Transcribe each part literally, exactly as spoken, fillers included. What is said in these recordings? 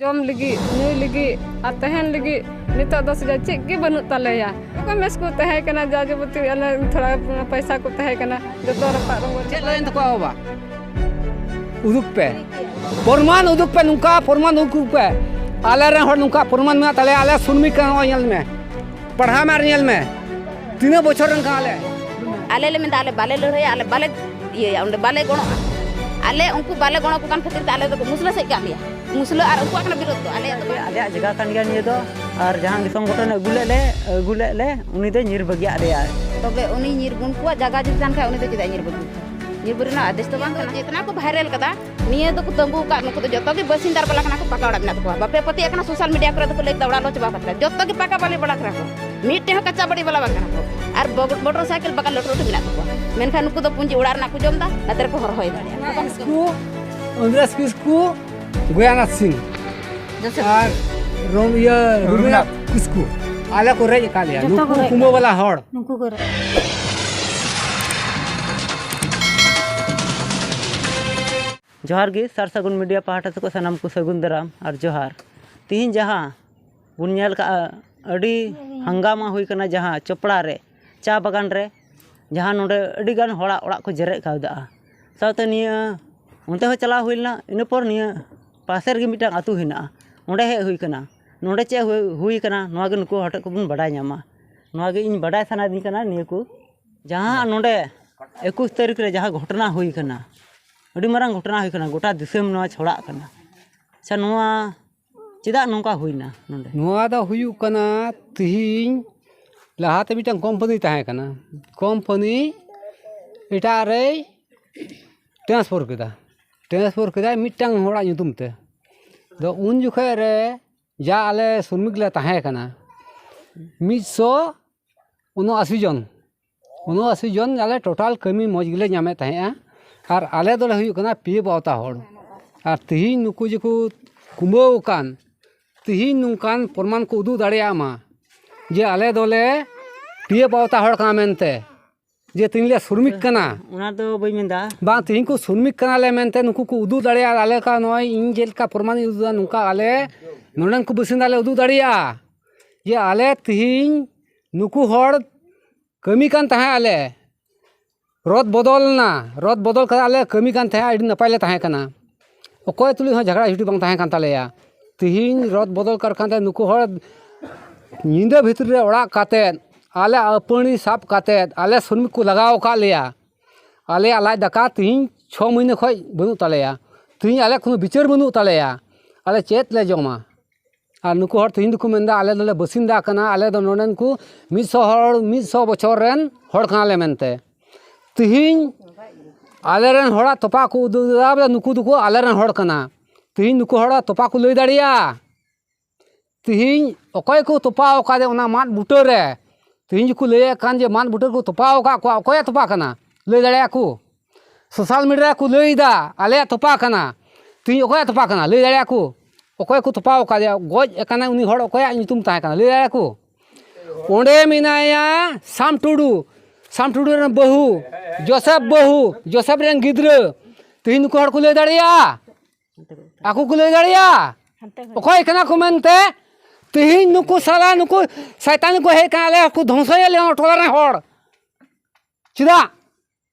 ᱡᱚᱢ ᱞᱟᱹᱜᱤᱫ, ᱧᱩᱭ ᱞᱟᱹᱜᱤᱫ ᱟᱨ ᱛᱟᱦᱮᱱ ᱞᱟᱹᱜᱤᱫ ᱱᱤᱛᱚᱜ ᱫᱚ ᱥᱮ ᱪᱮᱫ ᱜᱮ ᱵᱟᱹᱱᱩᱜ ᱛᱟᱞᱮᱭᱟ᱾ ᱚᱠᱟ ᱢᱮᱥ ᱠᱚ ᱛᱟᱦᱮᱸ ᱠᱟᱱᱟ, ᱡᱟ ᱡᱟᱵᱚᱛᱤ ᱟᱞᱮ ᱛᱷᱚᱲᱟ ᱯᱚᱭᱥᱟ ᱠᱚ ᱛᱟᱦᱮᱸ ᱠᱟᱱᱟ, ᱡᱚᱛᱚ ᱨᱟᱯᱟᱜ ᱨᱚᱝᱜᱚ ᱪᱮᱫ ᱞᱟᱹᱭᱮᱱ ᱛᱟᱠᱚᱣᱟ ᱵᱟᱵᱟ? ᱩᱫᱩᱜ ᱯᱮ, ᱯᱨᱚᱢᱟᱱ ᱩᱫᱩᱜ ᱯᱮ, ᱱᱚᱝᱠᱟ ᱯᱨᱚᱢᱟᱱ ᱩᱫᱩᱜ ᱯᱮ᱾ ᱟᱞᱮ ᱨᱮᱱ ᱦᱚᱲ ᱱᱚᱝᱠᱟ ᱯᱨᱚᱢᱟᱱ ᱢᱮᱱᱟᱜ ᱛᱟᱞᱮᱭᱟ, ᱟᱞᱮ ᱥᱩᱨᱢᱤ ᱠᱟᱱᱟ, ᱱᱚᱜᱼᱚᱭ ᱧᱮᱞ ᱢᱮ, ᱯᱟᱲᱦᱟᱣ ᱢᱮ ᱟᱨ ᱧᱮᱞ ᱢᱮ, ᱛᱤᱱᱟᱹᱜ ᱵᱚᱪᱷᱚᱨ ᱨᱮᱱ ᱠᱟᱱᱟᱞᱮ᱾ ᱟᱞᱮ ᱞᱮ ᱢᱮᱱᱫᱟ, ᱟᱞᱮ ᱵᱟᱞᱮ ᱞᱟᱹᱲᱦᱟᱹᱭᱟ, ᱟᱞᱮ ᱵᱟᱞᱮ ᱤᱭᱟᱹᱭᱟ, ᱚᱸᱰᱮ ᱵᱟᱞᱮ ᱜᱚᱲᱚᱜᱼᱟ᱾ ᱟᱞᱮ ᱩᱱᱠᱩ ᱵᱟᱞᱮ ᱜᱚᱲᱚ ᱟᱠᱚ ᱠᱟᱱ ᱠᱷᱟᱹᱛᱤᱨ ᱛᱮ ᱟᱞᱮ ᱫᱚᱠᱚ ᱢᱩᱥᱞᱟᱹ ᱥᱮᱫ ᱠᱟᱜ ᱞᱮᱭᱟ᱾ ᱢᱩᱥᱞᱟᱹ ᱟᱨ ᱩᱱᱠᱩᱣᱟᱜ ᱠᱟᱱᱟ ᱵᱤᱨᱳᱫᱷ ᱫᱚ, ᱟᱞᱮᱭᱟᱜ ᱫᱚ ᱵᱟᱝ᱾ ᱟᱞᱮᱭᱟᱜ ᱡᱟᱭᱜᱟ ᱠᱟᱱ ᱜᱮᱭᱟ ᱱᱤᱭᱟᱹ ᱫᱚ, ᱟᱨ ᱡᱟᱦᱟᱸ ᱫᱤᱥᱚᱢ ᱜᱚᱴᱷᱚᱱᱮ ᱟᱹᱜᱩ ᱞᱮᱫ ᱞᱮ, ᱟᱹᱜᱩ ᱞᱮᱫ ᱞᱮ, ᱩᱱᱤ ᱫᱚᱭ ᱧᱤᱨ ᱵᱟᱹᱜᱤᱭᱟᱜ ᱞᱮᱭᱟ᱾ ᱛᱚᱵᱮ ᱩᱱᱤ ᱧᱤᱨ ᱩᱱᱠᱩᱣᱟᱜ ᱡᱟᱭᱜᱟ ᱡᱩᱫᱤ ᱛᱟᱦᱮᱱ ᱠᱷᱟᱡ, ᱩᱱᱤ ᱫᱚ ᱪᱮᱫᱟᱜ ᱧᱤᱨ ᱵᱟᱹᱜᱤ? ᱧᱤᱨ ᱵᱟᱹᱜᱤ ᱨᱮᱱᱟᱜ ᱟᱫᱮᱥ ᱫᱚ ᱵᱟᱝ ᱠᱟᱱᱟ᱾ ᱡᱮᱛᱱᱟ ᱠᱚ ᱵᱷᱟᱭᱨᱟᱞ ᱠᱟᱫᱟ, ᱱᱤᱭᱟᱹ ᱫᱚᱠᱚ ᱛᱟᱹᱢᱵᱩ ᱟᱠᱟᱫ, ᱱᱩᱠᱩ ᱫᱚ ᱡᱚᱛᱚ ᱜᱮ ᱵᱟᱹᱥᱤᱱᱫᱟᱨ ᱵᱟᱞᱟ ᱠᱟᱱᱟ ᱠᱚ, ᱯᱟᱠᱟ ᱚᱲᱟᱜ ᱢᱮᱱᱟᱜ ᱛᱟᱠᱚᱣᱟ᱾ ᱵᱟᱯᱮ ᱯᱟᱹᱛᱭᱟᱹᱜ ᱠᱟᱱᱟ, ᱥᱳᱥᱟᱞ ᱢᱤᱰᱤᱭᱟ ᱠᱚᱨᱮ ᱫᱚᱠᱚ ᱞᱟᱹᱭ ᱠᱮᱫᱟ ᱚᱲᱟᱜ ᱞᱚ ᱪᱟᱵᱟ ᱠᱟᱛᱟ, ᱡᱚᱛᱚ ᱜᱮ ᱯᱟᱠᱟ ᱵᱟᱞᱤ ᱵᱟᱲᱟ ᱠᱟᱱᱟ ᱠᱚ, ᱢᱤᱫᱴᱮᱱ ᱦᱚᱸ ᱠᱟᱪᱟ ᱵᱟᱞᱤ ᱵᱟᱞᱟ ᱵᱟᱝ ᱠᱟᱱᱟ ᱠᱚ᱾ ᱟᱨ ᱵᱚᱜ-, ᱢᱚᱴᱚᱨ ᱥᱟᱭᱠᱮᱞ ᱵᱟᱜᱟᱱ ᱞᱟᱹᱴᱩ ᱞᱟᱹᱴᱩ ᱢᱮᱱᱟᱜ ᱛᱟᱠᱚᱣᱟ, ᱢᱮᱱᱠᱷᱟᱱ ᱱᱩᱠᱩ ᱫᱚ ᱯᱩᱸᱡᱤ ᱚᱲᱟᱜ ᱨᱮᱱᱟᱜ ᱠᱚ ᱡᱚᱢ ᱮᱫᱟ, ᱱᱚᱛᱮ ᱨᱮᱠᱚ ᱦᱚᱨᱦᱚᱭᱮᱫᱟ᱾ ᱠᱤᱥᱠᱩ, ᱚᱱᱫᱨᱟᱥ ᱠᱤᱥᱠᱩ, ᱜᱚᱭᱟᱱᱟᱛᱷ ᱥᱤᱝ ᱟᱨ ᱨᱚᱢ-, ᱤᱭᱟᱹ, ᱨᱚᱜᱷᱩᱱᱟᱛᱷ ᱠᱤᱥᱠᱩ, ᱟᱞᱮ ᱠᱚ ᱨᱮᱡ ᱟᱠᱟᱫ ᱞᱮᱭᱟ᱾ ᱡᱚᱛᱚ ᱠᱚ ᱱᱩᱠᱩ ᱨᱮᱡ ᱠᱩᱢᱵᱟᱹ ᱟᱠᱟᱫ ᱵᱟᱞᱟ ᱦᱚᱲ᱾ ᱱᱩᱠᱩ ᱠᱚ ᱨᱮᱡ᱾ ᱡᱚᱦᱟᱨ ᱜᱮ, ᱥᱟᱨ ᱥᱟᱹᱜᱩᱱ ᱢᱤᱰᱤᱭᱟ ᱯᱟᱦᱴᱟ ᱛᱮᱠᱚ ᱥᱟᱱᱟᱢ ᱠᱚ ᱥᱟᱹᱜᱩᱱ ᱫᱟᱨᱟᱢ ᱟᱨ ᱡᱚᱦᱟᱨ᱾ ᱛᱤᱦᱤᱧ ᱡᱟᱦᱟᱸ ᱵᱚᱱ ᱧᱮᱞ ᱠᱟᱜᱼᱟ, ᱟᱹᱰᱤ ᱦᱟᱝᱜᱟᱢᱟ ᱦᱩᱭ ᱠᱟᱱᱟ, ᱡᱟᱦᱟᱸ ᱪᱚᱯᱲᱟ ᱨᱮ, ᱪᱟ ᱵᱟᱜᱟᱱ ᱨᱮ, ᱡᱟᱦᱟᱸ ᱱᱚᱰᱮ ᱟᱹᱰᱤ ᱜᱟᱱ ᱦᱚᱲᱟᱜ ᱚᱲᱟᱜ ᱠᱚ ᱡᱮᱨᱮᱫ ᱠᱟᱣᱫᱟ᱾ ᱥᱟᱶᱛᱮ ᱱᱤᱭᱟᱹ ᱚᱱᱛᱮ ᱦᱚᱸ ᱪᱟᱞᱟᱣ ᱦᱩᱭ ᱞᱮᱱᱟ, ᱤᱱᱟᱹ ᱯᱚᱨ ᱱᱤᱭᱟᱹ ᱯᱟᱥᱮ ᱨᱮᱜᱮ ᱢᱤᱫᱴᱟᱝ ᱟᱹᱛᱩ ᱦᱮᱱᱟᱜᱼᱟ, ᱚᱸᱰᱮ ᱦᱮᱡ ᱦᱩᱭ ᱠᱟᱱᱟ᱾ ᱱᱚᱰᱮ ᱪᱮᱫ ᱦᱩᱭ, ᱦᱩᱭ ᱠᱟᱱᱟ, ᱱᱚᱣᱟ ᱜᱮ ᱱᱩᱠᱩ ᱦᱚᱲ ᱴᱷᱮᱱ ᱠᱷᱚᱱ ᱵᱚᱱ ᱵᱟᱰᱟᱭ ᱧᱟᱢᱟ᱾ ᱱᱚᱣᱟ ᱜᱮ ᱤᱧ ᱵᱟᱰᱟᱭ ᱥᱟᱱᱟᱭᱮᱫᱤᱧ ᱠᱟᱱᱟ, ᱱᱤᱭᱟᱹ ᱠᱚ ᱡᱟᱦᱟᱸ ᱱᱚᱰᱮ ᱮᱠᱩᱥ ᱛᱟᱹᱨᱤᱠᱷ ᱨᱮ ᱡᱟᱦᱟᱸ ᱜᱷᱚᱴᱚᱱᱟ ᱦᱩᱭ ᱠᱟᱱᱟ, ᱟᱹᱰᱤ ᱢᱟᱨᱟᱝ ᱜᱷᱚᱴᱚᱱᱟ ᱦᱩᱭ ᱠᱟᱱᱟ, ᱜᱚᱴᱟ ᱫᱤᱥᱚᱢ ᱱᱚᱣᱟ ᱪᱷᱚᱲᱟᱜ ᱠᱟᱱᱟ᱾ ᱟᱪᱪᱷᱟ, ᱱᱚᱣᱟ ᱪᱮᱫᱟᱜ ᱱᱚᱝᱠᱟ ᱦᱩᱭᱱᱟ ᱱᱚᱰᱮ? ᱱᱚᱣᱟ ᱫᱚ ᱦᱩᱭᱩᱜ ᱠᱟᱱᱟ, ᱛᱤᱦᱤᱧ ᱞᱟᱦᱟᱛᱮ ᱢᱤᱫᱴᱟᱝ ᱠᱳᱢᱯᱟᱱᱤ ᱛᱟᱦᱮᱸ ᱠᱟᱱᱟ, ᱠᱳᱢᱯᱟᱱᱤ ᱮᱴᱟᱜ ᱨᱮᱭ ᱴᱨᱟᱱᱥᱯᱷᱟᱨ ᱠᱮᱫᱟ, ᱴᱨᱟᱱᱥᱯᱷᱟᱨ ᱠᱮᱫᱟᱭ ᱢᱤᱫᱴᱟᱝ ᱦᱚᱲᱟᱜ ᱧᱩᱛᱩᱢ ᱛᱮ᱾ ᱫᱚ ᱩᱱ ᱡᱚᱠᱷᱮᱡ ᱨᱮ ᱡᱟ ᱟᱞᱮ ᱥᱨᱚᱢᱤᱠ ᱞᱮ ᱛᱟᱦᱮᱸ ᱠᱟᱱᱟ, ᱢᱤᱫ ᱥᱚ ᱩᱱᱚᱟᱥᱤ ᱡᱚᱱ, ᱩᱱᱚᱟᱥᱤ ᱡᱚᱱ ᱟᱞᱮ ᱴᱳᱴᱟᱞ ᱠᱟᱹᱢᱤ ᱢᱚᱡᱽ ᱜᱮᱞᱮ ᱧᱟᱢᱮᱫ ᱛᱟᱦᱮᱸᱫᱼᱟ᱾ ᱟᱨ ᱟᱞᱮ ᱫᱚᱞᱮ ᱦᱩᱭᱩᱜ ᱠᱟᱱᱟ ᱯᱤ ᱮᱯᱷ ᱟᱣᱛᱟ ᱦᱚᱲ᱾ ᱟᱨ ᱛᱤᱦᱤᱧ ᱱᱩᱠᱩ ᱡᱮᱠᱚ ᱠᱩᱢᱵᱟᱹᱣ ᱟᱠᱟᱱ, ᱛᱤᱦᱤᱧ ᱱᱚᱝᱠᱟᱱ ᱯᱨᱚᱢᱟᱱ ᱠᱚ ᱩᱫᱩᱜ ᱫᱟᱲᱮᱭᱟᱜ ᱢᱟ ᱡᱮ ᱟᱞᱮ ᱫᱚᱞᱮ ᱯᱤ ᱮᱯᱷ ᱟᱣᱛᱟ ᱦᱚᱲ ᱠᱟᱱᱟ ᱢᱮᱱᱛᱮ᱾ ᱡᱮ ᱛᱮᱦᱮᱧ ᱞᱮ ᱥᱨᱚᱢᱤᱠ ᱠᱟᱱᱟ᱾ ᱚᱱᱟ ᱫᱚ ᱵᱟᱹᱧ ᱢᱮᱱᱫᱟ᱾ ᱵᱟᱝ, ᱛᱮᱦᱮᱧ ᱠᱚ ᱥᱨᱚᱢᱤᱠ ᱠᱟᱱᱟᱞᱮ ᱢᱮᱱᱛᱮ ᱱᱩᱠᱩ ᱠᱚ ᱩᱫᱩᱜ ᱫᱟᱲᱮᱭᱟᱜᱼᱟ᱾ ᱟᱞᱮ ᱞᱮᱠᱟ ᱱᱚᱜᱼᱚᱭ ᱤᱧ ᱪᱮᱫ ᱞᱮᱠᱟ ᱯᱨᱚᱢᱟᱱᱤᱧ ᱩᱫᱩᱜ ᱫᱟ, ᱱᱚᱝᱠᱟ ᱟᱞᱮ ᱱᱚᱰᱮᱱ ᱠᱚ ᱵᱟᱥᱤᱱᱫᱟ ᱞᱮ ᱩᱫᱩᱜ ᱫᱟᱲᱮᱭᱟᱜᱼᱟ ᱡᱮ ᱟᱞᱮ ᱛᱮᱦᱮᱧ ᱱᱩᱠᱩ ᱦᱚᱲ ᱠᱟᱹᱢᱤ ᱠᱟᱱ ᱛᱟᱦᱮᱸᱫ ᱟᱞᱮ, ᱨᱚᱛ ᱵᱚᱫᱚᱞ ᱮᱱᱟ, ᱨᱚᱛ ᱵᱚᱫᱚᱞ ᱠᱟᱛᱮ ᱟᱞᱮ ᱠᱟᱹᱢᱤ ᱠᱟᱱ ᱛᱟᱦᱮᱸᱫ, ᱟᱹᱰᱤ ᱱᱟᱯᱟᱭ ᱞᱮ ᱛᱟᱦᱮᱸ ᱠᱟᱱᱟ᱾ ᱚᱠᱚᱭ ᱛᱩᱞᱩᱡ ᱦᱚᱸ ᱡᱷᱟᱜᱽᱲᱟ ᱡᱷᱩᱴᱤ ᱵᱟᱝ ᱛᱟᱦᱮᱸ ᱠᱟᱱ ᱛᱟᱞᱮᱭᱟ᱾ ᱛᱤᱦᱤᱧ ᱨᱚᱛ ᱵᱚᱫᱚᱞ ᱠᱟᱱ ᱠᱷᱟᱱ ᱛᱮ ᱱᱩᱠᱩ ᱦᱚᱲ ᱧᱤᱫᱟᱹ ᱵᱷᱤᱛᱨᱤ ᱨᱮ ᱚᱲᱟᱜ ᱠᱟᱛᱮᱫ ᱟᱞᱮ ᱟᱹᱯᱟᱹᱲᱤ ᱥᱟᱵ ᱠᱟᱛᱮᱫ ᱟᱞᱮ ᱥᱩᱱᱩᱢ ᱠᱚ ᱞᱟᱜᱟᱣ ᱟᱠᱟᱫ ᱞᱮᱭᱟ᱾ ᱟᱞᱮᱭᱟᱜ ᱞᱟᱡ ᱫᱟᱠᱟ ᱛᱤᱦᱤᱧ ᱪᱷᱚ ᱢᱟᱹᱦᱱᱟᱹ ᱠᱷᱚᱡ ᱵᱟᱹᱱᱩᱜ ᱛᱟᱞᱮᱭᱟ᱾ ᱛᱤᱦᱤᱧ ᱟᱞᱮ ᱠᱳᱱᱳ ᱵᱤᱪᱟᱹᱨ ᱵᱟᱹᱱᱩᱜ ᱛᱟᱞᱮᱭᱟ᱾ ᱟᱞᱮ ᱪᱮᱫ ᱞᱮ ᱡᱚᱢᱟ? ᱟᱨ ᱱᱩᱠᱩ ᱦᱚᱲ ᱛᱤᱦᱤᱧ ᱫᱚᱠᱚ ᱢᱮᱱᱫᱟ, "ᱟᱞᱮ ᱫᱚᱞᱮ ᱵᱟᱹᱥᱤᱱᱫᱟ ᱠᱟᱱᱟ, ᱟᱞᱮ ᱫᱚ ᱱᱚᱰᱮᱱ ᱠᱚ ᱢᱤᱫ ᱥᱚ ᱦᱚᱲ, ᱢᱤᱫ ᱥᱚ ᱵᱚᱪᱷᱚᱨ ᱨᱮᱱ ᱦᱚᱲ ᱠᱟᱱᱟᱞᱮ" ᱢᱮᱱᱛᱮ᱾ ᱛᱤᱦᱤᱧ ᱟᱞᱮᱨᱮᱱ ᱦᱚᱲᱟᱜ ᱛᱚᱯᱟ ᱠᱚ ᱩᱫᱩᱜ ᱮᱫᱟ, ᱵᱚᱞᱮ ᱱᱩᱠᱩ ᱫᱚᱠᱚ ᱟᱞᱮᱨᱮᱱ ᱦᱚᱲ ᱠᱟᱱᱟ᱾ ᱛᱤᱦᱤᱧ ᱱᱩᱠᱩ ᱦᱚᱲᱟᱜ ᱛᱚᱯᱟ ᱠᱚ ᱞᱟᱹᱭ ᱫᱟᱲᱮᱭᱟᱜᱼᱟ? ᱛᱤᱦᱤᱧ ᱚᱠᱚᱭ ᱠᱚ ᱛᱚᱯᱟᱣ ᱟᱠᱟᱫᱮ ᱚᱱᱟ ᱢᱟᱫ ᱵᱩᱴᱟᱹ ᱨᱮ? ᱛᱤᱦᱤᱧ ᱠᱚ ᱞᱟᱹᱭᱮᱫ ᱠᱟᱱ ᱡᱮ ᱢᱟᱫ ᱵᱩᱴᱟᱹ ᱨᱮᱠᱚ ᱛᱚᱯᱟᱣ ᱟᱠᱟᱫ ᱠᱚᱣᱟ, ᱚᱠᱚᱭᱮ ᱛᱚᱯᱟ ᱠᱟᱱᱟ? ᱞᱟᱹᱭ ᱫᱟᱲᱮᱭᱟᱜᱼᱟ ᱠᱚ? ᱥᱳᱥᱟᱞ ᱢᱤᱰᱤᱭᱟ ᱨᱮᱠᱚ ᱞᱟᱹᱭ ᱮᱫᱟ ᱟᱞᱮᱭᱟᱜ ᱛᱚᱯᱟ ᱠᱟᱱᱟ᱾ ᱛᱤᱦᱤᱧ ᱚᱠᱚᱭᱟᱜ ᱛᱚᱯᱟ ᱠᱟᱱᱟ? ᱞᱟᱹᱭ ᱫᱟᱲᱮᱭᱟᱜᱼᱟ ᱠᱚ? ᱚᱠᱚᱭ ᱠᱚ ᱛᱚᱯᱟᱣ ᱟᱠᱟᱫᱮᱭᱟ, ᱜᱚᱡ ᱟᱠᱟᱱᱟᱭ ᱩᱱᱤ ᱦᱚᱲ, ᱚᱠᱚᱭᱟᱜ ᱧᱩᱛᱩᱢ ᱛᱟᱦᱮᱸ ᱠᱟᱱᱟ? ᱞᱟᱹᱭ ᱫᱟᱲᱮᱭᱟᱜᱼᱟ ᱠᱚ? ᱚᱸᱰᱮ ᱢᱮᱱᱟᱭᱟ ᱥᱟᱢ ᱴᱩᱰᱩ, ᱥᱟᱢ ᱴᱩᱰᱩ ᱨᱮᱱ ᱵᱟᱹᱦᱩ, ᱡᱳᱥᱮᱯ ᱵᱟᱹᱦᱩ, ᱡᱳᱥᱮᱯ ᱨᱮᱱ ᱜᱤᱫᱽᱨᱟᱹ᱾ ᱛᱤᱦᱤᱧ ᱱᱩᱠᱩ ᱦᱚᱲ ᱠᱚ ᱞᱟᱹᱭ ᱫᱟᱲᱮᱭᱟᱜᱼᱟ? ᱟᱠᱚ ᱠᱚ ᱞᱟᱹᱭ ᱫᱟᱲᱮᱭᱟᱜᱼᱟ ᱚᱠᱚᱭ ᱠᱟᱱᱟ ᱠᱚ ᱢᱮᱱᱛᱮ? ᱛᱤᱦᱤᱧ ᱱᱩᱠᱩ ᱥᱟᱞᱟ, ᱱᱩᱠᱩ ᱥᱟᱭᱛᱟᱱ ᱠᱚ ᱦᱮᱡ ᱠᱟᱱᱟ, ᱟᱞᱮ ᱦᱚᱸᱠᱚ ᱫᱷᱚᱝᱥᱚᱭᱮᱫ ᱞᱮᱭᱟ ᱱᱚᱣᱟ ᱴᱚᱞᱟ ᱨᱮᱱ ᱦᱚᱲ᱾ ᱪᱮᱫᱟᱜ?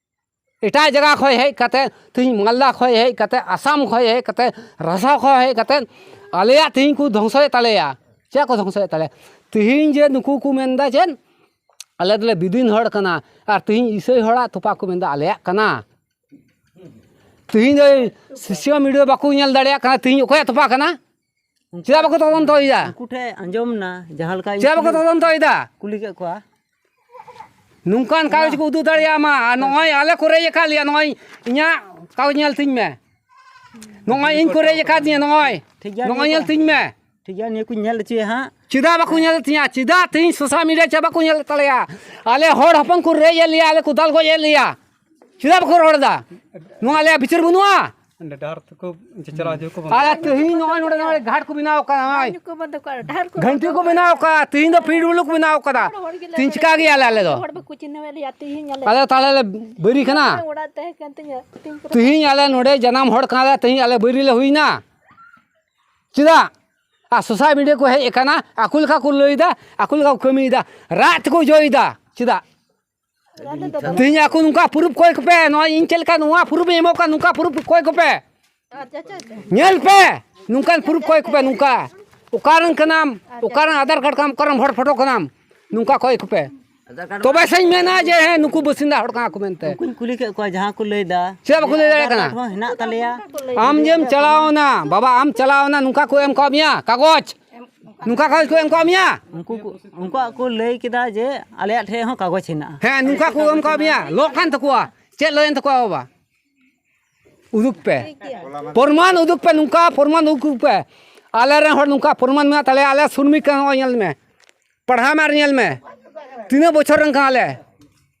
ᱮᱴᱟᱜ ᱡᱟᱭᱜᱟ ᱠᱷᱚᱱ ᱦᱮᱡ ᱠᱟᱛᱮ, ᱛᱤᱦᱤᱧ ᱢᱟᱞᱫᱟ ᱠᱷᱚᱱ ᱦᱮᱡ ᱠᱟᱛᱮ, ᱟᱥᱟᱢ ᱠᱷᱚᱱ ᱦᱮᱡ ᱠᱟᱛᱮ, ᱨᱟᱥᱟ ᱠᱷᱚᱱ ᱦᱮᱡ ᱠᱟᱛᱮ ᱟᱞᱮᱭᱟᱜ ᱛᱤᱦᱤᱧ ᱠᱚ ᱫᱷᱚᱝᱥᱚᱭᱮᱫ ᱛᱟᱞᱮᱭᱟ᱾ ᱪᱮᱫᱟᱜ ᱠᱚ ᱫᱷᱚᱝᱥᱚᱭᱮᱫ ᱛᱟᱞᱮᱭᱟ? ᱛᱤᱦᱤᱧ ᱡᱮ ᱱᱩᱠᱩ ᱠᱚ ᱢᱮᱱᱫᱟ ᱪᱮᱫ, ᱟᱞᱮ ᱫᱚᱞᱮ ᱵᱤᱫᱤᱱ ᱦᱚᱲ ᱠᱟᱱᱟ, ᱟᱨ ᱛᱤᱦᱤᱧ ᱤᱥᱟᱹᱭ ᱦᱚᱲᱟᱜ ᱛᱚᱯᱟ ᱠᱚ ᱢᱮᱱᱫᱟ ᱟᱞᱮᱭᱟᱜ ᱠᱟᱱᱟ᱾ ᱛᱤᱦᱤᱧ ᱫᱚ ᱥᱳᱥᱟᱞ ᱢᱤᱰᱤᱭᱟ ᱵᱟᱠᱚ ᱧᱮᱞ ᱫᱟᱲᱮᱭᱟᱜ ᱠᱟᱱᱟ, ᱛᱤᱦᱤᱧ ᱚᱠᱚᱭᱟᱜ ᱛᱚᱯᱟ ᱠᱟᱱᱟ? ᱪᱮᱫᱟᱜ ᱵᱟᱠᱚ ᱛᱚᱫᱚᱱᱛᱚᱭᱮᱫᱟ? ᱩᱱᱠᱩ ᱴᱷᱮᱱ ᱟᱸᱡᱚᱢ ᱱᱟ, ᱡᱟᱦᱟᱸ ᱞᱮᱠᱟ ᱤᱧ ᱪᱮᱫᱟᱜ ᱵᱟᱠᱚ ᱠᱩᱞᱤ, ᱛᱚᱫᱚᱱᱛᱚᱭᱮᱫᱟ? ᱠᱩᱞᱤ ᱠᱮᱫ ᱠᱚᱣᱟ᱾ ᱱᱚᱝᱠᱟᱱ ᱠᱟᱜᱚᱡᱽ ᱠᱚ ᱩᱫᱩᱜ ᱫᱟᱲᱮᱭᱟᱢᱟ, ᱟᱨ ᱱᱚᱜᱼᱚᱭ ᱟᱞᱮ ᱠᱚ ᱨᱮᱡ ᱟᱠᱟᱫ ᱞᱮᱭᱟ, ᱱᱚᱜᱼᱚᱭ ᱤᱧᱟᱹᱜ ᱠᱟᱜᱚᱡᱽ ᱧᱮᱞ ᱛᱤᱧ ᱢᱮ, ᱱᱚᱜᱼᱚᱭ ᱤᱧ ᱠᱚ ᱨᱮᱡ ᱟᱠᱟᱫᱤᱧᱟ, ᱱᱚᱜᱼᱚᱭ ᱴᱷᱤᱠ ᱜᱮᱭᱟ, ᱱᱚᱜᱼᱚᱭ ᱱᱤᱭᱟᱹ ᱧᱮᱞ ᱠᱚ ᱛᱤᱧ ᱢᱮ᱾ ᱴᱷᱤᱠ ᱜᱮᱭᱟ, ᱱᱤᱭᱟᱹ ᱠᱚᱧ ᱧᱮᱞ ᱦᱚᱪᱚᱭᱟ ᱦᱟᱸᱜ᱾ ᱪᱮᱫᱟᱜ ᱵᱟᱠᱚ ᱧᱮᱞᱮᱫ ᱛᱤᱧᱟ? ᱪᱮᱫᱟᱜ ᱛᱤᱦᱤᱧ ᱥᱳᱥᱟᱞ ᱢᱤᱰᱤᱭᱟ ᱪᱮᱫᱟᱜ ᱵᱟᱠᱚ ᱧᱮᱞᱮᱫ ᱛᱟᱞᱮᱭᱟ? ᱟᱞᱮ ᱦᱚᱲ ᱦᱚᱯᱚᱱ ᱠᱚ ᱨᱮᱡ ᱮᱫ ᱞᱮᱭᱟ, ᱟᱞᱮ ᱠᱚ ᱫᱟᱞ ᱜᱚᱡ ᱮᱫ ᱞᱮᱭᱟ, ᱪᱮᱫᱟᱜ ᱵᱟᱠᱚ ᱨᱚᱲ ᱮᱫᱟ? ᱱᱚᱣᱟ ᱟᱞᱮᱭᱟᱜ ᱵᱤᱪᱟᱹᱨ ᱵᱟᱹᱱᱩᱜᱼᱟ? ᱚᱸᱰᱮ ᱰᱟᱦᱟᱨ ᱛᱮᱠᱚ ᱪᱟᱪᱞᱟᱣ ᱦᱤᱡᱩᱜ ᱠᱚ ᱵᱚᱱᱫᱚ ᱟᱨ ᱠᱟᱜᱼᱟ᱾ ᱛᱮᱦᱮᱧ ᱱᱚᱜᱼᱚᱭ ᱱᱚᱰᱮ, ᱱᱚᱰᱮ ᱜᱷᱟᱴ ᱠᱚ ᱵᱮᱱᱟᱣ ᱠᱟᱜᱼᱟ, ᱱᱚᱜᱼᱚᱭ ᱧᱩ ᱠᱚ ᱵᱚᱱᱫᱚ ᱠᱟᱜᱼᱟ, ᱰᱟᱦᱟᱨ ᱠᱚ ᱜᱷᱟᱱᱴᱤ ᱵᱚᱱᱫᱚ ᱠᱚ ᱠᱟᱜᱼᱟ᱾ ᱵᱮᱱᱟᱣ ᱠᱟᱜᱼᱟ, ᱛᱮᱦᱮᱧ ᱫᱚ ᱯᱷᱤᱴ ᱵᱩᱞᱩᱠ ᱠᱚ ᱵᱮᱱᱟᱣ ᱠᱟᱫᱟ᱾ ᱦᱚᱲ ᱜᱮ ᱛᱮᱦᱮᱧ ᱞᱟᱹᱭ ᱪᱤᱠᱟ ᱜᱮᱭᱟᱞᱮ ᱟᱞᱮ ᱫᱚ? ᱦᱚᱲ ᱵᱟᱠᱚ ᱪᱤᱱᱦᱟᱹᱣ ᱞᱮᱭᱟ, ᱛᱮᱦᱮᱧ ᱟᱞᱮ ᱟᱞᱮ ᱛᱟᱦᱞᱮ ᱞᱮ ᱵᱟᱹᱨᱤ ᱠᱟᱱᱟ᱾ ᱚᱲᱟᱜ ᱛᱟᱦᱮᱸ ᱠᱟᱱ ᱛᱤᱧᱟᱹ, ᱛᱤᱧ ᱠᱚᱨᱮ ᱛᱮᱦᱮᱧ ᱟᱞᱮ ᱱᱚᱰᱮ ᱡᱟᱱᱟᱢ ᱦᱚᱲ ᱠᱟᱱᱟᱞᱮ, ᱛᱮᱦᱮᱧ ᱟᱞᱮ ᱵᱟᱹᱨᱤ ᱞᱮ ᱦᱩᱭᱱᱟ᱾ ᱪᱮᱫᱟᱜ? ᱟᱨ ᱥᱳᱥᱟᱞ ᱢᱤᱰᱤᱭᱟ ᱠᱚ ᱦᱮᱡ ᱟᱠᱟᱱᱟ, ᱟᱠᱚ ᱞᱮᱠᱟ ᱠᱚ ᱞᱟᱹᱭᱫᱟ, ᱟᱠᱚ ᱞᱮᱠᱟ ᱠᱚ ᱠᱟᱹᱢᱤᱭᱮᱫᱟ, ᱨᱟᱜ ᱛᱮᱠᱚ ᱡᱚᱭᱮᱫᱟ᱾ ᱪᱮᱫᱟᱜ? ᱟᱞᱮ ᱫᱚ ᱛᱮᱦᱮᱧ ᱟᱠᱚ ᱱᱚᱝᱠᱟ ᱯᱨᱩᱯ ᱠᱚᱭ ᱠᱚᱯᱮ, ᱱᱚᱣᱟ ᱤᱧ ᱪᱮᱫ ᱞᱮᱠᱟ ᱱᱚᱣᱟ ᱯᱨᱩᱯ ᱤᱧ ᱮᱢᱚᱜ ᱠᱟᱱ, ᱱᱚᱝᱠᱟ ᱯᱨᱩᱯ ᱠᱚᱭ ᱠᱚᱯᱮ᱾ ᱟᱪᱪᱷᱟ, ᱟᱪᱪᱷᱟ, ᱟᱪᱪᱷᱟ᱾ ᱧᱮᱞ ᱯᱮ, ᱱᱚᱝᱠᱟᱱ ᱯᱨᱩᱯ ᱠᱚᱭ ᱠᱚᱯᱮ, ᱱᱚᱝᱠᱟ ᱚᱠᱟᱨᱮᱱ ᱠᱟᱱᱟᱢ, ᱚᱠᱟᱨᱮᱱ ᱟᱫᱷᱟᱨ ᱠᱟᱨᱰ ᱠᱟᱱᱟᱢ, ᱚᱠᱟᱨᱮᱱ ᱦᱚᱲ ᱯᱷᱳᱴᱳ ᱠᱟᱱᱟᱢ, ᱱᱚᱝᱠᱟ ᱠᱚᱭ ᱠᱚᱯᱮ᱾ ᱛᱚᱵᱮ ᱥᱮᱧ ᱢᱮᱱᱟ ᱡᱮ ᱦᱮᱸ, ᱱᱩᱠᱩ ᱵᱟᱥᱤᱱᱫᱟ ᱦᱚᱲ ᱠᱟᱱᱟ ᱠᱚ ᱢᱮᱱᱛᱮ᱾ ᱩᱱᱠᱩᱧ ᱠᱩᱞᱤ ᱠᱮᱫ ᱠᱚᱣᱟ, ᱡᱟᱦᱟᱸ ᱠᱚ ᱞᱟᱹᱭᱫᱟ ᱪᱮᱫᱟᱜ ᱵᱟᱠᱚ ᱞᱟᱹᱭ ᱫᱟᱲᱮᱭᱟᱜ ᱠᱟᱱᱟ? ᱟᱫᱷᱟᱨ ᱠᱟᱨᱰ ᱦᱚᱸ ᱦᱮᱱᱟᱜ ᱛᱟᱞᱮᱭᱟ᱾ ᱟᱢ ᱡᱮᱢ ᱪᱟᱞᱟᱣᱱᱟ, ᱵᱟᱵᱟ, ᱟᱢ ᱪᱟᱞᱟᱣᱱᱟ, ᱱᱚᱝᱠᱟ ᱠᱚ ᱮᱢ ᱠᱟᱣᱟᱫ ᱢᱮᱭᱟ ᱠᱟᱜᱚᱡᱽ, ᱱᱚᱝᱠᱟ ᱠᱟᱜᱚᱡᱽ ᱠᱚ ᱮᱢ ᱠᱟᱣᱟᱫ ᱢᱮᱭᱟ? ᱩᱱᱠᱩ ᱠᱚ, ᱩᱱᱠᱩᱣᱟᱜ ᱠᱚ ᱞᱟᱹᱭ ᱠᱮᱫᱟ ᱡᱮ ᱟᱞᱮᱭᱟᱜ ᱴᱷᱮᱡ ᱦᱚᱸ ᱠᱟᱜᱚᱡᱽ ᱦᱮᱱᱟᱜᱼᱟ᱾ ᱦᱮᱸ, ᱱᱚᱝᱠᱟ ᱠᱚ ᱮᱢ ᱠᱟᱣᱟᱫ ᱢᱮᱭᱟ, ᱞᱚᱜ ᱠᱟᱱ ᱛᱟᱠᱚᱣᱟ᱾ ᱪᱮᱫ ᱞᱚᱜ ᱮᱱ ᱛᱟᱠᱚᱣᱟ ᱵᱟᱵᱟ? ᱩᱫᱩᱜ ᱯᱮ, ᱯᱨᱚᱢᱟᱱ ᱩᱫᱩᱜ ᱯᱮ, ᱱᱚᱝᱠᱟ ᱯᱨᱚᱢᱟᱱ ᱩᱫᱩᱜ ᱯᱮ᱾ ᱟᱞᱮ ᱨᱮᱱ ᱦᱚᱲ ᱱᱚᱝᱠᱟ ᱯᱨᱚᱢᱟᱱ ᱢᱮᱱᱟᱜ ᱛᱟᱞᱮᱭᱟ, ᱟᱞᱮ ᱥᱩᱨᱢᱤ ᱠᱟᱱᱟ, ᱱᱚᱜᱼᱚᱭ ᱧᱮᱞ ᱢᱮ, ᱯᱟᱲᱦᱟᱣ ᱢᱮ ᱟᱨ ᱧᱮᱞ ᱢᱮ, ᱛᱤᱱᱟᱹᱜ ᱵᱚᱪᱷᱚᱨ ᱨᱮᱱ ᱠᱟᱱᱟᱞᱮ᱾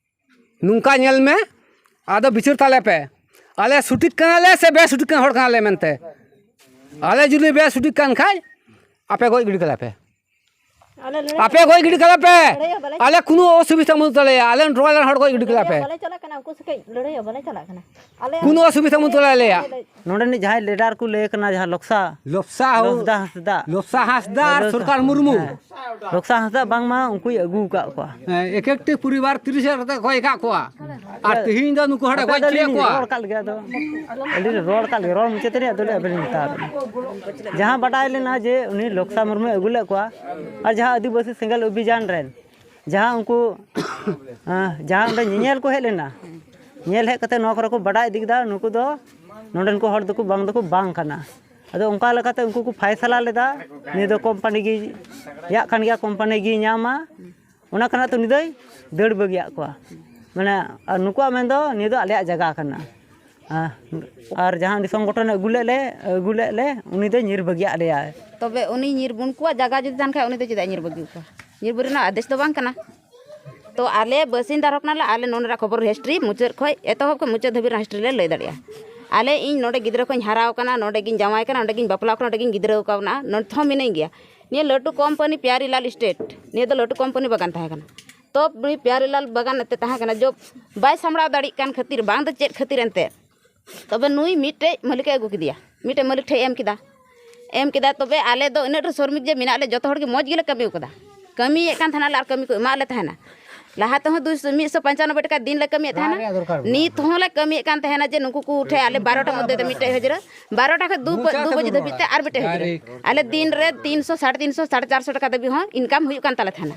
ᱱᱚᱝᱠᱟ ᱧᱮᱞ ᱢᱮ, ᱟᱫᱚ ᱵᱤᱪᱟᱹᱨ ᱛᱟᱞᱮ ᱯᱮ, ᱟᱞᱮ ᱥᱚᱴᱷᱤᱠ ᱠᱟᱱᱟᱞᱮ ᱥᱮ ᱵᱮᱥᱚᱴᱷᱤᱠ ᱠᱟᱱ ᱦᱚᱲ ᱠᱟᱱᱟᱞᱮ ᱢᱮᱱᱛᱮ᱾ ᱟᱞᱮ ᱡᱩᱫᱤ ᱵᱮᱥᱚᱴᱷᱤᱠ ᱠᱟᱱ ᱠᱷᱟᱡ, ᱟᱯᱮ ᱜᱚᱡ ᱜᱤᱰᱤ ᱠᱟᱞᱮ ᱯᱮ᱾ ᱟᱞᱮ ᱞᱟᱹᱲᱦᱟᱹᱭ ᱟᱯᱮ ᱜᱚᱡ ᱜᱤᱰᱤ ᱠᱟᱞᱮ ᱯᱮ᱾ ᱞᱟᱹᱲᱦᱟᱹᱭ ᱦᱚᱸ ᱵᱟᱞᱮ ᱟᱞᱮ ᱠᱳᱱᱳ ᱚᱥᱩᱵᱤᱫᱷᱟ ᱵᱟᱹᱱᱩᱜ ᱛᱟᱞᱮᱭᱟ, ᱟᱞᱮ ᱨᱚᱲ ᱨᱮᱱ ᱦᱚᱲ ᱜᱚᱡ ᱜᱤᱰᱤ ᱠᱟᱞᱮ ᱞᱟᱹᱲᱦᱟᱹᱭ ᱯᱮ᱾ ᱦᱚᱸ ᱵᱟᱞᱮ ᱪᱟᱞᱟᱜ ᱠᱟᱱᱟ, ᱩᱱᱠᱩ ᱥᱟᱛᱮ ᱞᱟᱹᱲᱦᱟᱹᱭ ᱦᱚᱸ ᱵᱟᱞᱮ ᱪᱟᱞᱟᱜ ᱠᱟᱱᱟ᱾ ᱟᱞᱮ ᱠᱳᱱᱳ ᱚᱥᱩᱵᱤᱫᱷᱟ ᱵᱟᱹᱱᱩᱜ ᱛᱟᱞᱮᱭᱟ ᱟᱞᱮᱭᱟᱜ᱾ ᱱᱚᱰᱮᱱᱤᱡ ᱡᱟᱦᱟᱸᱭ ᱞᱤᱰᱟᱨ ᱠᱚ ᱞᱟᱹᱭ ᱠᱟᱱᱟ, ᱡᱟᱦᱟᱸ ᱞᱚᱠᱥᱟ, ᱞᱚᱯᱥᱟ ᱦᱚᱸ, ᱞᱚᱯᱥᱫᱟ ᱦᱟᱸᱥᱫᱟ᱾ ᱞᱚᱯᱥᱟ ᱦᱟᱸᱥᱫᱟ ᱟᱨ ᱞᱚᱯᱥᱟ, ᱥᱚᱨᱠᱟᱨ ᱢᱩᱨᱢᱩ᱾ ᱦᱮᱸ᱾ ᱞᱚᱠᱥᱟ ᱦᱟᱸᱥᱫᱟ ᱵᱟᱝᱢᱟ ᱩᱱᱠᱩᱭ ᱟᱹᱜᱩ ᱟᱠᱟᱫ ᱠᱚᱣᱟ᱾ ᱦᱮᱸ, ᱮᱠ ᱮᱠᱴᱤ ᱯᱚᱨᱤᱵᱟᱨ ᱛᱤᱨᱤᱥ ᱦᱟᱡᱟᱨ ᱠᱟᱛᱮ ᱠᱚ ᱠᱚᱭ ᱟᱠᱟᱫ ᱠᱚᱣᱟ᱾ ᱟᱨ ᱛᱮᱦᱮᱧ ᱫᱚ ᱱᱩᱠᱩ ᱦᱚᱲᱮ ᱟᱯᱮ ᱜᱚᱡ ᱫᱚ ᱦᱚᱪᱚᱭᱮᱫ ᱟᱹᱞᱤᱧ ᱠᱚᱣᱟ᱾ ᱨᱚᱲ ᱠᱟᱜ ᱞᱮᱜᱮ, ᱟᱫᱚ ᱟᱹᱞᱤᱧ ᱨᱚᱲ ᱠᱟᱜ ᱞᱮᱜᱮ, ᱨᱚᱲ ᱢᱩᱪᱟᱹᱫ ᱨᱮᱭᱟᱜ ᱫᱚᱞᱮ ᱟᱹᱵᱤᱱ ᱢᱮᱛᱟ ᱵᱤᱱᱟ᱾ ᱡᱟᱦᱟᱸ ᱵᱟᱰᱟᱭ ᱞᱮᱱᱟ ᱡᱮ ᱩᱱᱤ ᱞᱚᱠᱥᱟ ᱢᱩᱨᱢᱩᱭ ᱟᱹᱜᱩ ᱞᱮᱫ ᱠᱚᱣᱟ, ᱟᱨ ᱡᱟᱦᱟᱸ ᱟᱹᱫᱤᱵᱟᱹᱥᱤ ᱥᱮᱸᱜᱮᱞ ᱚᱵᱷᱤᱡᱟᱱ ᱨᱮᱱ ᱡᱟᱦᱟᱸ ᱩᱱᱠᱩ, ᱟᱸ, ᱡᱟᱦᱟᱸ ᱚᱸᱰᱮ ᱧᱮᱧᱮᱞ ᱠᱚ ᱦᱮᱡ ᱞᱮᱱᱟ, ᱧᱮᱞ ᱦᱮᱡ ᱠᱟᱛᱮ ᱱᱚᱣᱟ ᱠᱚᱨᱮ ᱠᱚ ᱵᱟᱰᱟᱭ ᱤᱫᱤ ᱠᱮᱫᱟ, ᱱᱩᱠᱩ ᱫᱚ ᱱᱚᱰᱮᱱ ᱠᱚ ᱦᱚᱲ ᱫᱚᱠᱚ ᱵᱟᱝ ᱫᱚᱠᱚ ᱵᱟᱝ ᱠᱟᱱᱟ᱾ ᱟᱫᱚ ᱚᱱᱠᱟ ᱞᱮᱠᱟᱛᱮ ᱩᱱᱠᱩ ᱠᱚ ᱯᱷᱟᱭᱥᱟᱞᱟ ᱞᱮᱫᱟ, ᱱᱤᱭᱟᱹ ᱫᱚ ᱠᱳᱢᱯᱟᱱᱤ ᱜᱮ ᱭᱟᱜ ᱠᱟᱱ ᱜᱮᱭᱟ, ᱠᱳᱢᱯᱟᱱᱤ ᱜᱮ ᱧᱟᱢᱟ᱾ ᱚᱱᱟ ᱠᱟᱨᱚᱱ ᱛᱮ ᱩᱱᱤ ᱫᱚᱭ ᱫᱟᱹᱲ ᱵᱟᱹᱜᱤᱭᱟᱜ ᱠᱚᱣᱟ᱾ ᱢᱟᱱᱮ, ᱟᱨ ᱱᱩᱠᱩᱣᱟᱜ ᱢᱮᱱ ᱫᱚ ᱱᱤᱭᱟᱹ ᱫᱚ ᱟᱞᱮᱭᱟᱜ ᱡᱟᱭᱜᱟ ᱠᱟᱱᱟ᱾ ᱟᱨ, ᱟᱨ ᱡᱟᱦᱟᱸ ᱩᱱᱤ ᱥᱚᱝᱜᱚᱴᱷᱚᱱᱮ ᱟᱹᱜᱩ ᱞᱮᱫ ᱞᱮ, ᱟᱹᱜᱩ ᱞᱮᱫ ᱞᱮ, ᱩᱱᱤ ᱫᱚᱭ ᱧᱤᱨ ᱵᱟᱹᱜᱤᱭᱟᱜ ᱞᱮᱭᱟ᱾ ᱛᱚᱵᱮ ᱩᱱᱤ ᱧᱤᱨ, ᱩᱱᱠᱩᱣᱟᱜ ᱡᱟᱭᱜᱟ ᱡᱩᱫᱤ ᱛᱟᱦᱮᱱ ᱠᱷᱟᱡ, ᱩᱱᱤ ᱫᱚ ᱪᱮᱫᱟᱜ ᱧᱤᱨ ᱵᱟᱹᱜᱤ ᱠᱚᱣᱟ? ᱧᱤᱨ ᱵᱟᱹᱜᱤ ᱨᱮᱱᱟᱜ ᱟᱫᱮᱥ ᱫᱚ ᱵᱟᱝ ᱠᱟᱱᱟ᱾ ᱛᱚ ᱟᱞᱮ ᱵᱟᱥᱤᱱᱫᱟ ᱦᱚᱲ ᱠᱟᱱᱟᱞᱮ, ᱟᱞᱮ ᱱᱚᱰᱮ ᱨᱮᱱᱟᱜ ᱠᱷᱚᱵᱚᱨ history ᱢᱩᱪᱟᱹᱫ ᱠᱷᱚᱡ ᱮᱛᱚᱦᱚᱵ ᱠᱷᱚᱡ ᱢᱩᱪᱟᱹᱫ ᱫᱷᱟᱹᱵᱤᱡ ᱨᱮᱱᱟᱜ history ᱞᱮ ᱞᱟᱹᱭ ᱫᱟᱲᱮᱭᱟᱜᱼᱟ᱾ ᱟᱞᱮ, ᱤᱧ ᱱᱚᱰᱮ ᱜᱤᱫᱽᱨᱟᱹ ᱠᱚᱧ ᱦᱟᱨᱟᱣ ᱠᱟᱱᱟ, ᱱᱚᱰᱮ ᱜᱤᱧ ᱡᱟᱶᱟᱭ ᱠᱟᱱᱟ, ᱱᱚᱰᱮ ᱜᱤᱧ ᱵᱟᱯᱞᱟ ᱠᱟᱱᱟ, ᱱᱚᱰᱮ ᱜᱤᱧ ᱜᱤᱫᱽᱨᱟᱹ ᱠᱟᱣᱱᱟ, ᱱᱚᱰᱮ ᱦᱚᱸ ᱢᱤᱱᱟᱹᱧ ᱜᱮᱭᱟ᱾ ᱱᱤᱭᱟᱹ ᱞᱟᱹᱴᱩ ᱠᱳᱢᱯᱟᱱᱤ ᱯᱤᱭᱟᱨᱤᱞᱟᱞ ᱮᱥᱴᱮᱴ, ᱱᱤᱭᱟᱹ ᱫᱚ ᱞᱟᱹᱴᱩ ᱠᱳᱢᱯᱟᱱᱤ ᱵᱟᱜᱟᱱ ᱛᱟᱦᱮᱸ ᱠᱟᱱᱟ᱾ ᱛᱚ ᱱᱩᱭ ᱯᱤᱭᱟᱨᱤᱞᱟᱞ ᱵᱟᱜᱟᱱ ᱮᱱᱛᱮ ᱛᱟᱦᱮᱸ ᱠᱟᱱᱟ, ᱡᱚᱵ ᱵᱟᱭ ᱥᱟᱢᱵᱲᱟᱣ ᱫᱟᱲᱮᱭᱟᱜ ᱠᱟᱱ ᱠᱷᱟᱹᱛᱤᱨ, ᱵᱟᱝ ᱫᱚ ᱪᱮᱫ ᱠᱷᱟᱹᱛᱤᱨ ᱮᱱᱛᱮ, ᱛᱚᱵᱮ ᱱᱩᱭ ᱢᱤᱫᱴᱮᱡ ᱢᱟᱹᱞᱤᱠᱮ ᱟᱹᱜᱩ ᱠᱮᱫᱮᱭᱟ, ᱢᱤᱫᱴᱮᱡ ᱢᱟᱹᱞᱤᱠ ᱴᱷᱮᱡ ᱮᱢ ᱠᱮᱫᱟ᱾ ᱮᱢ ᱠᱮᱫᱟ, ᱛᱚᱵᱮ ᱟᱞᱮ ᱫᱚ ᱤᱱᱟᱹᱜ ᱰᱷᱮᱨ ᱥᱨᱚᱢᱤᱠ ᱡᱮ ᱢᱮᱱᱟᱜ ᱞᱮ, ᱡᱚᱛᱚ ᱦᱚᱲ ᱜᱮ ᱢᱚᱡᱽ ᱜᱮᱞᱮ ᱠᱟᱹᱢᱤ ᱠᱟᱫᱟ᱾ ᱠᱟᱹᱢᱤᱭᱮᱫ ᱠᱟᱱ ᱛᱟᱦᱮᱱᱟ ᱞᱮ ᱟᱨ ᱠᱟᱹᱢᱤ ᱠᱚ ᱮᱢᱟᱜ ᱞᱮ ᱛᱟᱦᱮᱱᱟ᱾ ᱞᱟᱦᱟ ᱛᱮᱦᱚᱸ ᱫᱩᱭ ᱥᱚ, ᱢᱤᱫ ᱥᱚ ᱯᱚᱧᱪᱟᱱᱚᱵᱵᱳᱭ ᱴᱟᱠᱟ ᱫᱤᱱ ᱞᱮ ᱠᱟᱹᱢᱤᱭᱮᱫ ᱛᱟᱦᱮᱱᱟ᱾ ᱚᱲᱟᱜ ᱨᱮᱭᱟᱜ ᱫᱚᱨᱠᱟᱨ ᱵᱟᱹᱱᱩᱜ᱾ ᱱᱤᱛ ᱦᱚᱸ ᱞᱮ ᱠᱟᱹᱢᱤᱭᱮᱫ ᱠᱟᱱ ᱛᱟᱦᱮᱱᱟ ᱡᱮ ᱱᱩᱠᱩ ᱠᱚ ᱴᱷᱮᱡ ᱟᱞᱮ ᱵᱟᱨᱚᱴᱟ ᱢᱚᱫᱽᱫᱷᱮ ᱛᱮ ᱢᱤᱫᱴᱮᱡ ᱦᱟᱹᱡᱨᱟᱹ, ᱵᱟᱨᱚᱴᱟ ᱠᱷᱚᱡ ᱫᱩ ᱯᱟ-, ᱫᱩ ᱵᱟᱡᱮ ᱫᱷᱟᱹᱵᱤᱡ ᱛᱮ ᱟᱨ ᱢᱤᱫᱴᱮᱡ ᱦᱟᱹᱡᱨᱤ᱾ ᱟᱞᱮ ᱫᱤᱱ ᱨᱮ ᱛᱤᱱᱥᱚ, ᱥᱟᱲᱮ ᱛᱤᱱᱥᱚ, ᱥᱟᱲᱮ ᱪᱟᱨᱥᱚ ᱴᱟᱠᱟ ᱫᱷᱟᱹᱵᱤᱡ ᱦᱚᱸ ᱤᱱᱠᱟᱢ ᱦᱩᱭᱩᱜ ᱠᱟᱱ ᱛᱟᱞᱮ ᱛᱟᱦᱮᱱᱟ᱾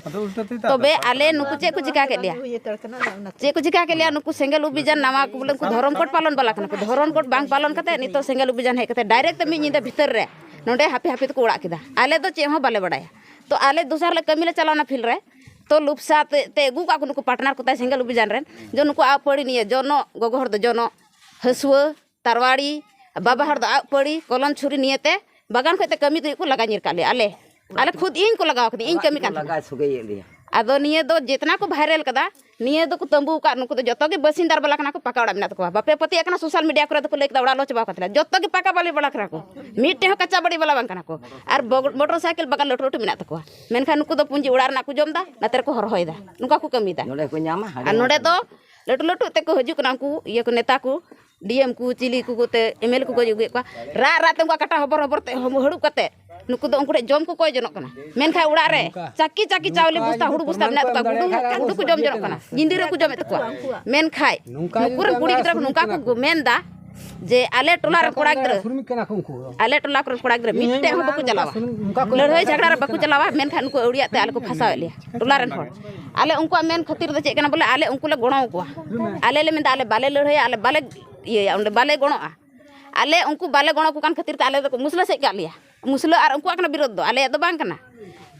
ᱛᱚᱵᱮ ᱟᱞᱮ ᱱᱩᱠᱩ ᱪᱮᱫ ᱠᱚ ᱪᱤᱠᱟ ᱠᱮᱫ ᱞᱮᱭᱟ? ᱪᱮᱫ ᱠᱚ ᱪᱤᱠᱟ ᱠᱮᱫ ᱞᱮᱭᱟ? ᱱᱩᱠᱩ ᱥᱮᱸᱜᱮᱞ ᱚᱵᱷᱤᱡᱟᱱ ᱱᱟᱣᱟ ᱠᱚ ᱵᱚᱞᱮ, ᱩᱱᱠᱩ ᱫᱷᱚᱨᱚᱢ ᱠᱳᱰ ᱯᱟᱞᱚᱱ ᱵᱟᱞᱟ ᱠᱟᱱᱟ ᱠᱚ᱾ ᱫᱷᱚᱨᱚᱢ ᱠᱳᱰ ᱵᱟᱝ ᱯᱟᱞᱚᱱ ᱠᱟᱛᱮ ᱱᱤᱛᱚᱜ ᱥᱮᱸᱜᱮᱞ ᱚᱵᱷᱤᱡᱟᱱ ᱦᱮᱡ ᱠᱟᱛᱮ ᱰᱟᱭᱨᱮᱠᱴ ᱢᱤᱫ ᱧᱤᱫᱟᱹ ᱵᱷᱤᱛᱟᱹᱨ ᱨᱮ ᱱᱚᱰᱮ ᱦᱟᱯᱮ ᱦᱟᱯᱮ ᱛᱮᱠᱚ ᱚᱲᱟᱜ ᱠᱮᱫᱟ᱾ ᱟᱞᱮ ᱫᱚ ᱪᱮᱫ ᱦᱚᱸ ᱵᱟᱞᱮ ᱵᱟᱲᱟᱭᱟ᱾ ᱛᱚ ᱟᱞᱮ ᱫᱚᱥᱟᱨ ᱦᱤᱞᱳᱜ ᱠᱟᱹᱢᱤ ᱞᱮ ᱪᱟᱞᱟᱣᱱᱟ ᱯᱷᱤᱞᱰ ᱨᱮ᱾ ᱛᱚ ᱞᱩᱯᱥᱟ ᱛᱮ, ᱛᱮ ᱟᱹᱜᱩ ᱠᱟᱜ ᱠᱚ ᱱᱩᱠᱩ ᱯᱟᱨᱴᱱᱟᱨ ᱠᱚ ᱛᱟᱭ ᱥᱮᱸᱜᱮᱞ ᱚᱵᱷᱤᱡᱟᱱ ᱨᱮᱱ, ᱡᱮ ᱱᱩᱠᱩ ᱟᱜ ᱯᱟᱹᱲᱤ ᱱᱤᱭᱟᱹ ᱡᱚᱱᱚᱜ, ᱜᱚᱜᱚ ᱦᱚᱲ ᱫᱚ ᱡᱚᱱᱚᱜ, ᱦᱟᱹᱥᱩᱣᱟᱹ, ᱛᱟᱨᱣᱟᱲᱤ, ᱵᱟᱵᱟ ᱦᱚᱲ ᱫᱚ ᱟᱜ ᱯᱟᱹᱲᱤ, ᱠᱚᱞᱚᱢ, ᱪᱷᱩᱨᱤ ᱱᱤᱭᱟᱹᱛᱮ ᱵᱟᱜᱟᱱ ᱠᱷᱚᱡ ᱛᱮ ᱠᱟᱹᱢᱤ ᱛᱩᱭᱩ ᱠᱚ ᱞᱟᱜᱟ ᱧᱤᱨ ᱠᱟᱜ ᱞᱮᱭᱟ᱾ ᱟᱞᱮ, ᱟᱞᱮ ᱠᱷᱩᱫ ᱤᱧ ᱠᱚ ᱞᱟᱜᱟᱣ ᱠᱟᱫᱤᱧ, ᱤᱧ ᱠᱟᱹᱢᱤ ᱠᱟᱱ ᱛᱟᱦᱮᱱᱟ᱾ ᱞᱟᱜᱟ ᱥᱩᱜᱟᱹᱭᱮᱫ ᱞᱮᱭᱟ᱾ ᱟᱫᱚ ᱱᱤᱭᱟᱹ ᱫᱚ ᱡᱮᱛᱱᱟ ᱠᱚ ᱵᱷᱟᱭᱨᱟᱞ ᱠᱟᱫᱟ, ᱱᱤᱭᱟᱹ ᱫᱚᱠᱚ ᱛᱟᱹᱢᱵᱩ ᱟᱠᱟᱫ, ᱱᱩᱠᱩ ᱫᱚ ᱡᱚᱛᱚ ᱜᱮ ᱵᱟᱹᱥᱤᱱᱫᱟᱨ ᱵᱟᱞᱟ ᱠᱟᱱᱟ ᱠᱚ, ᱯᱟᱠᱟ ᱚᱲᱟᱜ ᱢᱮᱱᱟᱜ ᱛᱟᱠᱚᱣᱟ᱾ ᱵᱟᱯᱮ ᱯᱟᱹᱛᱭᱟᱹᱜ ᱠᱟᱱᱟ, ᱥᱳᱥᱟᱞ ᱢᱤᱰᱤᱭᱟ ᱠᱚᱨᱮ ᱫᱚᱠᱚ ᱞᱟᱹᱭ ᱠᱮᱫᱟ ᱚᱲᱟᱜ ᱞᱚ ᱪᱟᱵᱟᱣ ᱠᱟᱱ ᱛᱟᱞᱮᱭᱟ᱾ ᱡᱚᱛᱚ ᱜᱮ ᱯᱟᱠᱟ ᱵᱟᱞᱤ ᱵᱟᱞᱟ ᱠᱟᱱᱟ ᱠᱚ, ᱢᱤᱫᱴᱮᱡ ᱦᱚᱸ ᱠᱟᱪᱟ ᱵᱟᱹᱲᱤ ᱵᱟᱞᱟ ᱵᱟᱝ ᱠᱟᱱᱟ ᱠᱚ᱾ ᱟᱨ ᱵᱚᱜ-, ᱢᱚᱴᱚᱨ ᱥᱟᱭᱠᱮᱞ ᱵᱟᱜᱟᱱ ᱞᱟᱹᱴᱩ ᱞᱟᱹᱴᱩ ᱢᱮᱱᱟᱜ ᱛᱟᱠᱚᱣᱟ, ᱢᱮᱱᱠᱷᱟᱱ ᱱᱩᱠᱩ ᱫᱚ ᱯᱩᱸᱡᱤ ᱚᱲᱟᱜ ᱨᱮᱱᱟᱜ ᱠᱚ ᱡᱚᱢ ᱮᱫᱟ, ᱱᱚᱛᱮ ᱨᱮᱠᱚ ᱦᱚᱨᱦᱚᱭᱮᱫᱟ, ᱱᱚᱝᱠᱟ ᱠᱚ ᱠᱟᱹᱢᱤᱭᱮᱫᱟ᱾ ᱱᱚᱰᱮ ᱠᱚ ᱧᱟᱢᱟ, ᱦᱟᱸᱰᱮ ᱟᱨ ᱱᱚᱰᱮ ᱧᱟᱢᱟ᱾ ᱫᱚ ᱞᱟᱹᱴᱩ ᱞᱟᱹᱴᱩ ᱛᱮᱠᱚ ᱦᱤᱡᱩᱜ ᱠᱟᱱᱟ ᱩᱱᱠᱩ ᱤᱭᱟᱹ ᱠᱚ, ᱱᱮᱛᱟ ᱠᱚ, ᱰᱤ ᱮᱢ ᱠᱚ, ᱪᱤᱞᱤ ᱠᱚ, ᱛᱮ ᱮᱢ ᱮᱞ ᱮ ᱠᱚ ᱜᱚᱡ ᱟᱹᱜᱩᱭᱮᱫ ᱠᱚᱣᱟ᱾ ᱨᱟᱜ ᱨᱟᱜ ᱛᱮ ᱩᱱᱠᱩᱣᱟᱜ ᱠᱟᱴᱟ ᱦᱚᱵᱚᱨ ᱦᱚᱵᱚᱨ ᱛᱮ ᱦᱚᱢ-, ᱦᱟᱹᱲᱩᱵ ᱠᱟᱛᱮ ᱱᱩᱠᱩ ᱫᱚ ᱩᱱᱠᱩ ᱴᱷᱮᱱ ᱡᱚᱢ ᱠᱚ ᱠᱚᱭ ᱡᱚᱱᱚᱜ ᱠᱟᱱᱟ᱾ ᱢᱮᱱᱠᱷᱟᱱ ᱚᱲᱟᱜ ᱨᱮ ᱱᱚᱝᱠᱟ, ᱪᱟᱹᱠᱤ ᱪᱟᱹᱠᱤ ᱱᱚᱝᱠᱟ ᱪᱟᱣᱞᱮ ᱵᱚᱥᱛᱟ, ᱡᱩᱫᱤ ᱦᱩᱲᱩ ᱠᱚ ᱵᱚᱥᱛᱟ ᱯᱨᱚᱢᱟᱱ ᱢᱮᱱᱟᱜ ᱠᱚ ᱛᱟᱠᱚᱣᱟ, ᱮᱢ ᱦᱩᱲᱩ, ᱫᱟᱲᱮᱭᱟᱜ ᱠᱷᱟᱱ ᱦᱩᱲᱩ ᱠᱚ ᱡᱚᱢ ᱡᱚᱱᱚᱜ ᱠᱟᱱᱟ, ᱧᱤᱫᱤᱨ ᱨᱮᱠᱚ ᱡᱚᱢᱮᱫ ᱛᱟᱠᱚᱣᱟ᱾ ᱢᱮᱱᱠᱷᱟᱱ ᱱᱚᱝᱠᱟ ᱱᱩᱠᱩ ᱨᱮᱱ ᱡᱩᱫᱤ ᱠᱩᱲᱤ ᱜᱤᱫᱽᱨᱟᱹ ᱠᱚ ᱥᱩᱨᱢᱤ ᱱᱚᱝᱠᱟ ᱠᱟᱱᱟ ᱠᱚ ᱠᱚ, ᱢᱮᱱ ᱮᱫᱟ ᱡᱮ ᱟᱞᱮ ᱴᱚᱞᱟ ᱨᱮᱱ ᱱᱚᱝᱠᱟ ᱠᱚᱲᱟ ᱠᱚ ᱜᱤᱫᱽᱨᱟᱹ, ᱥᱩᱨᱢᱤ ᱠᱟᱱᱟ ᱠᱚ ᱩᱱᱠᱩ ᱫᱚ᱾ ᱟᱞᱮ ᱴᱚᱞᱟ ᱠᱚᱨᱮᱱ ᱠᱚᱲᱟ ᱜᱤᱫᱽᱨᱟᱹ ᱤᱧ ᱢᱤᱫᱴᱮᱡ ᱦᱚᱸ ᱢᱮᱱᱟ ᱵᱟᱠᱚ ᱚᱱᱟ ᱪᱟᱞᱟᱣᱟ᱾ ᱥᱩᱨᱢᱤ, ᱱᱚᱝᱠᱟ ᱠᱚ ᱞᱟᱹᱲᱦᱟᱹᱭ ᱥᱩᱨᱢᱤ ᱡᱷᱟᱜᱽᱲᱟ ᱨᱮ ᱠᱟᱱᱟ᱾ ᱵᱟᱠᱚ ᱪᱟᱞᱟᱣᱟ, ᱢᱮᱱᱠᱷᱟᱱ ᱩᱱᱠᱩ ᱟᱹᱣᱲᱤᱭᱟᱜ ᱛᱮ ᱟᱞᱮ ᱠᱚ ᱯᱷᱟᱸᱥᱟᱣᱮᱫ ᱞᱮᱭᱟ ᱴᱚᱞᱟ ᱨᱮᱱ ᱦᱚᱲ᱾ ᱟᱞᱮ ᱩᱱᱠᱩᱣᱟᱜ ᱢᱮᱱ ᱠᱷᱟᱹᱛᱤᱨ ᱫᱚ ᱪᱮᱫ ᱠᱟᱱᱟ ᱵᱚᱞᱮ, ᱟᱞᱮ ᱩᱱᱠᱩ ᱞᱮ ᱜᱚᱲᱚ ᱟᱠᱚᱣᱟ᱾ ᱟᱞᱮ ᱞᱮ ᱢᱮᱱᱫᱟ ᱟᱞᱮ ᱵᱟᱞᱮ ᱞᱟᱹᱲᱦᱟᱹᱭᱟ, ᱟᱞᱮ ᱵᱟᱞᱮ ᱤᱭᱟᱹᱭᱟ, ᱚᱸᱰᱮ ᱵᱟᱞᱮ ᱜᱚᱲᱚᱜᱼᱟ᱾ ᱟᱞᱮ ᱩᱱᱠᱩ ᱵᱟᱞᱮ ᱜᱚᱲᱚ ᱟᱠᱚ ᱠᱟᱱ ᱠᱷᱟᱹᱛᱤᱨ ᱛᱮ ᱟᱞᱮ ᱫᱚᱠᱚ ᱢᱩᱥᱞᱟᱹ ᱥᱮᱫ ᱠᱟᱜ ᱞᱮᱭᱟ᱾ ᱢᱩᱥᱞᱟᱹ ᱟᱨ ᱩᱱᱠᱩᱣᱟᱜ ᱠᱟᱱᱟ ᱵᱤᱨᱳᱫᱷ ᱫᱚ, ᱟᱞᱮᱭᱟᱜ ᱫᱚ ᱵᱟᱝ ᱠᱟᱱᱟ᱾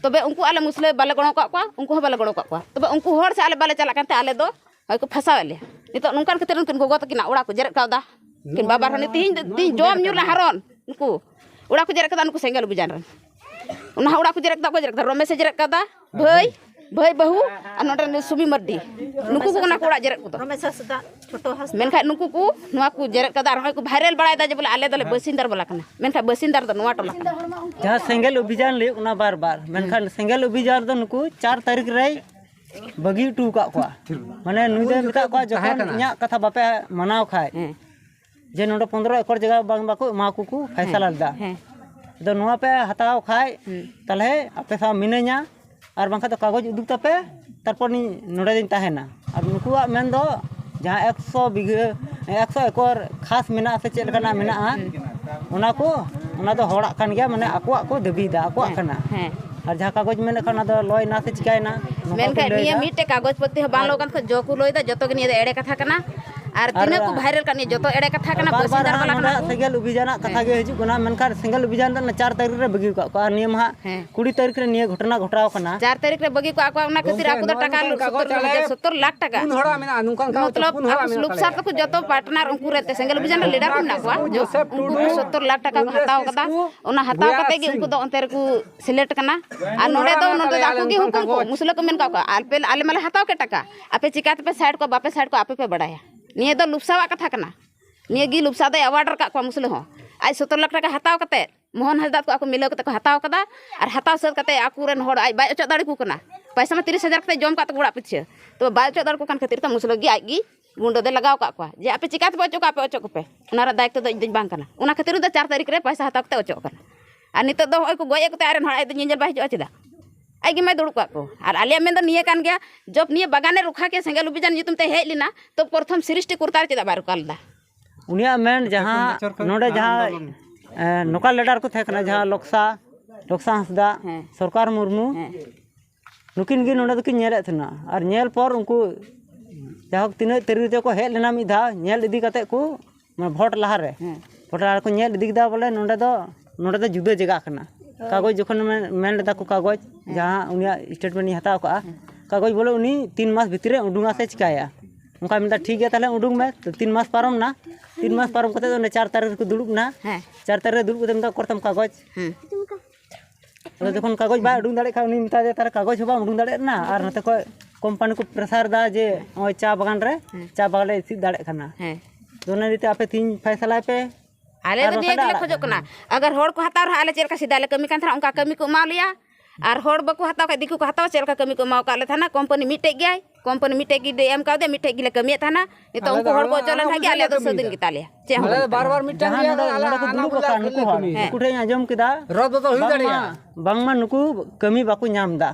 ᱛᱚᱵᱮ ᱩᱱᱠᱩ ᱟᱞᱮ ᱢᱩᱥᱞᱟᱹ ᱵᱟᱞᱮ ᱜᱚᱲᱚ ᱟᱠᱟᱫ ᱠᱚᱣᱟ, ᱩᱱᱠᱩ ᱦᱚᱸ ᱵᱟᱞᱮ ᱜᱚᱲᱚ ᱟᱠᱟᱫ ᱠᱚᱣᱟ᱾ ᱛᱚᱵᱮ ᱩᱱᱠᱩ ᱦᱚᱲ ᱥᱮᱫ ᱟᱞᱮ ᱵᱟᱞᱮ ᱪᱟᱞᱟᱜ ᱠᱟᱱᱛᱮ ᱟᱞᱮ ᱫᱚ ᱦᱚᱭ ᱠᱚ ᱯᱷᱟᱸᱥᱟᱣᱮᱫ ᱞᱮᱭᱟ᱾ ᱱᱤᱛᱚᱜ ᱱᱚᱝᱠᱟᱱ ᱠᱷᱟᱹᱛᱤᱨ ᱩᱱᱠᱤᱱ ᱜᱚᱜᱚ ᱛᱟᱹᱠᱤᱱᱟᱜ ᱚᱲᱟᱜ ᱠᱚ ᱡᱮᱨᱮᱫ ᱠᱟᱣᱫᱟ᱾ ᱩᱱᱠᱤᱱ ᱵᱟᱵᱟ ᱦᱚᱸ ᱛᱮᱦᱤᱧ, ᱛᱮᱦᱤᱧ ᱡᱚᱢ ᱧᱩ ᱨᱮᱱᱟᱜ ᱦᱟᱨᱚᱱ ᱩᱱᱠᱩ ᱚᱲᱟᱜ ᱠᱚ ᱡᱮᱨᱮᱫ ᱠᱟᱫᱟ, ᱱᱩᱠᱩ ᱥᱮᱸᱜᱮᱞ ᱚᱵᱷᱤᱡᱟᱱ ᱨᱮᱱ᱾ ᱚᱱᱟ ᱦᱚᱸ ᱚᱲᱟᱜ ᱠᱚ ᱡᱮᱨᱮᱫ ᱠᱟᱫᱟ, ᱚᱠᱚᱭ ᱡᱮᱨᱮᱫ ᱠᱟᱫᱟ? ᱨᱚᱢᱮᱥᱮ ᱡᱮᱨᱮᱫ ᱠᱟᱫᱟ, ᱵᱷᱟᱹᱭ᱾ ᱵᱷᱟᱹᱭ ᱵᱟᱹᱦᱩ ᱟᱨ ᱱᱚᱰᱮ ᱨᱤᱱᱤᱡ ᱥᱩᱵᱤ ᱢᱟᱨᱰᱤ, ᱱᱩᱠᱩ ᱠᱚ ᱠᱟᱱᱟ ᱠᱚ ᱚᱲᱟᱜ ᱡᱮᱨᱮᱫ ᱠᱚᱫᱚ᱾ ᱨᱚᱢᱮᱥ ᱦᱟᱸᱥᱫᱟ, ᱪᱷᱳᱴᱳ ᱦᱟᱸᱥᱫᱟ᱾ ᱢᱮᱱᱠᱷᱟᱱ ᱱᱩᱠᱩ ᱠᱚ ᱱᱚᱣᱟ ᱠᱚ ᱡᱮᱨᱮᱫ ᱠᱟᱫᱟ ᱟᱨ ᱱᱚᱜᱼᱚᱭ ᱠᱚ ᱵᱷᱟᱭᱨᱟᱞ ᱵᱟᱲᱟᱭᱮᱫᱟ ᱡᱮ ᱵᱚᱞᱮ ᱟᱞᱮ ᱫᱚᱞᱮ ᱵᱟᱹᱥᱤᱱᱫᱟᱨ ᱵᱟᱞᱟ ᱠᱟᱱᱟ, ᱢᱮᱱᱠᱷᱟᱱ ᱵᱟᱹᱥᱤᱱᱫᱟᱨ ᱫᱚ ᱱᱚᱣᱟ ᱴᱚᱞᱟ ᱠᱟᱱᱟ᱾ ᱡᱟᱦᱟᱸ ᱥᱮᱸᱜᱮᱞ ᱚᱵᱷᱤᱡᱟᱱ ᱞᱟᱹᱭᱚᱜ ᱠᱟᱱᱟ ᱵᱟᱨ ᱵᱟᱨ, ᱢᱮᱱᱠᱷᱟᱱ ᱥᱮᱸᱜᱮᱞ ᱚᱵᱷᱤᱡᱟᱱ ᱨᱮᱫᱚ ᱱᱩᱠᱩ ᱪᱟᱨ ᱛᱟᱹᱨᱤᱠᱷ ᱨᱮᱭ ᱵᱟᱹᱜᱤ ᱦᱚᱴᱚ ᱟᱠᱟᱫ ᱠᱚᱣᱟ᱾ ᱢᱟᱱᱮ ᱱᱩᱭ ᱫᱚᱭ ᱢᱮᱛᱟᱜ ᱠᱚᱣᱟ, ᱡᱚᱠᱷᱚᱱ ᱤᱧᱟᱹᱜ ᱠᱟᱛᱷᱟ ᱵᱟᱯᱮ ᱢᱟᱱᱟᱣ ᱠᱷᱟᱡ, ᱦᱮᱸ᱾ ᱡᱮ ᱱᱚᱰᱮ ᱯᱚᱱᱫᱽᱨᱚ ᱮᱠᱚᱨ ᱡᱟᱭᱜᱟ ᱵᱟᱝ ᱵᱟᱠᱚ ᱮᱢᱟ ᱠᱚ ᱠᱚ ᱯᱷᱟᱭᱥᱟᱞᱟ ᱞᱮᱫᱟ᱾ ᱦᱮᱸ᱾ ᱟᱫᱚ ᱱᱚᱣᱟ ᱯᱮ ᱦᱟᱛᱟᱣ ᱠᱷᱟᱡ, ᱦᱩᱸ᱾ ᱛᱟᱦᱞᱮ ᱟᱯᱮ ᱥᱟᱶ ᱢᱤᱱᱟᱹᱧᱟ, ᱟᱨ ᱵᱟᱝᱠᱷᱟᱱ ᱫᱚ ᱠᱟᱜᱚᱡᱽ ᱩᱫᱩᱜ ᱛᱟᱯᱮ, ᱛᱟᱨᱯᱚᱨ ᱱᱤᱧ ᱱᱚᱰᱮ ᱫᱚᱧ ᱛᱟᱦᱮᱱᱟ᱾ ᱟᱨ ᱱᱩᱠᱩᱣᱟᱜ ᱢᱮᱱ ᱫᱚ ᱡᱟᱦᱟᱸ ᱮᱠᱥᱚ ᱵᱤᱜᱷᱟᱹ, ᱮᱠᱥᱚ ᱮᱠᱚᱨ ᱠᱷᱟᱥ ᱢᱮᱱᱟᱜᱼᱟ ᱥᱮ ᱪᱮᱫ ᱞᱮᱠᱟᱱᱟᱜ ᱢᱮᱱᱟᱜᱼᱟ, ᱦᱩᱸ᱾ ᱚᱱᱟ ᱠᱚ, ᱚᱱᱟ ᱫᱚ ᱦᱚᱲᱟᱜ ᱠᱟᱱ ᱜᱮᱭᱟ, ᱢᱟᱱᱮ ᱟᱠᱚᱣᱟᱜ ᱠᱚ ᱫᱟᱹᱵᱤᱭᱮᱫᱟ, ᱟᱠᱚᱣᱟᱜ ᱦᱮᱸ, ᱠᱟᱱᱟ᱾ ᱦᱮᱸ᱾ ᱟᱨ ᱡᱟᱦᱟᱸ ᱠᱟᱜᱚᱡᱽ ᱢᱮᱱᱮᱫ ᱠᱷᱟᱱ ᱚᱱᱟ ᱫᱚ ᱞᱚᱭ ᱮᱱᱟ ᱥᱮ ᱪᱤᱠᱟᱭᱮᱱᱟ, ᱱᱚᱝᱠᱟ ᱠᱚ ᱢᱮᱱᱠᱷᱟᱱ ᱱᱤᱭᱟᱹ ᱞᱟᱹᱭᱫᱟ᱾ ᱢᱤᱫᱴᱮᱡ ᱠᱟᱜᱚᱡᱽ ᱯᱟᱹᱛᱤ ᱦᱚᱸ ᱵᱟᱝ ᱞᱟᱜᱟᱣ ᱠᱟᱱ ᱠᱷᱟᱡ ᱡᱚ ᱠᱚ ᱞᱟᱹᱭᱫᱟ, ᱡᱚᱛᱚ ᱜᱮ ᱱᱤᱭᱟᱹ ᱫᱚ ᱮᱲᱮ ᱠᱟᱛᱷᱟ ᱠᱟᱱᱟ᱾ ᱟᱨ ᱟᱨ ᱛᱤᱱᱟᱹᱜ ᱠᱚ ᱵᱷᱟᱭᱨᱟᱞ ᱠᱟᱱ ᱱᱤᱭᱟᱹ ᱡᱚᱛᱚ ᱮᱲᱮ ᱠᱟᱛᱷᱟ ᱠᱟᱱᱟ, ᱵᱟᱨ ᱵᱟᱨ ᱵᱟᱹᱥᱤᱱᱫᱟᱨ ᱦᱟᱸᱜ ᱵᱟᱞᱟ ᱠᱟᱱᱟ ᱱᱚᱰᱮ ᱠᱚ᱾ ᱥᱮᱸᱜᱮᱞ ᱚᱵᱷᱤᱡᱟᱱᱟᱜ ᱠᱟᱛᱷᱟ ᱦᱮᱸ᱾ ᱜᱮ ᱦᱤᱡᱩᱜ ᱠᱟᱱᱟ, ᱢᱮᱱᱠᱷᱟᱱ ᱥᱮᱸᱜᱮᱞ ᱚᱵᱷᱤᱡᱟᱱ ᱫᱚ ᱚᱱᱟ ᱪᱟᱨ ᱛᱟᱹᱨᱤᱠᱷ ᱨᱮ ᱵᱟᱹᱜᱤ ᱟᱠᱟᱫ ᱠᱚᱣᱟ᱾ ᱟᱨ ᱱᱤᱭᱟᱹ ᱢᱟ ᱦᱟᱸᱜ ᱦᱮᱸ᱾ ᱠᱩᱲᱤ ᱛᱟᱹᱨᱤᱠᱷ ᱨᱮ ᱱᱤᱭᱟᱹ ᱜᱷᱚᱴᱚᱱᱟ ᱜᱷᱚᱴᱟᱣ ᱠᱟᱱᱟ᱾ ᱪᱟᱨ ᱛᱟᱹᱨᱤᱠᱷ ᱨᱮ ᱵᱟᱹᱜᱤ ᱠᱚᱜᱼᱟ ᱠᱚ, ᱚᱱᱟ ᱠᱷᱟᱹᱛᱤᱨ ᱜᱚᱢᱠᱮ, ᱟᱠᱚ ᱫᱚ ᱱᱚᱣᱟ ᱴᱟᱠᱟ ᱱᱚᱝᱠᱟᱱ ᱠᱟᱜᱚᱡᱽ ᱥᱚᱛᱛᱚᱨ ᱦᱟᱡᱟᱨ, ᱟᱞᱮ ᱥᱚᱛᱛᱚᱨ ᱞᱟᱠᱷ ᱴᱟᱠᱟ᱾ ᱯᱩᱱ ᱦᱚᱲᱟᱜ ᱢᱮᱱᱟᱜᱼᱟ, ᱱᱚᱝᱠᱟᱱ ᱠᱟᱜᱚᱡᱽ ᱢᱚᱛᱞᱚᱵ, ᱯᱩᱱ ᱦᱚᱲᱟᱜ ᱟᱠᱚ ᱢᱮᱱᱟᱜ ᱞᱩᱯᱥᱟᱨ ᱛᱟᱞᱮᱭᱟ᱾ ᱛᱟᱠᱚ ᱡᱚᱛᱚ ᱯᱟᱨᱴᱱᱟᱨ ᱩᱱᱠᱩ ᱨᱮ ᱛᱮ ᱥᱮᱸᱜᱮᱞ ᱚᱵᱷᱤᱡᱟᱱ ᱨᱮ ᱞᱤᱰᱟᱨ ᱠᱚ ᱢᱮᱱᱟᱜ ᱠᱚᱣᱟ᱾ ᱡᱚ-, ᱡᱳᱥᱮᱯᱷ ᱩᱱᱠᱩ ᱴᱩᱰᱩ, ᱥᱚᱛᱛᱚᱨ ᱞᱟᱠᱷ ᱴᱟᱠᱟ ᱠᱚ ᱩᱨᱢᱤᱞᱟ ᱦᱟᱛᱟᱣ ᱠᱟᱫᱟ᱾ ᱠᱤᱥᱠᱩ, ᱚᱱᱟ ᱦᱟᱛᱟᱣ ᱜᱩᱞᱟᱨ ᱠᱟᱛᱮ ᱜᱮ ᱥᱤᱝ᱾ ᱩᱱᱠᱩ ᱫᱚ ᱚᱱᱛᱮ ᱨᱮᱠᱚ ᱥᱤᱞᱮᱠᱴ ᱠᱟᱱᱟ᱾ ᱟᱨ ᱯᱩᱱ ᱱᱚᱰᱮ ᱦᱚᱲᱟᱜ ᱫᱚ, ᱢᱮᱱᱟᱜ ᱱᱚᱰᱮ ᱫᱚ ᱛᱟᱞᱮᱭᱟ ᱟᱠᱚ ᱟᱞᱮ ᱜᱮ ᱱᱚᱝᱠᱟᱱ ᱦᱩᱠᱩᱢ ᱠᱚ, ᱠᱟᱜᱚᱡᱽ᱾ ᱢᱩᱥᱞᱟᱹ ᱠᱚ ᱢᱮᱱ ᱠᱟᱜ ᱠᱚᱣᱟ, ᱟᱯᱮ, ᱟᱞᱮ ᱢᱟᱞᱮ ᱦᱟᱛᱟᱣ ᱠᱮᱫ ᱴᱟᱠᱟ, ᱟᱯᱮ ᱪᱤᱠᱟ ᱛᱮᱯᱮ ᱥᱟᱭᱤᱰ ᱠᱚᱣᱟ, ᱵᱟᱯᱮ ᱥᱟᱭᱤᱰ ᱠᱚᱣᱟ, ᱟᱯᱮ ᱯᱮ ᱵᱟᱲᱟᱭᱟ᱾ ᱱᱤᱭᱟᱹ ᱫᱚ ᱞᱩᱯᱥᱟᱣᱟᱜ ᱠᱟᱛᱷᱟ ᱠᱟᱱᱟ᱾ ᱱᱤᱭᱟᱹ ᱜᱮ ᱞᱩᱯᱥᱟ ᱫᱚᱭ ᱮᱣᱟᱨᱰ ᱨᱟᱠᱟᱵ ᱠᱚᱣᱟ ᱢᱩᱥᱞᱟᱹ ᱦᱚᱸ᱾ ᱟᱡ ᱥᱚᱛᱛᱚᱨ ᱞᱟᱠᱷ ᱴᱟᱠᱟ ᱦᱟᱛᱟᱣ ᱠᱟᱛᱮ, ᱢᱳᱦᱚᱱ ᱦᱟᱸᱥᱫᱟ ᱛᱟᱠᱚ ᱟᱠᱚ ᱢᱤᱞᱟᱹᱣ ᱠᱟᱛᱮ ᱠᱚ ᱦᱟᱛᱟᱣ ᱠᱟᱫᱟ᱾ ᱟᱨ ᱦᱟᱛᱟᱣ ᱥᱟᱹᱛ ᱠᱟᱛᱮ ᱟᱠᱚ ᱨᱮᱱ ᱦᱚᱲ ᱟᱡ ᱵᱟᱭ ᱚᱪᱚᱜ ᱫᱟᱲᱮ ᱟᱠᱚ ᱠᱟᱱᱟ᱾ ᱯᱚᱭᱥᱟ ᱢᱟ ᱛᱤᱨᱤᱥ ᱦᱟᱡᱟᱨ ᱠᱟᱛᱮ ᱡᱚᱢ ᱠᱟᱜ ᱛᱟᱠᱚ ᱚᱲᱟᱜ ᱯᱤᱪᱷᱟᱹ᱾ ᱛᱚᱵᱮ ᱵᱟᱭ ᱚᱪᱚᱜ ᱫᱟᱲᱮ ᱟᱠᱚ ᱠᱟᱱ ᱠᱷᱟᱹᱛᱤᱨ ᱛᱮ ᱢᱩᱥᱞᱟᱹ ᱜᱮ ᱟᱡ ᱜᱮ ᱜᱩᱱᱰᱟᱹ ᱫᱚᱭ ᱞᱟᱜᱟᱣ ᱠᱟᱜ ᱠᱚᱣᱟ ᱡᱮ, "ᱟᱯᱮ ᱪᱤᱠᱟ ᱛᱮᱯᱮ ᱚᱪᱚᱜ ᱠᱚᱣᱟ, ᱟᱯᱮ ᱚᱪᱚᱜ ᱠᱚᱯᱮ᱾" ᱚᱱᱟ ᱨᱮ ᱫᱟᱭᱤᱛᱛᱚ ᱫᱚ ᱤᱧ ᱫᱚᱧ ᱵᱟᱝ ᱠᱟᱱᱟ᱾ ᱚᱱᱟ ᱠᱷᱟᱹᱛᱤᱨ ᱫᱚ ᱪᱟᱨ ᱛᱟᱹᱨᱤᱠᱷ ᱨᱮ ᱯᱚᱭᱥᱟ ᱦᱟᱛᱟᱣ ᱠᱟᱛᱮ ᱚᱪᱚᱜ ᱠᱟᱱᱟ᱾ ᱟᱨ ᱱᱤᱛᱚᱜ ᱫᱚ ᱦᱚᱸᱜᱼᱚᱭ ᱠᱚ ᱜᱚᱡ ᱮᱫ ᱠᱚᱛᱮ ᱟᱡ ᱨᱮᱱ ᱦᱚᱲ ᱟᱡ ᱫᱚ ᱧᱮᱧᱮᱞ ᱵᱟᱭ ᱦᱤᱡᱩᱜᱼᱟ ᱪᱮᱫᱟᱜ? ᱟᱡ ᱜᱮ ᱢᱟᱭ ᱫᱩᱲᱩᱵ ᱠᱟᱜ ᱠᱚ᱾ ᱟᱨ ᱟᱞᱮᱭᱟᱜ ᱢᱮᱱ ᱫᱚ ᱱᱤᱭᱟᱹ ᱠᱟᱱ ᱜᱮᱭᱟ, ᱡᱚᱵ ᱱᱤᱭᱟᱹ ᱵᱟᱜᱟᱱᱮ ᱨᱩᱠᱷᱟ ᱠᱮ ᱥᱮᱸᱜᱮᱞ ᱚᱵᱷᱤᱡᱟᱱ ᱧᱩᱛᱩᱢ ᱛᱮ ᱦᱮᱡ ᱞᱮᱱᱟ, ᱛᱚ ᱯᱨᱚᱛᱷᱚᱢ ᱥᱨᱤᱥᱴᱤ ᱠᱚᱨᱛᱟ ᱨᱮ ᱪᱮᱫᱟᱜ ᱵᱟᱭ ᱨᱩᱠᱟ ᱞᱮᱫᱟ? ᱩᱱᱤᱭᱟᱜ ᱢᱮᱱ ᱡᱟᱦᱟᱸ ᱱᱚᱰᱮ ᱡᱟᱦᱟᱸ, ᱮ, ᱱᱚᱠᱟᱞ ᱞᱮᱰᱟᱨ ᱠᱚ ᱛᱟᱦᱮᱸ ᱠᱟᱱᱟ, ᱡᱟᱦᱟᱸ ᱞᱚᱠᱥᱟ, ᱞᱚᱠᱥᱟ ᱦᱟᱸᱥᱫᱟ, ᱦᱮᱸ᱾ ᱥᱚᱨᱠᱟᱨ ᱢᱩᱨᱢᱩ, ᱦᱮᱸ᱾ ᱱᱩᱠᱤᱱ ᱜᱮ ᱱᱚᱰᱮ ᱫᱚᱠᱤᱱ ᱧᱮᱞᱮᱫ ᱛᱟᱦᱮᱱᱟ᱾ ᱟᱨ ᱧᱮᱞ ᱯᱚᱨ ᱩᱱᱠᱩ ᱡᱟᱭᱦᱳᱠ ᱛᱤᱱᱟᱹᱜ ᱛᱟᱹᱨᱤ ᱨᱮᱠᱚ ᱦᱮᱡ ᱞᱮᱱᱟ ᱢᱤᱫ ᱫᱷᱟᱣ, ᱧᱮᱞ ᱤᱫᱤ ᱠᱟᱛᱮᱫ ᱠᱚ, ᱢᱟᱱᱮ ᱵᱷᱳᱴ ᱞᱟᱦᱟᱨᱮ, ᱦᱮᱸ᱾ ᱵᱷᱳᱴ ᱞᱟᱦᱟᱨᱮ ᱠᱚ ᱧᱮᱞ ᱤᱫᱤ ᱠᱮᱫᱟ ᱵᱚᱞᱮ ᱱᱚᱰᱮ ᱫᱚ, ᱱᱚᱰᱮ ᱫᱚ ᱡᱩᱫᱟᱹ ᱡᱟᱭᱜᱟ ᱠᱟᱱᱟ᱾ ᱦᱳᱭ᱾ ᱠᱟᱜᱚᱡᱽ ᱡᱚᱠᱷᱚᱱ ᱢᱮᱱ, ᱢᱮᱱ ᱞᱮᱫᱟ ᱠᱚ ᱠᱟᱜᱚᱡᱽ, ᱦᱮᱸ᱾ ᱡᱟᱦᱟᱸ ᱩᱱᱤᱭᱟᱜ ᱥᱴᱮᱴᱢᱮᱱᱴ ᱤᱧ ᱦᱟᱛᱟᱣ ᱠᱟᱜᱼᱟ, ᱦᱮᱸ᱾ ᱠᱟᱜᱚᱡᱽ ᱵᱚᱞᱮ ᱩᱱᱤ ᱛᱤᱱ ᱢᱟᱥ ᱵᱷᱤᱛᱤᱨ ᱨᱮ ᱩᱰᱩᱝᱟ ᱥᱮ ᱪᱤᱠᱟᱭᱟ? ᱚᱱᱠᱟ ᱢᱮᱱᱫᱟ, "ᱴᱷᱤᱠ ᱜᱮᱭᱟ, ᱛᱟᱦᱞᱮ ᱩᱰᱩᱝ ᱢᱮ᱾" ᱛᱚ ᱛᱤᱱ ᱢᱟᱥ ᱯᱟᱨᱚᱢ ᱱᱟ, ᱛᱤᱱ ᱢᱟᱥ ᱯᱟᱨᱚᱢ ᱠᱟᱛᱮ ᱫᱚ ᱚᱸᱰᱮ ᱪᱟᱨ ᱛᱟᱹᱨᱤᱠᱷ ᱨᱮᱠᱚ ᱫᱩᱲᱩᱵ ᱱᱟ᱾ ᱦᱮᱸ᱾ ᱪᱟᱨ ᱛᱟᱹᱨᱤᱠᱷ ᱨᱮ ᱫᱩᱲᱩᱵ ᱠᱟᱛᱮ ᱢᱮᱱᱫᱟ, "ᱚᱠᱚᱨ ᱛᱟᱢ ᱠᱟᱜᱚᱡᱽ?" ᱦᱮᱸ᱾ ᱟᱫᱚ ᱡᱚᱠᱷᱚᱱ ᱠᱟᱜᱚᱡᱽ ᱵᱟᱭ ᱩᱰᱩᱝ ᱫᱟᱲᱮᱭᱟᱜ ᱠᱷᱟᱱ, ᱩᱱᱤ ᱢᱮᱛᱟᱭ ᱫᱮ, "ᱛᱟᱦᱚᱞᱮ ᱠᱟᱜᱚᱡᱽ ᱦᱚᱸ ᱵᱟᱢ ᱩᱰᱩᱝ ᱫᱟᱲᱮᱭᱟᱜ ᱠᱟᱱᱟ, ᱟᱨ ᱱᱚᱛᱮ ᱠᱷᱚᱡ ᱠᱳᱢᱯᱟᱱᱤ ᱠᱚ ᱯᱨᱮᱥᱟᱨ ᱫᱟ ᱡᱮ ᱱᱚᱜᱼᱚᱭ ᱪᱟ ᱵᱟᱜᱟᱱ ᱨᱮ ᱦᱮᱸ᱾ ᱪᱟ ᱵᱟᱜᱟᱱ ᱞᱮ ᱤᱥᱤᱫ ᱫᱟᱲᱮᱭᱟᱜ ᱠᱟᱱᱟ᱾ ᱦᱮᱸ᱾ ᱛᱚ ᱚᱱᱟ ᱤᱫᱤ ᱛᱮ ᱟᱯᱮ ᱛᱮᱦᱮᱧ ᱯᱷᱟᱭᱥᱟᱞᱟᱭ ᱯᱮ᱾" ᱟᱞᱮ ᱟᱨ ᱫᱚ ᱱᱤᱭᱟᱹ ᱵᱟᱠᱷᱟᱱ ᱫᱚ ᱜᱮᱞᱮ ᱟᱲᱟᱜ ᱠᱷᱚᱡᱚᱜ ᱠᱟᱱᱟ᱾ ᱠᱟᱱᱟ, ᱟᱜᱟᱨ ᱦᱚᱲ ᱠᱚ ᱦᱟᱛᱟᱣ ᱨᱮᱦᱚᱸ, ᱟᱞᱮ ᱪᱮᱫ ᱞᱮᱠᱟ ᱥᱮᱫᱟᱭ ᱞᱮ ᱠᱟᱹᱢᱤ ᱠᱟᱱ ᱛᱟᱦᱮᱱᱟ, ᱚᱱᱠᱟ ᱠᱟᱹᱢᱤ ᱠᱚ ᱮᱢᱟ ᱞᱮᱭᱟ᱾ ᱟᱨ ᱦᱚᱲ ᱵᱟᱠᱚ ᱦᱟᱛᱟᱣ ᱠᱷᱟᱡ, ᱫᱤᱠᱩ ᱠᱚ ᱦᱟᱛᱟᱣᱟ, ᱪᱮᱫ ᱞᱮᱠᱟ ᱠᱟᱹᱢᱤ ᱠᱚ ᱮᱢᱟᱣ ᱠᱟᱜ ᱞᱮ ᱛᱟᱦᱮᱱᱟ? ᱠᱳᱢᱯᱟᱱᱤ ᱢᱤᱫᱴᱮᱡ ᱜᱮᱭᱟᱭ, ᱠᱳᱢᱯᱟᱱᱤ ᱢᱤᱫᱴᱮᱡ ᱜᱮ ᱮᱢ ᱠᱟᱣᱫᱮᱭᱟ, ᱢᱤᱫᱴᱷᱮᱡ ᱜᱮᱞᱮ ᱠᱟᱹᱢᱤᱭᱮᱫ ᱛᱟᱦᱮᱱᱟ᱾ ᱱᱤᱛᱚᱜ ᱟᱞᱮ ᱩᱱᱠᱩ ᱫᱚ ᱦᱚᱲ ᱠᱚ ᱟᱞᱮ ᱚᱪᱚ ᱞᱮᱱ ᱠᱷᱟᱡ ᱜᱮ ᱟᱞᱮ ᱫᱚ ᱥᱟᱹᱫᱷᱤᱱ ᱜᱮᱛᱟᱞᱮᱭᱟ, ᱪᱮᱫ ᱦᱚᱸ ᱡᱟᱦᱟᱸ ᱵᱟᱹᱱᱩᱜ ᱱᱚᱰᱮ ᱛᱟᱞᱮᱭᱟ᱾ ᱱᱚᱰᱮ ᱠᱚ ᱫᱩᱲᱩᱵ ᱟᱠᱟᱱ ᱱᱩᱠᱩ ᱦᱚᱲ, ᱦᱮᱸ᱾ ᱩᱱᱠᱩ ᱴᱷᱮᱱ ᱤᱧ ᱟᱸᱡᱚᱢ ᱠᱮᱫᱟ, ᱨᱚᱫ ᱫᱚ ᱦᱩᱭ ᱵᱟᱝᱢᱟ, ᱫᱟᱲᱮᱭᱟᱜᱼᱟ᱾ ᱵᱟᱝᱢᱟ ᱱᱩᱠᱩ ᱠᱟᱹᱢᱤ ᱵᱟᱠᱚ ᱧᱟᱢ ᱮᱫᱟ᱾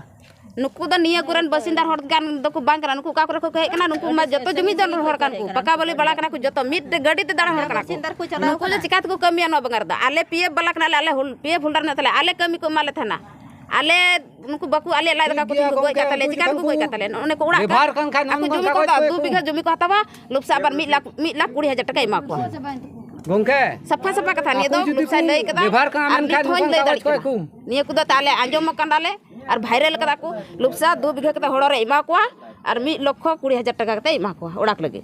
ᱱᱩᱠᱩ ᱫᱚ ᱱᱤᱭᱟᱹ ᱠᱚᱨᱮᱱ ᱵᱟᱥᱤᱱᱫᱟ ᱦᱚᱲ ᱠᱟᱱ ᱫᱚᱠᱚ ᱵᱟᱝ ᱠᱟᱱᱟ, ᱱᱩᱠᱩ ᱚᱠᱟ ᱠᱚᱨᱮ ᱠᱷᱚᱱ ᱠᱚ ᱦᱮᱡ ᱠᱟᱱᱟ? ᱱᱩᱠᱩ ᱢᱟ ᱡᱚᱛᱚ ᱡᱚᱢᱤᱫᱟᱨ ᱦᱚᱲ ᱠᱟᱱ ᱠᱚ, ᱯᱟᱠᱟ ᱵᱟᱹᱞᱤ ᱵᱟᱲᱟ ᱠᱟᱱᱟ ᱠᱚ, ᱡᱚᱛᱚ ᱢᱤᱫ ᱜᱟᱹᱰᱤ ᱛᱮ ᱫᱟᱬᱟᱱ ᱦᱚᱲ ᱠᱟᱱᱟ ᱠᱚ᱾ ᱱᱩᱠᱩ ᱫᱚ ᱪᱤᱠᱟ ᱛᱮᱠᱚ ᱠᱟᱹᱢᱤᱭᱟ ᱱᱚᱣᱟ ᱵᱟᱝᱟᱨ ᱫᱚ? ᱟᱞᱮ ᱯᱤ ᱮᱯᱷ ᱵᱟᱞᱟ ᱠᱟᱱᱟᱞᱮ, ᱟᱞᱮ ᱦᱩᱞ ᱯᱤ ᱮᱯᱷ ᱦᱳᱞᱰᱟᱨ ᱢᱮᱱᱟᱜ ᱛᱟᱞᱮᱭᱟ, ᱟᱞᱮ ᱠᱟᱹᱢᱤ ᱠᱚ ᱮᱢᱟ ᱞᱮ ᱛᱟᱦᱮᱱᱟ᱾ ᱟᱞᱮ ᱱᱩᱠᱩ ᱵᱟᱠᱚ, ᱟᱞᱮᱭᱟᱜ ᱞᱟᱡ ᱫᱟᱠᱟ ᱠᱚ ᱛᱮᱠᱚ ᱜᱚᱡ ᱠᱟᱜ ᱛᱟᱞᱮᱭᱟ, ᱪᱤᱠᱟ ᱛᱮᱠᱚ ᱜᱚᱡ ᱠᱟᱜ ᱛᱟᱞᱮᱭᱟ? ᱱᱚᱜᱼᱚ ᱱᱩᱠᱩ ᱚᱲᱟᱜ, ᱵᱮᱵᱷᱟᱨ ᱠᱟᱱ ᱠᱷᱟᱱ ᱟᱠᱚ ᱱᱚᱝᱠᱟᱱ ᱡᱚᱢᱤ ᱠᱚ ᱠᱟᱜᱚᱡᱽ ᱦᱟᱛᱟᱣᱟ, ᱠᱚ ᱫᱩ ᱮᱠᱩᱢ᱾ ᱵᱤᱜᱷᱟᱹ ᱡᱚᱢᱤ ᱠᱚ ᱦᱟᱛᱟᱣᱟ, ᱞᱩᱯᱥᱟ ᱟᱵᱟᱨ ᱢᱤᱫ ᱞᱟᱠᱷ, ᱢᱤᱫ ᱞᱟᱠᱷ ᱠᱩᱲᱤ ᱦᱟᱡᱟᱨ ᱴᱟᱠᱟᱭ ᱮᱢᱟ ᱠᱚᱣᱟ᱾ ᱜᱚᱝᱠᱮ, ᱥᱟᱯᱷᱟ ᱥᱟᱯᱷᱟ ᱠᱟᱛᱷᱟ, ᱱᱤᱭᱟᱹ ᱟᱠᱚ ᱫᱚ ᱡᱩᱫᱤ ᱞᱩᱯᱥᱟᱭ ᱠᱚ ᱞᱟᱹᱭ ᱠᱟᱫᱟ᱾ ᱵᱮᱵᱷᱟᱨ ᱠᱟᱱᱟ, ᱟᱨ ᱢᱮᱱᱠᱷᱟᱱ ᱱᱤᱛ ᱦᱚᱸᱧ ᱱᱚᱝᱠᱟ ᱞᱟᱹᱭ ᱠᱟᱜᱚᱡᱽ ᱫᱟᱲᱮᱭᱟᱜ ᱠᱚ ᱠᱟᱱᱟ᱾ ᱮᱠᱩᱢ᱾ ᱱᱤᱭᱟᱹ ᱠᱚᱫᱚ ᱛᱟᱦᱞᱮ ᱟᱸᱡᱚᱢ ᱟᱠᱟᱱᱟᱞᱮ ᱟᱨ ᱵᱷᱟᱭᱨᱟᱞ ᱠᱟᱫᱟ ᱠᱚ, ᱞᱩᱯᱥᱟ ᱫᱩ ᱵᱤᱜᱷᱟᱹ ᱠᱟᱛᱮ ᱦᱚᱲ ᱨᱮ ᱮᱢᱟ ᱠᱚᱣᱟ ᱟᱨ ᱢᱤᱫ ᱞᱚᱠᱷᱚ ᱠᱩᱲᱤ ᱦᱟᱡᱟᱨ ᱴᱟᱠᱟ ᱠᱟᱛᱮ ᱮᱢᱟ ᱠᱚᱣᱟ ᱚᱲᱟᱜ ᱞᱟᱹᱜᱤᱫ᱾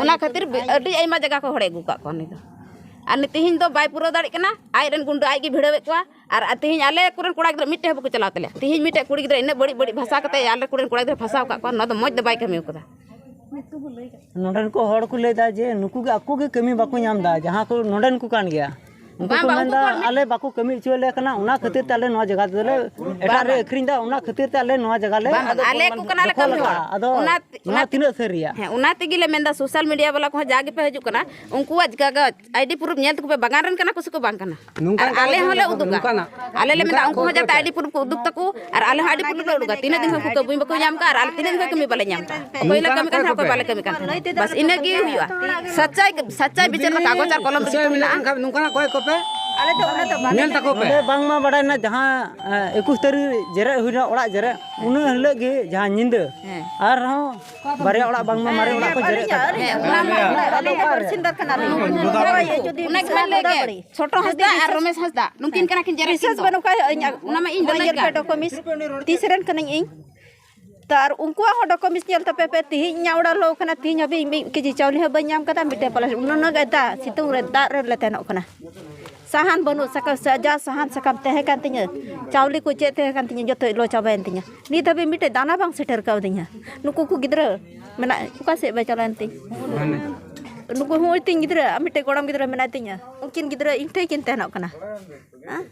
ᱚᱱᱟ ᱠᱷᱟᱹᱛᱤᱨ ᱟᱹᱰᱤ ᱟᱭᱢᱟ ᱡᱟᱭᱜᱟ ᱠᱷᱚᱱ ᱦᱚᱲᱮ ᱟᱹᱜᱩ ᱠᱟᱜ ᱠᱚᱣᱟ ᱩᱱᱤ ᱫᱚ᱾ ᱟᱨ ᱱᱤᱛ ᱛᱮᱦᱮᱧ ᱫᱚ ᱵᱟᱭ ᱯᱩᱨᱟᱹᱣ ᱫᱟᱲᱮᱭᱟᱜ ᱠᱟᱱᱟ, ᱟᱡ ᱨᱮᱱ ᱜᱩᱱᱰᱟᱹ ᱟᱡ ᱜᱮ ᱵᱷᱤᱲᱟᱹᱣᱮᱫ ᱠᱚᱣᱟ᱾ ᱟᱨ ᱛᱮᱦᱮᱧ ᱟᱞᱮ ᱠᱚᱨᱮᱱ ᱠᱚᱲᱟ ᱜᱤᱫᱽᱨᱟᱹ ᱢᱤᱫᱴᱮᱡ ᱦᱚᱸ ᱵᱟᱠᱚ ᱪᱟᱞᱟᱣ ᱛᱟᱞᱮᱭᱟ᱾ ᱛᱮᱦᱮᱧ ᱢᱤᱫᱴᱮᱡ ᱠᱩᱲᱤ ᱜᱤᱫᱽᱨᱟᱹ ᱤᱱᱟᱹᱜ ᱵᱟᱹᱲᱤᱡ ᱵᱟᱹᱲᱤᱡ ᱵᱷᱟᱥᱟ ᱠᱟᱛᱮ ᱟᱞᱮ ᱠᱚᱨᱮᱱ ᱠᱚᱲᱟ ᱜᱤᱫᱽᱨᱟᱹ ᱯᱷᱟᱸᱥᱟᱣ ᱠᱟᱜ ᱠᱚᱣᱟ, ᱱᱚᱣᱟ ᱫᱚ ᱢᱚᱡᱽ ᱫᱚ ᱵᱟᱭ ᱠᱟᱹᱢᱤ ᱠᱟᱫᱟ᱾ ᱱᱚᱰᱮᱱ ᱠᱚ ᱦᱚᱲ ᱠᱚ ᱞᱟᱹᱭᱫᱟ ᱡᱮ ᱱᱩᱠᱩ ᱜᱮ, ᱟᱠᱚ ᱜᱮ ᱠᱟᱹᱢᱤ ᱵᱟᱠᱚ ᱧᱟᱢ ᱮᱫᱟ, ᱡᱟᱦᱟᱸ ᱠᱚ ᱱᱚᱰᱮᱱ ᱠᱚ ᱠᱟᱱ ᱜᱮᱭᱟ᱾ ᱩᱱᱠᱩ ᱵᱟᱝ, ᱠᱚ ᱵᱟᱝ, ᱩᱱᱠᱩ ᱢᱮᱱᱫᱟ, ᱠᱚ ᱟᱞᱮ ᱵᱟᱠᱚ ᱠᱟᱹᱢᱤ ᱦᱚᱪᱚ ᱞᱮ ᱠᱟᱱᱟ, ᱚᱱᱟ ᱠᱷᱟᱹᱛᱤᱨ ᱛᱮ ᱟᱞᱮ ᱱᱚᱣᱟ ᱡᱟᱭᱜᱟ ᱫᱚᱞᱮ ᱮᱴᱟᱜ ᱨᱮ ᱟᱠᱷᱨᱤᱧ ᱮᱫᱟ, ᱚᱱᱟ ᱠᱷᱟᱹᱛᱤᱨ ᱛᱮ ᱟᱞᱮ ᱱᱚᱣᱟ ᱡᱟᱭᱜᱟ ᱞᱮ ᱵᱟᱝ, ᱵᱟᱝ, ᱟᱞᱮ ᱠᱚ ᱠᱟᱱᱟ ᱞᱮ ᱫᱚᱠᱷᱚᱞ ᱠᱟᱹᱢᱤ ᱦᱚᱲ᱾ ᱟᱠᱟᱫᱼᱟ᱾ ᱟᱫᱚ ᱚᱱᱟ, ᱱᱚᱣᱟ ᱚᱱᱟ ᱛᱤᱱᱟᱹᱜ ᱥᱟᱹᱨᱤᱭᱟ? ᱦᱮᱸ, ᱚᱱᱟ ᱛᱮᱜᱮ ᱞᱮ ᱢᱮᱱᱫᱟ, ᱥᱳᱥᱟᱞ ᱢᱤᱰᱤᱭᱟ ᱵᱟᱞᱟ ᱠᱚᱦᱚᱸ ᱡᱟ ᱜᱮᱯᱮ ᱦᱤᱡᱩᱜ ᱠᱟᱱᱟ, ᱩᱱᱠᱩᱣᱟᱜ ᱠᱟᱜᱚᱡᱽ, ᱟᱭᱰᱤ ᱯᱨᱩᱯᱷ ᱧᱮᱞ ᱛᱟᱠᱚ ᱯᱮ, ᱵᱟᱜᱟᱱ ᱨᱮᱱ ᱠᱟᱱᱟ ᱠᱚ ᱥᱮ ᱠᱚ ᱵᱟᱝ ᱠᱟᱱᱟ? ᱱᱚᱝᱠᱟᱱ ᱟᱨ ᱟᱞᱮ ᱠᱟᱜᱚᱡᱽ ᱦᱚᱸᱞᱮ ᱧᱮᱞ ᱛᱟᱠᱚ, ᱩᱫᱩᱜᱟ᱾ ᱱᱚᱝᱠᱟᱱᱟᱜ᱾ ᱟᱞᱮ ᱞᱮ ᱢᱮᱱᱫᱟ, ᱱᱚᱝᱠᱟᱱᱟᱜ ᱩᱱᱠᱩ ᱦᱚᱸ ᱠᱚ ᱡᱟᱛᱮ ᱚᱠᱚᱭ ᱟᱭᱰᱤ ᱯᱨᱩᱯᱷ ᱠᱚ ᱩᱫᱩᱜ ᱛᱟᱠᱚ, ᱟᱨ ᱟᱞᱮ ᱦᱚᱸ ᱟᱭᱰᱤ ᱯᱨᱩᱯᱷ ᱞᱮ ᱩᱫᱩᱜᱟ᱾ ᱛᱤᱱᱟᱹᱜ ᱫᱤᱱ ᱠᱷᱚᱱ ᱠᱚ ᱠᱟᱹᱢᱤ ᱵᱟᱠᱚ ᱧᱟᱢ ᱠᱟᱜᱼᱟ, ᱟᱨ ᱟᱞᱮ ᱛᱤᱱᱟᱹᱜ ᱫᱤᱱ ᱠᱷᱚᱱ ᱠᱟᱹᱢᱤ ᱵᱟᱞᱮ ᱧᱟᱢ ᱠᱟᱜᱼᱟ᱾ ᱚᱠᱚᱭ ᱞᱮ ᱱᱚᱝᱠᱟᱱᱟᱜ ᱠᱟᱹᱢᱤ ᱠᱟᱱ ᱠᱚᱭ ᱛᱟᱦᱮᱸᱫ, ᱚᱠᱚᱭ ᱠᱚᱯᱮ? ᱵᱟᱞᱮ ᱠᱟᱹᱢᱤ ᱠᱟᱱ ᱛᱟᱦᱮᱸᱫ᱾ ᱵᱟᱥ ᱤᱱᱟᱹ ᱜᱮ ᱦᱩᱭᱩᱜᱼᱟ᱾ ᱥᱟᱪᱟᱭ, ᱥᱟᱪᱟᱭ ᱵᱤᱪᱟᱹᱨ ᱠᱟᱛᱷᱟ, ᱟᱜᱚᱪ ᱟᱨ ᱠᱚᱞᱚᱢ ᱨᱮ ᱥᱳᱥᱟᱞ ᱡᱩᱛᱩᱜ ᱢᱤᱰᱤᱭᱟ ᱢᱮᱱᱟᱜᱼᱟ᱾ ᱠᱷᱟᱱ ᱱᱚᱝᱠᱟᱱᱟᱜ ᱠᱚᱭ ᱠᱚᱯᱮ ᱟᱞᱮ ᱫᱚ ᱚᱱᱟ ᱫᱚ ᱵᱟᱞᱮ ᱧᱮᱞ ᱛᱟᱠᱚ ᱯᱮ᱾ ᱱᱚᱰᱮ ᱵᱟᱝᱢᱟ ᱵᱟᱰᱟᱭᱱᱟ, ᱡᱟᱦᱟᱸ, ᱮ, ᱮᱠᱩᱥ ᱛᱟᱹᱨᱤᱠᱷ ᱡᱮᱨᱮᱫ ᱦᱩᱭᱱᱟ ᱚᱲᱟᱜ ᱡᱮᱨᱮᱫ, ᱩᱱᱟᱹ ᱦᱤᱞᱳᱜ ᱜᱮ ᱡᱟᱦᱟᱸ ᱧᱤᱫᱟᱹ ᱦᱮᱸ᱾ ᱟᱨᱦᱚᱸ ᱵᱟᱨᱭᱟ ᱚᱲᱟᱜ ᱵᱟᱝᱢᱟ ᱢᱟᱨᱮ ᱚᱲᱟᱜ ᱠᱚ ᱡᱮᱨᱮᱫ ᱠᱟᱜ ᱦᱮᱸ, ᱛᱟᱦᱮᱸᱫ᱾ ᱚᱱᱟ ᱢᱟ ᱟᱞᱮ ᱫᱚ ᱵᱟᱨᱥᱤᱧ ᱫᱚᱨ ᱠᱟᱱᱟ ᱞᱮ᱾ ᱡᱩᱫᱤ ᱚᱱᱟ ᱜᱮ ᱵᱤᱥᱣᱟᱥ ᱞᱟᱹᱭ ᱵᱟᱹᱱᱩᱜ ᱠᱮᱫ᱾ ᱠᱷᱟᱡ, ᱪᱷᱳᱴᱳ ᱦᱟᱸᱥᱫᱟ ᱟᱨ ᱨᱚᱢᱮᱥ ᱦᱟᱸᱥᱫᱟ ᱱᱩᱠᱤᱱ ᱠᱟᱱᱟ ᱠᱤᱱ ᱡᱮᱨᱮᱫ ᱵᱤᱥᱣᱟᱥ ᱠᱤᱱ ᱫᱚ᱾ ᱵᱟᱹᱱᱩᱜ ᱠᱷᱟᱡ, ᱤᱧ ᱚᱱᱟ ᱢᱟ ᱤᱧ ᱫᱚ ᱵᱟᱹᱧ ᱞᱟᱹᱭ ᱧᱮᱞ ᱠᱟᱜ᱾ ᱯᱮ ᱰᱚᱠᱩᱢᱮᱱᱴᱥ, ᱛᱤᱥ ᱨᱮᱱ ᱠᱟᱹᱱᱟᱹᱧ ᱤᱧ? ᱛᱚ ᱟᱨ ᱩᱱᱠᱩᱣᱟᱜ ᱦᱚᱸ ᱰᱚᱠᱩᱢᱮᱱᱴᱥ ᱧᱮᱞ ᱛᱟᱯᱮ ᱯᱮ, ᱛᱤᱦᱤᱧ ᱤᱧᱟᱹᱜ ᱚᱲᱟᱜ ᱞᱚ ᱠᱟᱱᱟ, ᱛᱤᱦᱤᱧ ᱦᱟᱹᱵᱤᱡ ᱢᱤᱫ ᱠᱮᱡᱤ ᱪᱟᱣᱞᱮ ᱦᱚᱸ ᱵᱟᱹᱧ ᱧᱟᱢ ᱠᱟᱫᱟ, ᱢᱤᱫᱴᱮᱱ ᱯᱞᱟᱥᱴᱤᱠ, ᱱᱩᱱᱟᱹᱜ ᱜᱮ ᱫᱟᱜ, ᱥᱤᱛᱩᱝ ᱨᱮ, ᱫᱟᱜ ᱨᱮᱞᱮ ᱛᱟᱦᱮᱱᱚᱜ ᱠᱟᱱᱟ᱾ ᱥᱟᱦᱟᱱ ᱵᱟᱹᱱᱩᱜ, ᱥᱟᱠᱟ-, ᱥᱟ-, ᱡᱟ ᱥᱟᱦᱟᱱ ᱥᱟᱠᱟᱢ ᱛᱟᱦᱮᱸ ᱠᱟᱱ ᱛᱤᱧᱟᱹ, ᱪᱟᱣᱞᱮ ᱠᱚ ᱪᱮᱫ ᱛᱟᱦᱮᱸ ᱠᱟᱱ ᱛᱤᱧᱟᱹ, ᱡᱚᱛᱚ ᱞᱚ ᱪᱟᱵᱟᱭᱮᱱ ᱛᱤᱧᱟᱹ᱾ ᱱᱤᱛ ᱦᱟᱹᱵᱤᱡ ᱢᱤᱫᱴᱮᱡ ᱫᱟᱱᱟ ᱵᱟᱝ ᱥᱮᱴᱮᱨ ᱠᱟᱣᱫᱤᱧᱟ᱾ ᱱᱩᱠᱩ ᱠᱚ ᱜᱤᱫᱽᱨᱟᱹ ᱢᱮᱱᱟᱜ, ᱚᱠᱟ ᱥᱮᱫ ᱵᱟᱭ ᱪᱟᱞᱟᱣᱮᱱ ᱛᱤᱧ? ᱱᱩᱠᱩ ᱦᱚᱸ ᱛᱤᱧ ᱜᱤᱫᱽᱨᱟᱹ ᱟᱨ ᱢᱤᱫᱴᱮᱡ ᱜᱚᱲᱚᱢ ᱜᱤᱫᱽᱨᱟᱹ ᱢᱮᱱᱟᱭ ᱛᱤᱧᱟᱹ, ᱩᱱᱠᱤᱱ ᱜᱤᱫᱽᱨᱟᱹ ᱤᱧ ᱴᱷᱮᱱ ᱠᱤᱱ ᱛᱟᱦᱮᱱᱚᱜ ᱠᱟᱱᱟ᱾ ᱦᱮᱸ?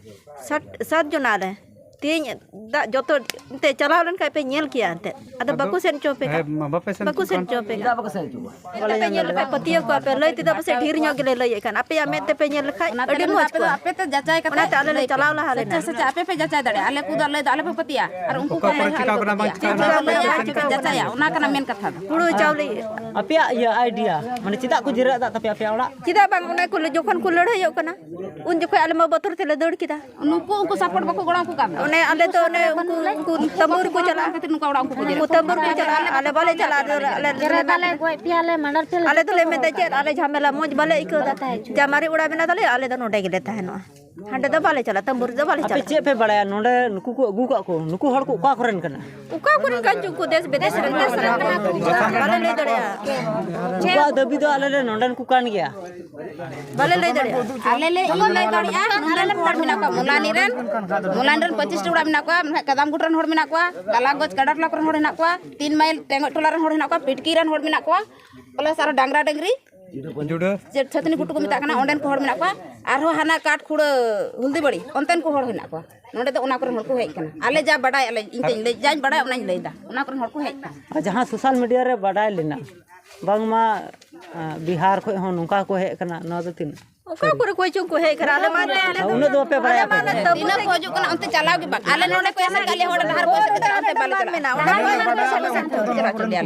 ᱥᱟᱛ, ᱥᱟᱛ ᱡᱚᱱᱟ ᱟᱞᱮ᱾ ᱛᱮᱦᱮᱧ ᱫᱟᱜ ᱡᱚᱛᱚ ᱮᱱᱛᱮ ᱪᱟᱞᱟᱣ ᱞᱮᱱᱠᱷᱟᱡ ᱯᱮ ᱧᱮᱞ ᱠᱮᱭᱟ ᱮᱱᱛᱮ᱾ ᱟᱫᱚ ᱟᱫᱚ ᱵᱟᱠᱚ ᱥᱮᱱ ᱦᱚᱪᱚ ᱟᱯᱮ ᱠᱟᱱ᱾ ᱦᱮᱸ, ᱢᱟ ᱵᱟᱯᱮ ᱥᱮᱱ ᱵᱟᱠᱚ ᱦᱚᱪᱚ ᱥᱮᱱ ᱠᱟᱱ᱾ ᱦᱚᱪᱚ ᱟᱯᱮ ᱠᱟᱱ᱾ ᱪᱮᱫᱟᱜ ᱵᱟᱠᱚ ᱥᱮᱱ ᱦᱚᱪᱚ ᱠᱚᱣᱟ? ᱟᱯᱮ ᱯᱮ ᱧᱮᱞ ᱞᱮᱠᱷᱟᱡ ᱯᱟᱹᱛᱭᱟᱹᱣ ᱠᱚᱣᱟ ᱯᱮ, ᱞᱟᱹᱭ ᱛᱮᱫᱚ ᱯᱟᱥᱮᱡ ᱰᱷᱮᱨ ᱧᱚᱜ ᱜᱮᱞᱮ ᱞᱟᱹᱭᱮᱫ ᱠᱟᱱ᱾ ᱟᱯᱮᱭᱟᱜ ᱢᱮᱫ ᱛᱮᱯᱮ ᱧᱮᱞ ᱞᱮᱠᱷᱟᱡ ᱟᱹᱰᱤ ᱢᱚᱡᱽ ᱠᱚᱜᱼᱟ᱾ ᱟᱯᱮ ᱛᱮ ᱡᱟᱪᱟᱭ ᱠᱟᱛᱮ ᱚᱱᱟᱛᱮ ᱟᱞᱮ ᱞᱮ ᱞᱟᱹᱭ ᱯᱮ᱾ ᱪᱟᱞᱟᱣ ᱞᱟᱦᱟ ᱞᱮᱱᱟ᱾ ᱥᱮᱪᱪᱷᱟ, ᱥᱮᱪᱪᱷᱟ, ᱟᱯᱮ ᱯᱮ ᱡᱟᱪᱟᱭ ᱫᱟᱲᱮᱭᱟᱜᱼᱟ᱾ ᱟᱞᱮ ᱠᱚᱫᱚ ᱞᱟᱹᱭ ᱫᱚ ᱟᱞᱮ ᱯᱮ ᱯᱟᱹᱛᱭᱟᱹᱜᱼᱟ᱾ ᱟᱨ ᱩᱱᱠᱩ ᱚᱠᱟ ᱠᱚ ᱠᱚᱨᱮ ᱞᱟᱹᱭᱟ ᱪᱤᱠᱟᱹᱣ ᱠᱟᱱᱟ ᱵᱟᱝ ᱪᱤᱠᱟᱹᱣ ᱪᱤᱠᱟᱹᱣ ᱠᱟᱱᱟ, ᱠᱟᱱᱟ, ᱞᱟᱹᱭᱟ ᱪᱤᱠᱟᱹᱣ ᱪᱤᱠᱟᱹᱣ ᱠᱟᱱᱟ᱾ ᱡᱟᱪᱟᱭᱟ, ᱚᱱᱟ ᱠᱟᱱᱟ ᱢᱮᱱ ᱠᱟᱛᱷᱟ ᱫᱚ᱾ ᱦᱩᱲᱩ ᱪᱟᱣᱞᱮ᱾ ᱟᱯᱮᱭᱟᱜ ᱤᱭᱟᱹ idea, ᱢᱟᱱᱮ ᱪᱮᱫᱟᱜ ᱠᱚ ᱡᱟᱹᱨᱟᱹᱜ ᱫᱟ ᱛᱟᱯᱮᱭᱟ ᱟᱯᱮᱭᱟᱜ ᱚᱲᱟᱜ? ᱪᱮᱫᱟᱜ ᱵᱟᱝ, ᱚᱱᱟ ᱠᱚ ᱡᱚᱠᱷᱚᱱ ᱠᱚ ᱞᱟᱹᱲᱦᱟᱹᱭᱚᱜ ᱠᱟᱱᱟ, ᱩᱱ ᱡᱚᱠᱷᱚᱱ ᱟᱞᱮ ᱢᱟ ᱵᱚᱛᱚᱨ ᱛᱮᱞᱮ ᱫᱟᱹᱲ ᱠᱮᱫᱟ᱾ ᱱᱩᱠᱩ ᱩᱱᱠᱩ support ᱵᱟᱠᱚ ᱜᱚᱲᱚ ᱟᱠᱚ ᱠᱟᱱ ᱫᱚ᱾ ᱚᱱᱮ ᱟᱞᱮ ᱫᱚ ᱚᱱᱮ ᱩᱱᱠᱩ, ᱩᱱᱠᱩ ᱛᱟᱹᱢᱵᱩ ᱨᱮᱠᱚ ᱪᱟᱞᱟᱜᱼᱟ᱾ ᱠᱷᱟᱹᱛᱤᱨ ᱱᱩᱠᱩ ᱚᱲᱟᱜ ᱩᱱᱠᱩ ᱠᱚ ᱩᱱᱠᱩ ᱡᱟᱹᱨᱟᱹᱜ ᱛᱟᱹᱢᱵᱩ ᱨᱮᱠᱚ ᱪᱟᱞᱟᱜᱼᱟ, ᱟᱞᱮ ᱵᱟᱞᱮ ᱪᱟᱞᱟᱜᱼᱟ᱾ ᱟᱞᱮ ᱫᱚ ᱞᱮ ᱢᱮᱱᱫᱟ ᱪᱮᱫ, ᱟᱞᱮ ᱡᱷᱟᱢᱮᱞᱟ ᱢᱚᱡᱽ ᱵᱟᱞᱮ ᱟᱹᱭᱠᱟᱹᱣ ᱫᱟ᱾ ᱡᱟ ᱢᱟᱨᱮ ᱚᱲᱟᱜ ᱢᱮᱱᱟᱜ ᱛᱟᱞᱮᱭᱟ, ᱟᱞᱮ ᱫᱚ ᱱᱚᱰᱮ ᱜᱮᱞᱮ ᱛᱟᱦᱮᱱᱚᱜᱼᱟ᱾ ᱦᱟᱸᱰᱮ ᱫᱚ ᱵᱟᱞᱮ ᱪᱟᱞᱟᱜᱼᱟ, ᱛᱟᱹᱢᱵᱩ ᱨᱮᱫᱚ ᱵᱟᱞᱮ ᱟᱯᱮ ᱪᱟᱞᱟᱜᱼᱟ᱾ ᱪᱮᱫ ᱯᱮ ᱵᱟᱲᱟᱭᱟ ᱱᱚᱰᱮ ᱱᱩᱠᱩ ᱠᱚ ᱟᱹᱜᱩ ᱠᱟᱜ ᱠᱚ, ᱱᱩᱠᱩ ᱦᱚᱲ ᱠᱚ ᱚᱠᱟ ᱠᱚᱨᱮᱱ ᱠᱟᱱᱟ? ᱚᱠᱟ ᱠᱚᱨᱮᱱ ᱠᱟᱱ ᱪᱚ ᱩᱱᱠᱩ ᱫᱮᱥ ᱵᱤᱫᱮᱥ ᱨᱮᱱ ᱠᱟᱱᱟ ᱠᱚ, ᱵᱟᱞᱮ ᱞᱟᱹᱭ ᱫᱟᱲᱮᱭᱟᱜᱼᱟ᱾ ᱩᱱᱠᱩᱣᱟᱜ ᱫᱟᱹᱵᱤ ᱫᱚ ᱟᱞᱮ ᱞᱮ ᱱᱚᱰᱮᱱ ᱠᱚ ᱠᱟᱱ ᱜᱮᱭᱟ᱾ ᱵᱟᱞᱮ ᱞᱟᱹᱭ ᱫᱟᱲᱮᱭᱟᱜᱼᱟ᱾ ᱟᱞᱮ ᱞᱮ ᱤᱧ ᱞᱟᱹᱭ ᱫᱟᱲᱮᱭᱟᱜᱼᱟ, ᱱᱚᱰᱮᱱ ᱦᱚᱲ ᱢᱮᱱᱟᱜ ᱠᱚᱣᱟ, ᱢᱚᱞᱟᱱᱤ ᱨᱮᱱ, ᱢᱚᱞᱟᱱᱤ ᱨᱮᱱ ᱯᱚᱸᱪᱤᱥ ᱴᱤ ᱚᱲᱟᱜ ᱢᱮᱱᱟᱜ ᱠᱚᱣᱟ, ᱢᱮᱱᱠᱷᱟᱱ ᱠᱟᱫᱟᱢ ᱜᱩᱴ ᱨᱮᱱ ᱦᱚᱲ ᱢᱮᱱᱟᱜ ᱠᱚᱣᱟ, ᱜᱟᱞᱟᱜᱚᱡᱽ ᱠᱟᱰᱟ ᱴᱚᱞᱟ ᱠᱚᱨᱮᱱ ᱦᱚᱲ ᱦᱮᱱᱟᱜ ᱠᱚᱣᱟ, ᱛᱤᱱ ᱢᱟᱭᱤᱞ ᱴᱮᱸᱜᱚᱡ ᱴᱚᱞᱟ ᱨᱮᱱ ᱦᱚᱲ ᱦᱮᱱᱟᱜ ᱠᱚᱣᱟ, ᱯᱤᱴᱠᱤ ᱨᱮᱱ ᱦᱚᱲ ᱢᱮᱱᱟᱜ ᱠᱚᱣᱟ, ᱯᱞᱟᱥ ᱟᱨᱚ ᱰᱟᱝᱨᱟ ᱰᱟᱝᱨᱤ, ᱡᱩᱰᱟᱹ᱾ ᱪᱮᱫ ᱪᱷᱟᱹᱛᱱᱤ ᱜᱷᱩᱴᱩ ᱠᱚ ᱢᱮᱛᱟᱜ ᱠᱟᱱᱟ, ᱚᱸᱰᱮᱱ ᱠᱚ ᱦᱚᱲ ᱢᱮᱱᱟᱜ ᱠᱚᱣᱟ᱾ ᱟᱨᱦᱚᱸ ᱦᱟᱱᱟ ᱠᱟᱴ ᱠᱷᱩᱲᱟᱹ ᱦᱩᱞᱫᱤ ᱵᱟᱲᱤ, ᱚᱱᱛᱮᱱ ᱠᱚ ᱦᱚᱲ ᱦᱮᱱᱟᱜ ᱠᱚᱣᱟ᱾ ᱱᱚᱰᱮ ᱫᱚ ᱚᱱᱟ ᱠᱚᱨᱮᱱ ᱦᱚᱲ ᱠᱚ ᱦᱮᱡ ᱠᱟᱱᱟ᱾ ᱟᱞᱮ ᱡᱟ ᱵᱟᱰᱟᱭ, ᱟᱞᱮ, ᱤᱧ ᱛᱮᱧ ᱞᱟᱹᱭ, ᱡᱟᱧ ᱵᱟᱰᱟᱭ, ᱚᱱᱟᱧ ᱞᱟᱹᱭᱫᱟ᱾ ᱚᱱᱟ ᱠᱚᱨᱮᱱ ᱦᱚᱲ ᱠᱚ ᱦᱮᱡ ᱠᱟᱱᱟ᱾ ᱟᱨ ᱡᱟᱦᱟᱸ social media ᱨᱮ ᱵᱟᱰᱟᱭ ᱞᱮᱱᱟ, ᱵᱟᱝᱢᱟ, ᱟᱸ, ᱵᱤᱦᱟᱨ ᱠᱷᱚᱡ ᱦᱚᱸ ᱱᱚᱝᱠᱟ ᱠᱚ ᱦᱮᱡ ᱠᱟᱱᱟ, ᱱᱚᱣᱟ ᱫᱚ ᱛᱤᱱᱟᱹᱜ? ᱚᱠᱟ ᱠᱚᱨᱮ ᱠᱚ ᱪᱚᱝ ᱠᱚ ᱦᱮᱡ ᱠᱟᱱᱟ, ᱟᱞᱮ ᱢᱟ ᱮᱱᱛᱮ ᱟᱨ ᱩᱱᱟᱹᱜ ᱫᱚ ᱵᱟᱯᱮ ᱵᱟᱲᱟᱭᱟ ᱟᱞᱮ ᱢᱟ ᱟᱯᱮ ᱫᱚ? ᱛᱟᱹᱵᱩ ᱛᱤᱱᱟᱹᱜ ᱨᱮ ᱠᱚ ᱦᱤᱡᱩᱜ ᱠᱟᱱᱟ, ᱚᱱᱛᱮ ᱪᱟᱞᱟᱣ ᱜᱮ ᱵᱟᱝ᱾ ᱟᱞᱮ ᱱᱚᱰᱮ ᱠᱚ ᱮᱥᱮᱫ ᱠᱟᱜ ᱞᱮᱭᱟ, ᱦᱚᱲ ᱰᱟᱦᱟᱨ ᱠᱚ ᱮᱥᱮᱫ ᱠᱟᱜ ᱞᱮᱭᱟ, ᱚᱱᱛᱮ ᱵᱟᱞᱮ ᱪᱟᱞᱟᱜᱼᱟ᱾ ᱚᱱᱟ ᱢᱟ ᱚᱱᱟ ᱢᱟ ᱚᱱᱟ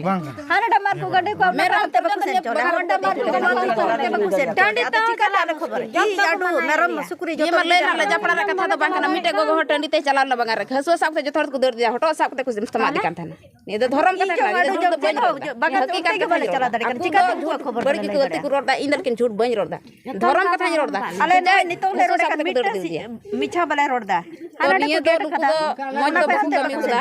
ᱢᱟ ᱦᱟᱱᱟ ᱰᱟᱢᱟᱨ ᱠᱚ ᱜᱟᱹᱰᱤ ᱠᱚ ᱢᱮᱨᱚᱢ ᱚᱱᱛᱮ ᱵᱟᱠᱚ ᱥᱮᱱ ᱪᱚ ᱞᱮᱭᱟ, ᱦᱟᱱᱟ ᱰᱟᱢᱟᱨ ᱠᱚ ᱜᱟᱹᱰᱤ ᱠᱚ ᱢᱮᱨᱚᱢ ᱚᱱᱛᱮ ᱵᱟᱠᱚ ᱥᱮᱱ ᱪᱚ ᱞᱮᱭᱟ᱾ ᱟᱫᱚ ᱪᱤᱠᱟᱹ ᱞᱮ ᱟᱞᱮ ᱠᱷᱚᱵᱚᱨ? ᱡᱤᱣᱤ ᱟᱹᱰᱩ ᱢᱮᱨᱚᱢ ᱥᱩᱠᱨᱤ ᱱᱤᱭᱟᱹ ᱡᱚᱛᱚ ᱢᱟ ᱞᱟᱹᱭ ᱨᱮᱱᱟᱜ ᱞᱟᱡᱟ ᱯᱟᱲᱟ ᱨᱮ ᱠᱟᱛᱷᱟ ᱫᱚ ᱵᱟᱝ ᱠᱟᱱᱟ᱾ ᱢᱤᱫᱴᱮᱡ ᱜᱚᱜᱚ ᱦᱚᱲ ᱴᱟᱺᱰᱤ ᱛᱮ ᱪᱟᱞᱟᱣ ᱞᱮᱱᱟ ᱵᱟᱝᱟ ᱨᱮ, ᱦᱟᱹᱥᱩᱣᱟᱹ ᱥᱟᱵ ᱠᱟᱛᱮ ᱡᱚᱛᱚ ᱦᱚᱲ ᱠᱚ ᱫᱟᱹᱲ ᱤᱫᱤᱭᱟ, ᱦᱚᱴᱚᱜ ᱥᱟᱵ ᱠᱟᱛᱮ ᱠᱚ ᱥᱟᱢᱟᱜ ᱤᱫᱤ ᱠᱟᱱ ᱛᱟᱦᱮᱱᱟ᱾ ᱱᱤᱭᱟᱹ ᱫᱚ ᱫᱷᱚᱨᱚᱢ ᱠᱟᱛᱷᱟ ᱠᱟᱱᱟ, ᱱᱤᱭᱟᱹ ᱫᱚ ᱡᱷᱩᱴ ᱫᱚ ᱵᱟᱹᱧ ᱨᱚᱲ ᱮᱫᱟ᱾ ᱦᱟᱹᱠᱤ ᱠᱟᱛᱷᱟ ᱠᱟᱱᱟ᱾ ᱱᱤᱭᱟᱹ ᱫᱚ ᱩᱱᱠᱩ ᱫᱚ ᱵᱟᱞᱮ ᱪᱟᱞᱟᱣ ᱫᱟᱲᱮᱭᱟᱜ ᱠᱟᱱᱟ᱾ ᱪᱤᱠᱟᱹ ᱩᱱᱠᱩ ᱵᱟᱹᱲᱤᱡ ᱠᱚ ᱜᱟᱛᱮ ᱠᱚ ᱨᱚᱲ ᱮᱫᱟ, ᱤᱧ ᱫᱚ ᱞᱮᱠᱤᱱ ᱡᱷᱩᱴ ᱵᱟᱹᱧ ᱨᱚᱲ ᱮᱫᱟ᱾ ᱫᱷᱚᱨᱚᱢ ᱠᱟᱛᱷᱟᱧ ᱨᱚᱲ ᱮᱫᱟ᱾ ᱟᱞᱮ ᱱᱚᱜᱼᱚᱭ ᱱᱤᱛᱚᱜ ᱞᱮ ᱨᱚᱲ ᱠᱟᱱᱟ, ᱢᱤᱫᱴᱟᱝ ᱢᱤᱪᱷᱟ ᱵᱟᱞᱮ ᱨᱚᱲ ᱮᱫᱟ᱾ ᱛᱚ ᱦᱟᱱᱟ ᱱᱤᱭᱟᱹ ᱫᱚ ᱱᱩᱠᱩ ᱫᱚ ᱢᱚᱡᱽ ᱫᱚ ᱵᱟᱠᱚ ᱠᱟᱹᱢᱤ ᱠᱟᱫᱟ᱾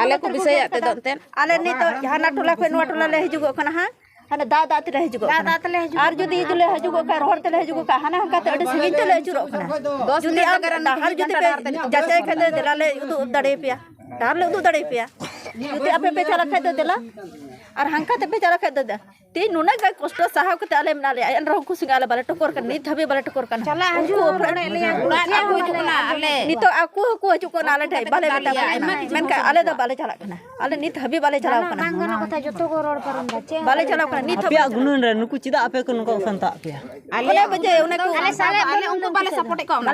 ᱟᱞᱮ ᱠᱚ ᱵᱤᱥᱚᱭ ᱟᱜ ᱛᱮᱫᱚ ᱮᱱᱛᱮᱫ᱾ ᱟᱞᱮ ᱱᱤᱛᱚᱜ ᱦᱟᱱᱟ ᱴᱚᱞᱟ ᱠᱷᱚᱱ ᱱᱚᱣᱟ ᱴᱚᱞᱟ ᱞᱮ ᱦᱤᱡᱩᱜᱚᱜ ᱠᱟᱱᱟ ᱦᱟᱸᱜ᱾ ᱦᱟᱱᱮ ᱫᱟᱜ ᱫᱟᱜ ᱛᱮᱞᱮ ᱦᱤᱡᱩᱜᱚᱜ ᱫᱟᱜ ᱠᱟᱱᱟ᱾ ᱫᱟᱜ ᱛᱮᱞᱮ ᱦᱤᱡᱩᱜᱚᱜ ᱟᱨ ᱡᱩᱫᱤ ᱠᱟᱱᱟ᱾ ᱡᱩᱫᱤ ᱞᱮ ᱦᱤᱡᱩᱜᱚᱜ ᱠᱷᱟᱱ, ᱨᱚᱦᱚᱲ ᱛᱮᱞᱮ ᱦᱤᱡᱩᱜᱚᱜ ᱠᱷᱟᱱ, ᱦᱟᱱᱮ ᱦᱟᱱᱠᱟ ᱛᱮ ᱟᱹᱰᱤ ᱥᱟᱺᱜᱤᱧ ᱛᱮᱞᱮ ᱟᱹᱪᱩᱨᱚᱜ ᱠᱟᱱᱟ᱾ ᱫᱚᱥ ᱡᱩᱫᱤ ᱢᱤᱱᱤᱴ ᱟᱢ ᱞᱟᱜᱟᱱ ᱰᱟᱦᱟᱨ ᱡᱩᱫᱤ ᱯᱮ ᱡᱟᱪᱟᱭ ᱠᱷᱟᱱ ᱫᱚ ᱫᱮᱞᱟ ᱞᱮ ᱩᱫᱩᱜ ᱫᱟᱲᱮᱭᱟᱯᱮᱭᱟ, ᱰᱟᱦᱟᱨ ᱞᱮ ᱩᱫᱩᱜ ᱫᱟᱲᱮᱭᱟᱯᱮᱭᱟ᱾ ᱡᱩᱫᱤ ᱟᱯᱮ ᱯᱮ ᱪᱟᱞᱟᱜ ᱠᱷᱟᱱ ᱫᱚ ᱫᱮᱞᱟ, ᱟᱨ ᱦᱟᱱᱠᱟ ᱛᱮ ᱯᱮ ᱪᱟᱞᱟᱜ ᱠᱷᱟᱱ ᱫᱚ ᱫᱮᱞᱟ᱾ ᱛᱮᱦᱮᱧ ᱱᱩᱱᱟᱹᱜ ᱜᱟᱱ ᱠᱚᱥᱴᱚ ᱥᱟᱦᱟᱣ ᱠᱟᱛᱮ ᱟᱞᱮ ᱢᱮᱱᱟᱜ ᱞᱮᱭᱟ, ᱮᱱ ᱨᱮᱦᱚᱸ ᱩᱱᱠᱩ ᱥᱚᱸᱜᱮ ᱟᱞᱮ ᱵᱟᱞᱮ ᱴᱚᱠᱚᱨ ᱠᱟᱱᱟ, ᱱᱤᱛ ᱦᱟᱹᱵᱤᱡ ᱵᱟᱞᱮ ᱴᱚᱠᱚᱨ ᱠᱟᱱᱟ᱾ ᱪᱟᱞᱟᱜ ᱦᱤᱡᱩᱜ ᱩᱱᱠᱩ ᱦᱚᱸ ᱚᱲᱟᱜ ᱨᱮ ᱞᱟᱹᱭᱟ, ᱚᱲᱟᱜ ᱨᱮ ᱠᱚ ᱦᱤᱡᱩᱜ ᱠᱟᱱᱟ, ᱟᱞᱮ ᱱᱤᱛᱚᱜ ᱟᱠᱚ ᱦᱚᱸᱠᱚ ᱦᱤᱡᱩᱜ ᱠᱟᱱᱟ, ᱟᱞᱮ ᱴᱷᱮᱱ ᱵᱟᱞᱮ ᱢᱮᱛᱟ ᱠᱚ ᱠᱟᱱᱟ, ᱢᱮᱱᱠᱷᱟᱱ ᱟᱞᱮ ᱫᱚ ᱵᱟᱞᱮ ᱪᱟᱞᱟᱜ ᱠᱟᱱᱟ᱾ ᱟᱞᱮ ᱱᱤᱛ ᱦᱟᱹᱵᱤᱡ ᱵᱟᱞᱮ ᱪᱟᱞᱟᱣ ᱠᱟᱱᱟ᱾ ᱵᱟᱝ ᱜᱟᱱᱚᱜ ᱠᱟᱛᱷᱟ, ᱡᱚᱛᱚ ᱠᱚ ᱨᱚᱲ ᱯᱟᱨᱚᱢ ᱫᱟ᱾ ᱪᱮᱫ ᱦᱚᱸ ᱵᱟᱞᱮ ᱪᱟᱞᱟᱣ ᱠᱟᱱᱟ ᱱᱤᱛ ᱦᱟᱹᱵᱤᱡ᱾ ᱟᱯᱮᱭᱟᱜ ᱜᱩᱱᱟᱹᱱ ᱨᱮ ᱱᱩᱠᱩ ᱪᱮᱫᱟᱜ ᱟᱯᱮ ᱠᱚ ᱱᱚᱝᱠᱟ ᱚᱥᱟᱱᱛᱟᱜ ᱯᱮᱭᱟ? ᱟᱞᱮ ᱚᱱᱮ ᱵᱟᱡᱮ, ᱚᱱᱮ ᱠᱚ ᱟᱞᱮ ᱥᱟᱞᱮ ᱟᱞᱮ ᱩᱱᱠᱩ ᱵᱟᱞᱮ ᱥᱟᱯᱳᱨᱴ ᱮᱫ ᱠᱚᱣᱟ ᱚᱱᱟ᱾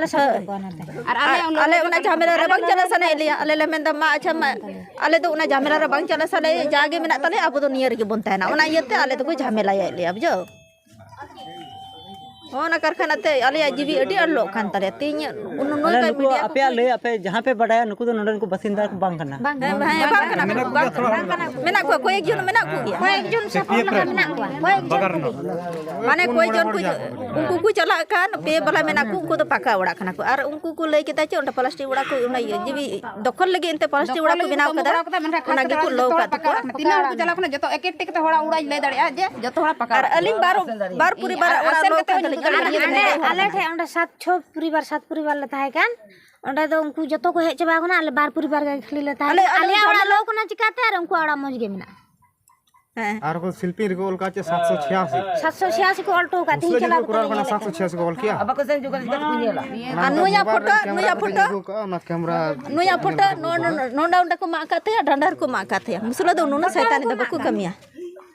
ᱟᱨ ᱟᱞᱮ ᱟᱨ ᱚᱱᱟ ᱟᱞᱮ ᱚᱱᱟ ᱡᱷᱟᱢᱮᱞᱟ ᱨᱮ ᱵᱟᱝ ᱪᱟᱞᱟᱜ ᱥᱟᱱᱟᱭᱮᱫ ᱞᱮᱭᱟ᱾ ᱟᱞᱮ ᱞᱮ ᱢᱮᱱᱫᱟ, ᱢᱟ ᱟᱪᱪᱷᱟ, ᱢᱟ, ᱟᱞᱮ ᱫᱚ ᱚᱱᱟ ᱡᱷᱟᱢᱮᱞᱟ ᱨᱮ ᱵᱟᱝ ᱪᱟᱞᱟᱜ ᱥᱟᱱᱟᱭᱮᱫ, ᱡᱟᱜᱮ ᱢᱮᱱᱟᱜ ᱛᱟᱞᱮᱭᱟ, ᱟᱵᱚ ᱫᱚ ᱱᱤᱭᱟᱹ ᱨᱮᱜᱮ ᱵᱚᱱ ᱛᱟᱦᱮᱱᱟ᱾ ᱚᱱᱟ ᱤᱭᱟᱹᱛᱮ ᱟᱞᱮ ᱫᱚᱠᱚ ᱡᱷᱟᱢᱮᱞᱟᱭᱮᱫ ᱞᱮᱭᱟ, ᱵᱩᱡᱷᱟᱹᱣ᱾ ᱦᱚᱸ, ᱚᱱᱟ ᱠᱟᱨᱠᱷᱟᱱᱟ ᱛᱮ ᱟᱞᱮᱭᱟᱜ ᱡᱤᱣᱤ ᱟᱹᱰᱤ ᱟᱸᱴ ᱞᱚᱜ ᱠᱟᱱ ᱛᱟᱞᱮᱭᱟ᱾ ᱛᱮᱦᱮᱧ ᱩᱱ-, ᱱᱩᱱᱟᱹᱜ ᱛᱟᱦᱞᱮ ᱜᱟᱱ ᱱᱩᱠᱩ ᱢᱤᱰᱤᱭᱟ ᱠᱚ ᱟᱯᱮᱭᱟᱜ ᱞᱟᱹᱭ, ᱟᱯᱮ ᱡᱟᱦᱟᱸ ᱯᱮ ᱵᱟᱰᱟᱭᱟ, ᱱᱩᱠᱩ ᱫᱚ ᱱᱚᱰᱮᱱ ᱠᱚ ᱵᱟᱥᱤᱱᱫᱟ ᱠᱚ ᱵᱟᱝ ᱠᱟᱱᱟ? ᱵᱟᱝ, ᱦᱮᱸ, ᱵᱟᱝ, ᱦᱮᱸ, ᱵᱟᱝ ᱠᱟᱱᱟ ᱠᱚ, ᱵᱟᱝ ᱠᱟᱱᱟ ᱠᱚ᱾ ᱢᱮᱱᱟᱜ ᱠᱚᱣᱟ, ᱠᱚᱭᱮᱠ ᱡᱚᱱ ᱢᱮᱱᱟᱜ ᱠᱚᱜᱮᱭᱟ᱾ ᱠᱚᱭᱮᱠ ᱡᱚᱱ ᱥᱟᱯᱷᱟ ᱞᱟᱦᱟ ᱢᱮᱱᱟᱜ ᱠᱚᱣᱟ, ᱠᱚᱭᱮᱠ ᱡᱚᱱ ᱠᱚᱜᱮ᱾ ᱢᱟᱱᱮ ᱠᱚᱭᱮᱠ ᱡᱚᱱ ᱠᱚ, ᱩᱱᱠᱩ ᱠᱚ ᱪᱟᱞᱟᱜ ᱠᱟᱱ, ᱯᱮ ᱵᱟᱞᱟ ᱢᱮᱱᱟᱜ ᱠᱚ, ᱩᱱᱠᱩ ᱫᱚ ᱯᱟᱠᱟ ᱚᱲᱟᱜ ᱠᱟᱱᱟ ᱠᱚ᱾ ᱟᱨ ᱩᱱᱠᱩ ᱠᱚ ᱞᱟᱹᱭ ᱠᱮᱫᱟ ᱪᱮ ᱚᱸᱰᱮ ᱯᱞᱟᱥᱴᱤᱠ ᱚᱲᱟᱜ ᱠᱚ, ᱚᱱᱟ ᱤᱭᱟᱹ ᱡᱤᱣᱤ ᱫᱚᱠᱷᱚᱞ ᱞᱟᱹᱜᱤᱫ ᱮᱱᱛᱮ ᱯᱞᱟᱥᱴᱤᱠ ᱚᱲᱟᱜ ᱠᱚ ᱵᱮᱱᱟᱣ ᱠᱟᱫᱟ, ᱚᱱᱟ ᱜᱮᱠᱚ ᱞᱟᱹᱣ ᱠᱟᱫ ᱛᱟᱠᱚᱣᱟ᱾ ᱛᱤᱱᱟᱹᱜ ᱦᱚᱲ ᱠᱚ ᱪᱟᱞᱟᱣ ᱠᱟᱱᱟ, ᱡᱚᱛᱚ ᱮᱠ ᱮᱠ ᱛᱮᱜᱮ ᱛᱚ ᱦᱚᱲᱟᱜ ᱚᱲᱟᱜ ᱤᱧ ᱞᱟᱹᱭ ᱫᱟᱲᱮᱭᱟᱜᱼᱟ ᱡᱮ ᱡᱚᱛᱚ ᱦᱚᱲᱟᱜ ᱯᱟᱠᱟ ᱟᱨ ᱚᱲᱟᱜ ᱟᱹᱞᱤᱧ ᱠᱟᱱᱟ᱾ ᱵᱟᱨ, ᱵᱟᱨ ᱯᱚᱨᱤᱵᱟᱨᱟᱜ ᱚᱲᱟᱜ ᱟᱞᱮ ᱞᱟᱹᱣ ᱠᱟᱱ ᱟᱞᱮ, ᱛᱟᱹᱞᱤᱧᱟ᱾ ᱟᱞᱮ ᱴᱷᱮᱱ ᱚᱸᱰᱮ ᱥᱟᱛ ᱪᱷᱚ ᱯᱚᱨᱤᱵᱟᱨ, ᱥᱟᱛ ᱯᱚᱨᱤᱵᱟᱨ ᱞᱮ ᱛᱟᱦᱮᱸ ᱠᱟᱱ, ᱚᱸᱰᱮ ᱫᱚ ᱩᱱᱠᱩ ᱡᱚᱛᱚ ᱠᱚ ᱦᱮᱡ ᱪᱟᱵᱟ ᱟᱠᱟᱱᱟ, ᱟᱞᱮ ᱵᱟᱨ ᱯᱚᱨᱤᱵᱟᱨ ᱜᱮ ᱠᱷᱟᱹᱞᱤ ᱞᱮ ᱛᱟᱦᱮᱸ ᱟᱞᱮ, ᱠᱟᱱᱟ᱾ ᱟᱞᱮ ᱟᱞᱮᱭᱟᱜ ᱚᱲᱟᱜ ᱡᱷᱟᱢᱮᱞᱟ ᱞᱟᱹᱣ ᱠᱟᱱᱟ ᱪᱤᱠᱟᱹᱛᱮ? ᱟᱨ ᱩᱱᱠᱩᱣᱟᱜ ᱚᱲᱟᱜ ᱢᱚᱡᱽ ᱜᱮ ᱢᱮᱱᱟᱜᱼᱟ᱾ ᱦᱮᱸ᱾ ᱟᱨ ᱠᱚ ᱥᱤᱞᱯᱤᱧ ᱨᱮᱠᱚ ᱚᱞ ᱠᱟᱜ ᱪᱮ ᱥᱟᱛᱥᱚ ᱪᱷᱤᱭᱟᱥᱤ? ᱥᱟᱛᱥᱚ ᱪᱷᱤᱭᱟᱥᱤ ᱠᱚ ᱚᱞ ᱦᱚᱴᱚ ᱠᱟᱜ, ᱛᱤᱦᱤᱧ ᱢᱩᱥᱞᱟᱹ ᱪᱟᱞᱟᱣ ᱡᱩᱫᱤ ᱠᱚ ᱠᱟᱛᱮ ᱠᱚᱨᱟᱣ ᱧᱮᱞ ᱠᱟᱱᱟ, ᱦᱮᱡ ᱥᱟᱛᱥᱚ ᱪᱷᱤᱭᱟᱥᱤ ᱠᱚ ᱚᱞ ᱠᱮᱭᱟ? ᱟᱨ ᱱᱩᱭᱟᱜ ᱯᱷᱳᱴᱳ, ᱱᱩᱭᱟᱜ ᱯᱷᱳᱴᱳ, ᱚᱱᱟ ᱱᱩᱭᱟᱜ ᱯᱷᱳᱴᱳ, ᱠᱮᱢᱨᱟ ᱱᱩᱭᱟᱜ ᱯᱷᱳᱴᱳ, ᱨᱮᱠᱚᱨᱰ ᱱᱚ-, ᱠᱟᱛᱮ ᱱᱚ-, ᱤᱫᱤ ᱠᱟᱜᱼᱟ, ᱚᱱᱟ ᱠᱮᱢᱨᱟ ᱱᱚ-, ᱱᱚ-, ᱱᱚᱰᱮ ᱚᱸᱰᱮ ᱠᱚ ᱢᱟᱜ ᱟᱠᱟᱫ ᱛᱟᱭᱟ, ᱰᱟᱸᱰᱟ ᱨᱮᱠᱚ ᱢᱟᱜ ᱟᱠᱟᱫ ᱛᱟᱭᱟ᱾ ᱢᱩᱥᱞᱟᱹ ᱫᱚ ᱱᱩᱱᱟᱹᱜ ᱥᱟᱭᱛᱟᱱᱤ ᱫᱚ ᱵᱟᱠᱚ ᱠᱟᱹᱢᱤᱭᱟ᱾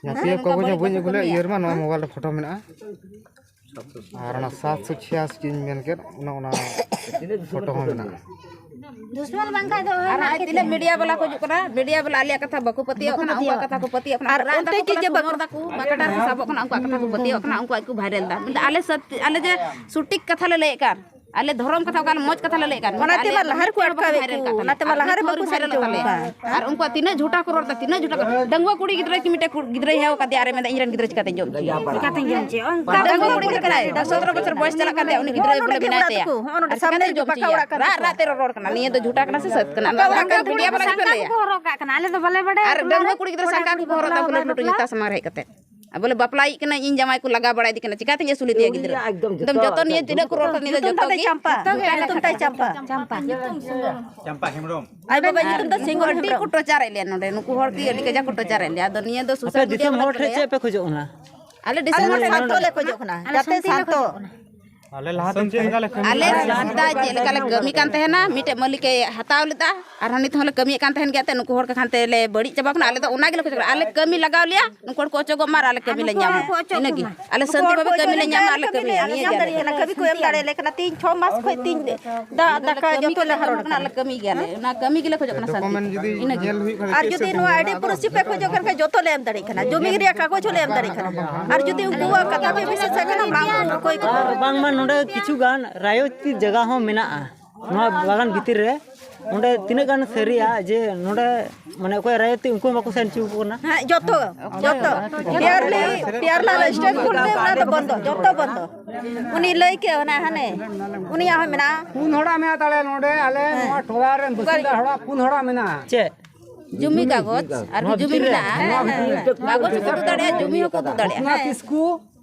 ᱡᱟᱹᱛᱤᱭᱟᱹ ᱠᱚ ᱵᱟᱹᱧ ᱟᱹᱜᱩ ᱞᱮᱫ, ᱤᱭᱟᱹ ᱨᱮᱢᱟ ᱱᱚᱣᱟ ᱢᱳᱵᱟᱭᱤᱞ ᱨᱮ ᱯᱷᱳᱴᱳ ᱢᱮᱱᱟᱜᱼᱟ᱾ ᱟᱨ ᱚᱱᱟ ᱥᱟᱛᱥᱚ ᱪᱷᱤᱭᱟᱥᱤ ᱡᱮᱧ ᱢᱮᱱ ᱠᱮᱫ, ᱚᱱᱟ, ᱚᱱᱟ ᱯᱷᱳᱴᱳ ᱦᱚᱸ ᱢᱮᱱᱟᱜᱼᱟ᱾ ᱫᱩᱥᱢᱚᱱ ᱵᱟᱝᱠᱷᱟᱡ ᱫᱚ ᱟᱨ ᱱᱚᱜᱼᱚᱭ ᱛᱤᱱᱟᱹᱜ ᱢᱤᱰᱤᱭᱟ ᱵᱟᱞᱟ ᱠᱚ ᱦᱤᱡᱩᱜ ᱠᱟᱱᱟ, ᱢᱤᱰᱤᱭᱟ ᱵᱟᱞᱟ ᱟᱞᱮᱭᱟᱜ ᱠᱟᱛᱷᱟ ᱵᱟᱠᱚ ᱯᱟᱹᱛᱭᱟᱹᱣᱟᱜ ᱠᱟᱱᱟ, ᱩᱱᱠᱩᱣᱟᱜ ᱠᱟᱛᱷᱟ ᱠᱚ ᱯᱟᱹᱛᱭᱟᱹᱜ ᱠᱟᱱᱟ᱾ ᱟᱨ ᱨᱟᱜ ᱚᱱᱛᱮ ᱫᱟᱠᱚ ᱪᱮᱫ ᱵᱚᱞᱮ ᱡᱮ ᱵᱟᱠᱚ ᱥᱩᱢᱚᱨ ᱫᱟᱠᱚ, ᱵᱟᱠᱚ ᱴᱟᱨ ᱠᱚ ᱥᱟᱵᱚᱜ ᱠᱟᱱᱟ, ᱩᱱᱠᱩᱣᱟᱜ ᱠᱟᱛᱷᱟ ᱠᱚ ᱯᱟᱹᱛᱭᱟᱹᱣᱟᱜ ᱠᱟᱱᱟ, ᱩᱱᱠᱩᱣᱟᱜ ᱠᱚ ᱵᱷᱟᱭᱨᱟᱞ ᱫᱟ᱾ ᱢᱮᱱᱫᱟ, ᱟᱞᱮ ᱥᱟᱛ-, ᱟᱞᱮ ᱡᱮ ᱥᱚᱴᱷᱤᱠ ᱠᱟᱛᱷᱟ ᱞᱮ ᱞᱟᱹᱭᱮᱫ ᱠᱟᱱ, ᱟᱞᱮ ᱫᱷᱚᱨᱚᱢ ᱠᱟᱛᱷᱟ ᱚᱠᱟ ᱞᱮ ᱢᱚᱡᱽ ᱠᱟᱛᱷᱟ ᱞᱮ ᱞᱟᱹᱭᱮᱫ ᱠᱟᱱ, ᱚᱱᱟ ᱛᱮᱢᱟ ᱟᱞᱮ ᱞᱟᱦᱟ ᱨᱮᱠᱚ ᱵᱷᱟᱭᱨᱟᱞ ᱟᱴᱠᱟᱣᱮᱫ ᱠᱟᱛᱷᱟ ᱠᱚ, ᱞᱮ ᱞᱟᱹᱭᱮᱫ ᱠᱟᱱ᱾ ᱚᱱᱟ ᱛᱮᱢᱟ ᱟᱨ ᱞᱟᱦᱟ ᱨᱮ ᱟᱹᱣᱨᱤ ᱵᱟᱠᱚ ᱵᱷᱟᱭᱨᱟᱞ ᱥᱟᱹᱨᱤ ᱛᱟᱞᱮᱭᱟ᱾ ᱦᱚᱴᱚ ᱠᱟᱜᱼᱟ᱾ ᱟᱨ ᱩᱱᱠᱩᱣᱟᱜ ᱛᱤᱱᱟᱹᱜ ᱡᱷᱩᱴᱟ ᱠᱚ ᱨᱚᱲ ᱫᱟ, ᱛᱤᱱᱟᱹᱜ ᱡᱷᱩᱴᱟ ᱠᱚ, ᱰᱟᱺᱜᱩᱣᱟᱹ ᱠᱩᱲᱤ ᱜᱤᱫᱽᱨᱟᱹ ᱠᱤ ᱢᱤᱫᱴᱮᱡ ᱠᱩ-, ᱜᱤᱫᱽᱨᱟᱹᱭ ᱦᱮᱣ ᱠᱟᱫᱮᱭᱟ, ᱟᱨᱮ ᱢᱮᱱᱫᱟ, "ᱤᱧ ᱨᱮᱱ ᱜᱤᱫᱽᱨᱟᱹ ᱪᱤᱠᱟᱛᱮᱧ ᱡᱚᱢ ᱦᱚᱪᱚᱭᱮᱭᱟ?" ᱪᱤᱠᱟᱛᱮᱧ ᱡᱚᱢ ᱦᱚᱪᱚᱭᱮᱭᱟ? ᱚᱱᱠᱟ ᱰᱟᱺᱜᱩᱣᱟᱹ ᱠᱩᱲᱤ ᱠᱟᱱᱟᱭ, ᱥᱚᱛᱨᱚ ᱵᱚᱪᱷᱚᱨ ᱵᱚᱭᱮᱥ ᱪᱟᱞᱟᱜ ᱠᱟᱱ ᱛᱟᱭᱟ, ᱩᱱᱤ ᱜᱤᱫᱽᱨᱟᱹ ᱵᱚᱞᱮ ᱢᱮᱱᱟᱭ ᱛᱟᱭᱟ᱾ ᱟᱨ ᱪᱤᱠᱟᱛᱮ ᱡᱚᱢ ᱦᱚᱪᱚᱭᱮᱭᱟ? ᱨᱟᱜ, ᱨᱟᱜ ᱛᱮ ᱨᱚᱨᱚᱲ ᱠᱟᱱᱟ, ᱱᱤᱭᱟᱹ ᱫᱚ ᱡᱷᱩᱴᱟ ᱠᱟᱱᱟ ᱥᱮ ᱥᱟᱹᱛ ᱠᱟᱱᱟ? ᱚᱱᱟ ᱫᱚ ᱟᱠᱟᱱ ᱢᱤᱰᱤᱭᱟ ᱵᱟᱞᱟ ᱜᱮᱯᱮ ᱞᱟᱹᱭᱟ᱾ ᱠᱚ ᱦᱚᱨᱚᱜ ᱠᱟᱜ ᱠᱟᱱᱟ, ᱟᱞᱮ ᱫᱚ ᱵᱟᱞᱮ ᱵᱟᱲᱟᱭᱟ᱾ ᱟᱨ ᱰᱟᱺᱜᱩᱣᱟᱹ ᱠᱩᱲᱤ ᱜᱤᱫᱽᱨᱟᱹ ᱥᱟᱝᱠᱟ ᱠᱚᱠᱚ ᱦᱚᱨᱚᱜ ᱫᱟ, ᱩᱱᱠᱩ ᱞᱟᱹᱴᱩ ᱞᱟᱹᱴᱩ ᱱᱮᱛᱟ ᱥᱟᱢᱟᱝ ᱨᱮ ᱦᱮᱡ ᱠᱟᱛᱮ᱾ ᱟᱨ ᱵᱚᱞᱮ ᱵᱟᱯᱞᱟᱭᱤᱡ ᱠᱟᱱᱟᱹᱧ, ᱤᱧ ᱡᱟᱢᱟᱭ ᱠᱚ ᱞᱟᱜᱟ ᱵᱟᱲᱟᱭᱮᱫᱤ ᱠᱟᱱᱟ, ᱪᱤᱠᱟᱹᱛᱤᱧ ᱟᱹᱥᱩᱞᱮᱫᱮᱭᱟ ᱜᱤᱫᱽᱨᱟᱹ? ᱮᱠᱫᱚᱢ ᱡᱚᱛᱚ ᱡᱚᱛᱚ ᱱᱤᱭᱟᱹ ᱛᱤᱱᱟᱹᱜ ᱠᱚ ᱨᱚᱲ ᱠᱟᱱᱟ, ᱱᱤᱭᱟᱹ ᱫᱚ ᱡᱚᱛᱚ ᱜᱮ ᱪᱟᱢᱯᱟ᱾ ᱡᱚᱛᱚ ᱜᱮ ᱧᱩᱛᱩᱢ ᱛᱟᱭ ᱪᱟᱢᱯᱟ᱾ ᱪᱟᱢᱯᱟ᱾ ᱪᱟᱢᱯᱟ ᱦᱮᱢᱵᱨᱚᱢ᱾ ᱟᱡ ᱵᱟᱵᱟ ᱧᱩᱛᱩᱢ ᱫᱚ ᱥᱤᱝᱜᱚ ᱟᱹᱰᱤ ᱠᱚ ᱴᱚᱨᱪᱟᱨᱮᱫ ᱞᱮᱭᱟ ᱱᱚᱰᱮ, ᱱᱩᱠᱩ ᱦᱚᱲ ᱜᱮ ᱟᱹᱰᱤ ᱠᱟᱡᱟᱠ ᱠᱚ ᱴᱚᱨᱪᱟᱨᱮᱫ ᱞᱮᱭᱟ᱾ ᱟᱫᱚ ᱱᱤᱭᱟᱹ ᱫᱚ ᱟᱯᱮ ᱥᱳᱥᱟᱞ ᱢᱤᱰᱤᱭᱟ ᱫᱤᱥᱚᱢ ᱠᱚᱨᱮ ᱦᱚᱲ ᱠᱚ ᱴᱷᱮᱱ ᱞᱟᱹᱭᱟ᱾ ᱪᱮᱫ ᱯᱮ ᱠᱷᱚᱡᱚᱜ ᱠᱟᱱᱟ? ᱟᱞᱮ ᱟᱞᱮ ᱰᱤᱥᱮᱢᱵᱚᱨ ᱥᱟᱱᱛᱚ ᱞᱮ ᱠᱷᱚᱡᱚᱜ ᱠᱟᱱᱟ᱾ ᱟᱞᱮ ᱥᱟᱱᱛᱤ ᱞᱮ ᱠᱷᱚᱡᱚᱜ ᱠᱟᱱᱟ᱾ ᱟᱞᱮ ᱞᱟᱦᱟ ᱫᱤᱱ ᱪᱮᱫ ᱞᱮᱠᱟ ᱞᱮ ᱠᱟᱹᱢᱤ ᱟᱞᱮ ᱠᱟᱱᱟ? ᱥᱮᱫᱟᱭ ᱪᱮᱫ ᱞᱮᱠᱟ ᱞᱮ ᱠᱟᱹᱢᱤ ᱠᱟᱱ ᱛᱟᱦᱮᱱᱟ, ᱢᱤᱫᱴᱮᱡ ᱢᱟᱹᱞᱤᱠ ᱮ ᱦᱟᱛᱟᱣ ᱞᱮᱫᱟ, ᱟᱨᱦᱚᱸ ᱱᱤᱛ ᱦᱚᱸᱞᱮ ᱠᱟᱹᱢᱤᱭᱮᱫ ᱠᱟᱱ ᱛᱟᱦᱮᱱ ᱜᱮᱭᱟ᱾ ᱮᱱᱛᱮᱫ ᱱᱩᱠᱩ ᱦᱚᱲ ᱠᱚ ᱠᱷᱟᱱ ᱛᱮᱞᱮ ᱵᱟᱹᱲᱤᱡ ᱪᱟᱵᱟ ᱠᱟᱱᱟ᱾ ᱟᱞᱮ ᱫᱚ ᱚᱱᱟ ᱜᱮᱞᱮ ᱠᱷᱚᱡᱚᱜ ᱠᱟᱱᱟ, ᱟᱞᱮ ᱠᱟᱹᱢᱤ ᱞᱟᱜᱟᱣ ᱞᱮᱭᱟ, ᱱᱩᱠᱩ ᱦᱚᱲ ᱠᱚ ᱚᱪᱚᱜᱚᱜ ᱢᱟ ᱟᱨ ᱟᱞᱮ ᱠᱟᱹᱢᱤ ᱞᱮ ᱧᱟᱢᱟ᱾ ᱤᱱᱟᱹᱜᱮ ᱟᱞᱮ ᱥᱟᱱᱛᱤ ᱵᱷᱟᱵᱮ ᱠᱟᱹᱢᱤ ᱞᱮ ᱧᱟᱢᱟ, ᱟᱞᱮ ᱠᱟᱹᱢᱤᱭᱟ, ᱱᱤᱭᱟᱹ ᱜᱮ ᱟᱞᱮ ᱠᱟᱹᱢᱤ ᱠᱚ ᱮᱢ ᱫᱟᱲᱮᱭᱟᱞᱮ ᱠᱟᱱᱟ᱾ ᱛᱤᱦᱤᱧ ᱪᱷᱚ ᱢᱟᱥ ᱠᱷᱚᱡ ᱛᱤᱧ ᱫᱟᱜ ᱫᱟᱠᱟ ᱡᱚᱛᱚ ᱞᱮ ᱦᱟᱨᱚᱲ ᱠᱟᱱᱟ᱾ ᱟᱞᱮ ᱠᱟᱹᱢᱤ ᱜᱮᱭᱟᱞᱮ, ᱚᱱᱟ ᱠᱟᱹᱢᱤ ᱜᱮᱞᱮ ᱠᱷᱚᱡᱚᱜ ᱠᱟᱱᱟ ᱥᱟᱱᱛᱤ᱾ ᱰᱚᱠᱩᱢᱮᱱᱴ ᱡᱩᱫᱤ ᱤᱱᱟᱹᱜᱮ᱾ ᱧᱮᱞ ᱦᱩᱭᱩᱜ ᱠᱷᱟᱱ ᱟᱨ ᱪᱮᱫ ᱡᱩᱫᱤ ᱪᱮᱫ ᱱᱚᱣᱟ ᱦᱩᱭᱩᱜᱼᱟ? ᱟᱭᱰᱤ ᱯᱨᱩᱯᱷ ᱯᱮ ᱠᱷᱚᱡᱚᱜ ᱠᱟᱱ ᱠᱷᱟᱡ, ᱡᱚᱛᱚ ᱞᱮ ᱮᱢ ᱫᱟᱲᱮᱭᱟᱜ ᱠᱟᱱᱟ, ᱡᱚᱢᱤ ᱨᱮᱭᱟᱜ ᱠᱟᱜᱚᱡᱽ ᱦᱚᱸᱞᱮ ᱮᱢ ᱫᱟᱲᱮᱭᱟᱜ ᱠᱟᱱᱟ᱾ ᱟᱨ ᱡᱩᱫᱤ ᱩᱱᱠᱩᱣᱟᱜ ᱠᱟᱛᱷᱟ ᱯᱮ ᱵᱤᱥᱥᱟᱥ ᱠᱷᱟᱱ, ᱵᱟᱝ ᱠᱚ ᱚᱠᱚᱭ ᱠᱚ ᱟᱨ ᱵᱟᱝᱢᱟ ᱱᱚᱰᱮ ᱠᱤᱪᱷᱩ ᱜᱟᱱ ᱨᱟᱭᱚᱛᱤ ᱡᱟᱭᱜᱟ ᱦᱚᱸ ᱢᱮᱱᱟᱜᱼᱟ ᱱᱚᱣᱟ ᱵᱟᱜᱟᱱ ᱵᱷᱤᱛᱤᱨ ᱨᱮ᱾ ᱚᱸᱰᱮ ᱛᱤᱱᱟᱹᱜ ᱜᱟᱱ ᱥᱟᱹᱨᱤᱭᱟ ᱡᱮ ᱱᱚᱰᱮ ᱢᱟᱱᱮ ᱚᱠᱚᱭ ᱨᱟᱭᱚᱛᱤ ᱩᱱᱠᱩ ᱦᱚᱸ ᱵᱟᱠᱚ ᱥᱮᱱ ᱦᱚᱪᱚ ᱟᱠᱚ ᱠᱟᱱᱟ? ᱦᱮᱸ, ᱡᱚᱛᱚ, ᱡᱚᱛᱚ᱾ ᱯᱮᱭᱟᱨᱞᱤ, ᱯᱮᱭᱟᱨᱞᱟᱞ ᱥᱴᱮᱴ ᱯᱷᱩᱰ ᱨᱮ ᱚᱱᱟ ᱫᱚ ᱵᱚᱱᱫᱚ, ᱡᱚᱛᱚ ᱵᱚᱱᱫᱚ᱾ ᱩᱱᱤ ᱞᱟᱹᱭ ᱠᱮᱫ ᱚᱱᱟ ᱦᱟᱱᱮ, ᱩᱱᱤᱭᱟᱜ ᱦᱚᱸ ᱢᱮᱱᱟᱜᱼᱟ᱾ ᱯᱩᱱ ᱦᱚᱲᱟᱜ ᱢᱮᱱᱟᱜ ᱛᱟᱞᱮᱭᱟ ᱱᱚᱰᱮ, ᱟᱞᱮ ᱦᱮᱸ᱾ ᱱᱚᱣᱟ ᱴᱚᱞᱟ ᱨᱮᱱ ᱵᱟᱥᱤᱱᱫᱟ ᱦᱚᱲᱟᱜ ᱯᱩᱱ ᱦᱚᱲᱟᱜ ᱢᱮᱱᱟᱜᱼᱟ᱾ ᱪᱮᱫ? ᱡᱩᱢᱤ ᱠᱟᱜᱚᱡᱽ, ᱟᱨ ᱱᱚᱣᱟ ᱡᱩᱢᱤ ᱵᱷᱤᱛᱤᱨ ᱨᱮ? ᱢᱮᱱᱟᱜᱼᱟ᱾ ᱦᱮᱸ, ᱦᱮᱸ, ᱦᱮᱸ᱾ ᱠᱟᱜᱚᱡᱽ ᱦᱚᱸᱠᱚ ᱩᱫᱩᱜ ᱫᱟᱲᱮᱭᱟᱜᱼᱟ, ᱡᱩᱢᱤ ᱦᱚᱸᱠᱚ ᱩᱫᱩᱜ ᱫᱟᱲᱮᱭᱟᱜᱼᱟ᱾ ᱨᱚᱜᱷᱩᱱᱟᱛᱷ ᱦᱮᱸ᱾ ᱠᱤᱥᱠᱩ,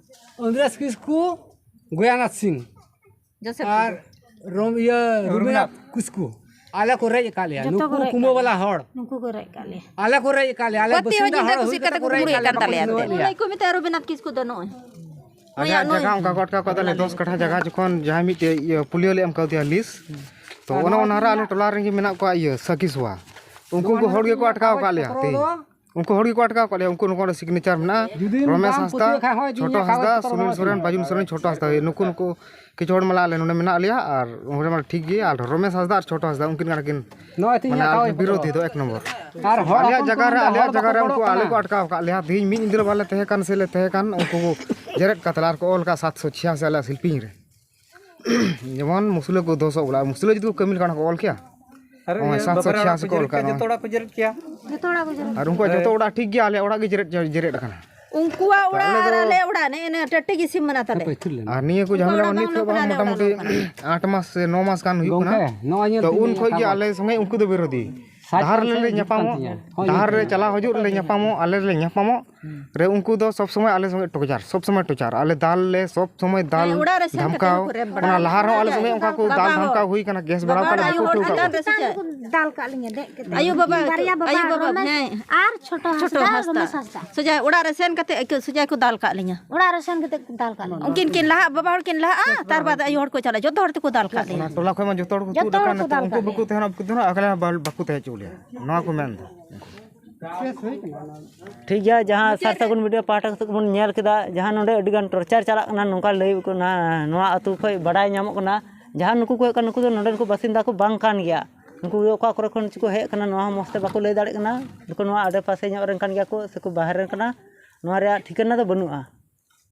ᱚᱱᱫᱨᱮᱥ ᱠᱤᱥᱠᱩ, ᱜᱳᱭᱟᱱᱟᱛᱷ ᱥᱤᱝ᱾ ᱡᱳᱥᱮᱯ ᱟᱨ ᱨᱚᱢ-, ᱤᱭᱟᱹ, ᱨᱚᱜᱷᱩᱱᱟᱛᱷ ᱨᱚᱜᱷᱩᱱᱟᱛᱷ ᱠᱤᱥᱠᱩ᱾ ᱟᱞᱮ ᱠᱚ ᱨᱮᱡ ᱟᱠᱟᱫ ᱞᱮᱭᱟ᱾ ᱡᱚᱛᱚ ᱠᱚ ᱱᱩᱠᱩ ᱨᱮᱡ ᱠᱩᱢᱵᱟᱹ ᱟᱠᱟᱫ ᱵᱟᱞᱟ ᱞᱮᱭᱟ᱾ ᱦᱚᱲ᱾ ᱱᱩᱠᱩ ᱠᱚ ᱨᱮᱡ ᱟᱠᱟᱫ ᱞᱮᱭᱟ᱾ ᱟᱞᱮ ᱠᱚ ᱨᱮᱡ ᱟᱠᱟᱫ ᱞᱮᱭᱟ᱾ ᱟᱞᱮ ᱯᱨᱚᱛᱤ ᱵᱟᱥᱤᱱᱫᱟ ᱦᱚᱲ ᱦᱚᱲ ᱦᱩᱭ ᱠᱩᱥᱤ ᱠᱟᱛᱮ ᱠᱟᱛᱮ ᱠᱚ ᱠᱚ ᱨᱮᱡ ᱠᱩᱢᱵᱽᱲᱩᱭᱮᱫ ᱟᱠᱟᱫ ᱠᱟᱱ ᱞᱮᱭᱟ᱾ ᱛᱟᱞᱮᱭᱟ ᱵᱟᱠᱚ ᱮᱱᱛᱮ᱾ ᱪᱤᱱᱦᱟᱹᱣᱮᱫ ᱞᱮᱭᱟ᱾ ᱱᱩᱭ ᱠᱚ ᱢᱮᱛᱟᱭᱟ ᱨᱚᱵᱤᱱᱟᱛᱷ ᱠᱤᱥᱠᱩ ᱫᱚ ᱱᱚᱜᱼᱚᱭ᱾ ᱟᱞᱮᱭᱟᱜ ᱱᱩᱭᱟᱜ ᱱᱩᱭ᱾ ᱡᱟᱭᱜᱟ ᱚᱱᱠᱟ ᱠᱚ ᱟᱴᱠᱟᱣ ᱠᱟᱫᱟ ᱞᱮ, ᱫᱚᱥ ᱠᱟᱴᱷᱟ ᱡᱟᱭᱜᱟ ᱡᱚᱠᱷᱚᱱ ᱡᱟᱦᱟᱸᱭ ᱢᱤᱫᱴᱮᱡ ᱤᱭᱟᱹ ᱯᱩᱞᱤᱭᱳ ᱞᱮ ᱮᱢ ᱠᱟᱣᱫᱮᱭᱟ ᱞᱤᱥ, ᱛᱚ ᱚᱱᱮ ᱚᱱᱟ ᱨᱮ ᱟᱞᱮ ᱴᱚᱞᱟ ᱨᱮᱱ ᱜᱮ ᱢᱮᱱᱟᱜ ᱠᱚᱣᱟ ᱤᱭᱟᱹ ᱥᱟᱹᱠᱤ ᱥᱚᱣᱟ᱾ ᱩᱱᱠᱩ ᱩᱱᱠᱩ ᱦᱚᱲ ᱜᱮᱠᱚ ᱟᱴᱠᱟᱣ ᱟᱠᱟᱫ ᱞᱮᱭᱟ ᱛᱮᱦᱮᱧ᱾ ᱩᱱᱠᱩ ᱦᱚᱲ ᱜᱮᱠᱚ ᱟᱴᱠᱟᱣ ᱟᱠᱟᱫ ᱞᱮᱭᱟ, ᱩᱱᱠᱩ ᱱᱩᱠᱩ ᱚᱸᱰᱮ ᱥᱤᱜᱽᱱᱮᱪᱟᱨ ᱢᱮᱱᱟᱜᱼᱟ᱾ ᱡᱩᱫᱤ ᱨᱚᱢᱮᱥ ᱵᱟᱢ ᱦᱟᱸᱥᱫᱟ, ᱠᱩᱥᱤᱭᱟᱜ ᱠᱷᱟᱡ ᱦᱚᱸ ᱤᱫᱤᱧ ᱪᱷᱳᱴᱳ ᱢᱮ, ᱠᱟᱜᱚᱡᱽ ᱦᱟᱸᱥᱫᱟ, ᱯᱚᱛᱨᱚ ᱥᱩᱱᱤᱞ ᱵᱟᱹᱱᱩᱜ ᱥᱚᱨᱮᱱ, ᱛᱤᱧᱟ᱾ ᱵᱟᱡᱩᱱ ᱥᱚᱨᱮᱱ, ᱪᱷᱳᱴᱳ ᱦᱟᱸᱥᱫᱟ, ᱱᱩᱠᱩ ᱱᱩᱠᱩ ᱠᱤᱪᱷᱩ ᱦᱚᱲ ᱢᱟᱞᱟ ᱟᱞᱮ ᱱᱚᱰᱮ ᱢᱮᱱᱟᱜ ᱞᱮᱭᱟ, ᱟᱨ ᱚᱸᱰᱮ ᱢᱟ ᱴᱷᱤᱠ ᱜᱮ, ᱟᱨ ᱨᱚᱢᱮᱥ ᱦᱟᱸᱥᱫᱟ ᱟᱨ ᱪᱷᱳᱴᱳ ᱦᱟᱸᱥᱫᱟ ᱩᱱᱠᱤᱱ ᱠᱟᱱᱟ ᱠᱤᱱ ᱱᱚᱜᱼᱚᱭ ᱛᱤᱧ ᱢᱟᱱᱮ ᱦᱟᱛᱟᱣ ᱟᱞᱮ ᱵᱤᱨᱳᱫᱷᱤ ᱫᱚ ᱮᱠ ᱱᱚᱢᱵᱚᱨ᱾ ᱟᱨ ᱦᱚᱲ ᱟᱞᱮᱭᱟᱜ ᱦᱚᱯᱚᱱ ᱡᱟᱭᱜᱟ ᱠᱚ ᱨᱮ, ᱢᱮᱱᱫᱟ, ᱟᱞᱮᱭᱟᱜ ᱦᱚᱲ ᱡᱟᱭᱜᱟ ᱨᱮ ᱵᱟᱠᱚ ᱩᱱᱠᱩ ᱟᱞᱮ ᱠᱚ ᱠᱚᱲᱟ᱾ ᱟᱴᱠᱟᱣ ᱟᱠᱟᱫ ᱞᱮᱭᱟ᱾ ᱛᱮᱦᱮᱧ ᱢᱤᱫ ᱧᱤᱫᱟᱹ ᱵᱟᱞᱮ ᱛᱟᱦᱮᱸ ᱠᱟᱱ ᱥᱮ ᱞᱮ ᱛᱟᱦᱮᱸ ᱠᱟᱱ, ᱩᱱᱠᱩ ᱠᱚ ᱡᱮᱨᱮᱫ ᱠᱟᱛᱮ ᱟᱨ ᱠᱚ ᱚᱞ ᱠᱟᱜᱼᱟ ᱥᱟᱛᱥᱚ ᱪᱷᱤᱭᱟᱥᱤ ᱟᱞᱮᱭᱟᱜ ᱥᱤᱞᱯᱤᱧ ᱨᱮ᱾ ᱡᱮᱢᱚᱱ ᱢᱩᱥᱞᱟᱹ ᱠᱚ ᱫᱚᱥᱚᱜ ᱵᱚᱞᱟ, ᱢᱩᱥᱞᱟᱹ ᱡᱩᱫᱤ ᱠᱚ ᱠᱟᱹᱢᱤ ᱞᱮᱠᱷᱟᱱ ᱠᱚ ᱚᱞ ᱠᱮᱭᱟ? ᱟᱨ ᱱᱚᱜᱼᱚᱭ ᱤᱭᱟᱹ ᱥᱟᱛᱥᱚ ᱵᱟᱵᱟ ᱨᱮᱱ ᱪᱷᱤᱭᱟᱥᱤ ᱠᱚ ᱚᱞ ᱠᱟᱜᱼᱟ ᱡᱮᱨᱮᱫ ᱱᱚᱣᱟ᱾ ᱠᱮᱭᱟ᱾ ᱡᱚᱛᱚ ᱚᱲᱟᱜ ᱠᱚ ᱡᱮᱨᱮᱫ ᱟᱨ ᱠᱮᱭᱟ᱾ ᱩᱱᱠᱩᱣᱟᱜ ᱡᱚᱛᱚ ᱚᱲᱟᱜ ᱴᱷᱤᱠ ᱜᱮᱭᱟ, ᱟᱞᱮ ᱚᱲᱟᱜ ᱜᱮ ᱡᱮᱨᱮᱫ, ᱡᱮᱨᱮᱫ ᱟᱠᱟᱱᱟ᱾ ᱩᱱᱠᱩᱣᱟᱜ ᱛᱚ ᱚᱲᱟᱜ ᱟᱞᱮ ᱟᱨ ᱫᱚ ᱟᱞᱮ ᱚᱲᱟᱜ ᱱᱮᱜᱼᱮ ᱱᱮᱜᱼᱮ ᱴᱟᱹᱴᱤ ᱜᱮ ᱥᱤᱢ ᱢᱮᱱᱟᱜ ᱛᱟᱞᱮ᱾ ᱦᱟᱯᱮ, ᱛᱷᱤᱨ ᱞᱮᱱ᱾ ᱟᱨ ᱱᱤᱭᱟᱹ ᱠᱚ ᱡᱷᱟᱢᱮᱞᱟ ᱚᱱᱟ ᱵᱟᱝ ᱱᱤᱛ ᱦᱩᱭᱩᱜ ᱠᱷᱚᱱ ᱠᱟᱱᱟ, ᱟᱞᱮ ᱚᱲᱟᱜ ᱢᱚᱴᱟᱢᱩᱴᱤ ᱫᱚ ᱠᱟᱱᱟ᱾ ᱟᱴ ᱢᱟᱥ ᱥᱮ ᱱᱚ ᱢᱟᱥ ᱜᱟᱱ ᱦᱩᱭᱩᱜ ᱜᱚᱝᱠᱮ, ᱠᱟᱱᱟ᱾ ᱱᱚᱜᱼᱚᱭ ᱧᱮᱞ ᱛᱚ ᱛᱤᱧ ᱩᱱ ᱢᱮ ᱠᱷᱚᱡ ᱜᱮ ᱠᱟᱜᱚᱡᱽ᱾ ᱟᱞᱮ ᱥᱚᱸᱜᱮ ᱩᱱᱠᱩ ᱫᱚ ᱵᱤᱨᱳᱫᱷᱤ᱾ ᱥᱟᱡᱽ ᱰᱟᱦᱟᱨ ᱯᱟᱥᱮ ᱨᱮᱞᱮ ᱦᱤᱡᱩᱜ ᱠᱟᱱ ᱧᱟᱯᱟᱢᱚᱜ, ᱛᱤᱧᱟ᱾ ᱦᱳᱭ, ᱰᱟᱦᱟᱨ ᱦᱳᱭ, ᱨᱮ ᱦᱳᱭ᱾ ᱪᱟᱞᱟᱣ ᱦᱤᱡᱩᱜ ᱨᱮᱞᱮ ᱧᱟᱯᱟᱢᱚᱜ, ᱟᱞᱮ ᱨᱮᱞᱮ ᱧᱟᱯᱟᱢᱚᱜ᱾ ᱨᱮ ᱩᱱᱠᱩ ᱫᱚ ᱥᱚᱵ ᱥᱚᱢᱚᱭ ᱟᱞᱮ ᱥᱚᱸᱜᱮ ᱴᱚᱨᱪᱟᱨ, ᱥᱚᱵ ᱥᱚᱢᱚᱭ ᱴᱚᱨᱪᱟᱨ᱾ ᱟᱞᱮ ᱫᱟᱞ ᱞᱮ, ᱥᱚᱵ ᱥᱚᱢᱚᱭ ᱫᱟᱞ, ᱦᱮᱸ, ᱚᱲᱟᱜ ᱨᱮ ᱥᱮᱱ ᱠᱟᱛᱮ ᱫᱷᱟᱢᱠᱟᱣ᱾ ᱠᱚ ᱨᱮᱯ ᱵᱟᱲᱟ ᱚᱱᱟ ᱞᱟᱦᱟ ᱨᱮᱦᱚᱸ ᱟᱞᱮ ᱥᱚᱸᱜᱮ ᱚᱱᱠᱟ ᱠᱚ ᱵᱟᱵᱟ ᱫᱟᱞ ᱦᱚᱸ ᱫᱷᱟᱢᱠᱟᱣ ᱦᱩᱭ ᱠᱟᱱᱟ, ᱠᱮᱥ ᱵᱟᱲᱟ ᱵᱟᱵᱟ ᱠᱟᱱᱟ, ᱦᱚᱸ ᱵᱟᱠᱚ ᱩᱴᱷᱟᱹᱣ ᱠᱟᱫᱟ᱾ ᱪᱮᱛᱟᱱ ᱨᱮ ᱥᱮ ᱪᱮᱫ? ᱫᱟᱞ ᱠᱟᱜ ᱞᱤᱧᱟ ᱫᱮᱡ ᱠᱟᱛᱮ᱾ ᱟᱭᱳ ᱵᱟᱵᱟ, ᱵᱟᱨᱭᱟ ᱵᱟᱵᱟ, ᱟᱭᱳ ᱵᱟᱵᱟ, ᱨᱚᱢᱮᱥ ᱦᱮᱸ᱾ ᱟᱨ ᱪᱷᱳᱴᱳ ᱪᱷᱳᱴᱳ ᱦᱟᱸᱥᱫᱟ, ᱦᱟᱸᱥᱫᱟ᱾ ᱨᱚᱢᱮᱥ ᱦᱟᱸᱥᱫᱟ᱾ ᱥᱚᱡᱟ ᱚᱲᱟᱜ ᱨᱮ ᱥᱮᱱ ᱠᱟᱛᱮ ᱟᱹᱭᱠᱟᱹ ᱥᱚᱡᱟ ᱠᱚ ᱫᱟᱞ ᱠᱟᱜ ᱞᱤᱧᱟ᱾ ᱚᱲᱟᱜ ᱨᱮ ᱥᱮᱱ ᱠᱟᱛᱮ ᱠᱚ ᱫᱟᱞ ᱠᱟᱜ ᱞᱤᱧᱟ᱾ ᱩᱱᱠᱤᱱ ᱠᱤᱱ ᱞᱟᱦᱟ, ᱵᱟᱵᱟ ᱦᱚᱲ ᱠᱤᱱ ᱞᱟᱦᱟᱜᱼᱟ, ᱛᱟᱨ ᱵᱟᱫ ᱟᱭᱳ ᱦᱚᱲ ᱠᱚ ᱪᱟᱞᱟᱜᱼᱟ, ᱡᱚᱛᱚ ᱦᱚᱲ ᱛᱮᱠᱚ ᱫᱟᱞ ᱠᱟᱜ ᱞᱤᱧᱟ᱾ ᱚᱱᱟ ᱴᱚᱞᱟ ᱠᱷᱚᱱ ᱢᱟ ᱡᱚᱛᱚ ᱦᱚᱲ ᱠᱚ ᱡᱚᱛᱚ ᱛᱩᱫ ᱦᱚᱲ ᱟᱠᱟᱱ, ᱠᱚ ᱫᱟᱞ ᱩᱱᱠᱩ ᱠᱟᱜ ᱵᱟᱠᱚ ᱞᱤᱧᱟ᱾ ᱛᱟᱦᱮᱱᱟ, ᱵᱟᱠᱚ ᱛᱟᱦᱮᱱᱟ, ᱟᱠᱞᱮ ᱦᱚᱸ ᱵᱟᱞ-, ᱵᱟᱠᱚ ᱛᱟᱦᱮᱸ ᱦᱚᱪᱚ ᱞᱮᱭᱟ᱾ ᱱᱚᱣᱟ ᱠᱚ ᱢᱮᱱ ᱮᱫᱟ᱾ ᱴᱷᱤᱠ ᱜᱮᱭᱟ, ᱡᱟᱦᱟᱸ ᱥᱟᱨ ᱥᱟᱹᱜᱩᱱ ᱢᱤᱰᱤᱭᱟ ᱯᱟᱦᱴᱟ ᱥᱮᱫ ᱵᱚᱱ ᱧᱮᱞ ᱠᱮᱫᱟ, ᱡᱟᱦᱟᱸ ᱱᱚᱰᱮ ᱟᱹᱰᱤ ᱜᱟᱱ ᱴᱚᱨᱪᱟᱨ ᱪᱟᱞᱟᱜ ᱠᱟᱱᱟ, ᱱᱚᱝᱠᱟ ᱞᱟᱹᱭ ᱠᱟᱱᱟ, ᱱᱚᱣᱟ ᱟᱹᱛᱩ ᱠᱷᱚᱱ ᱵᱟᱰᱟᱭ ᱧᱟᱢᱚᱜ ᱠᱟᱱᱟ, ᱡᱟᱦᱟᱸ ᱱᱩᱠᱩ ᱠᱚ ᱦᱩᱭᱩᱜ ᱠᱟᱱᱟ, ᱱᱩᱠᱩ ᱫᱚ ᱱᱚᱰᱮᱱ ᱠᱚ ᱵᱟᱥᱤᱱᱫᱟ ᱠᱚ ᱵᱟᱝ ᱠᱟᱱ ᱜᱮᱭᱟ᱾ ᱱᱩᱠᱩ ᱜᱮ ᱚᱠᱟ ᱠᱚᱨᱮ ᱠᱷᱚᱱ ᱪᱚᱠᱚ ᱦᱮᱡ ᱟᱠᱟᱱᱟ, ᱱᱚᱣᱟ ᱦᱚᱸ ᱢᱚᱡᱽ ᱛᱮ ᱵᱟᱠᱚ ᱞᱟᱹᱭ ᱫᱟᱲᱮᱭᱟᱜ ᱠᱟᱱᱟ᱾ ᱱᱩᱠᱩ ᱱᱚᱣᱟ ᱟᱰᱮ ᱯᱟᱥᱮ ᱧᱚᱜ ᱨᱮᱱ ᱠᱟᱱ ᱜᱮᱭᱟ ᱠᱚ ᱥᱮᱠᱚ ᱵᱟᱦᱨᱮ ᱨᱮᱱ ᱠᱟᱱᱟ, ᱱᱚᱣᱟ ᱨᱮᱭᱟᱜ ᱴᱷᱤᱠᱟᱹᱱᱟ ᱫᱚ ᱵᱟᱹᱱᱩᱜᱼᱟ᱾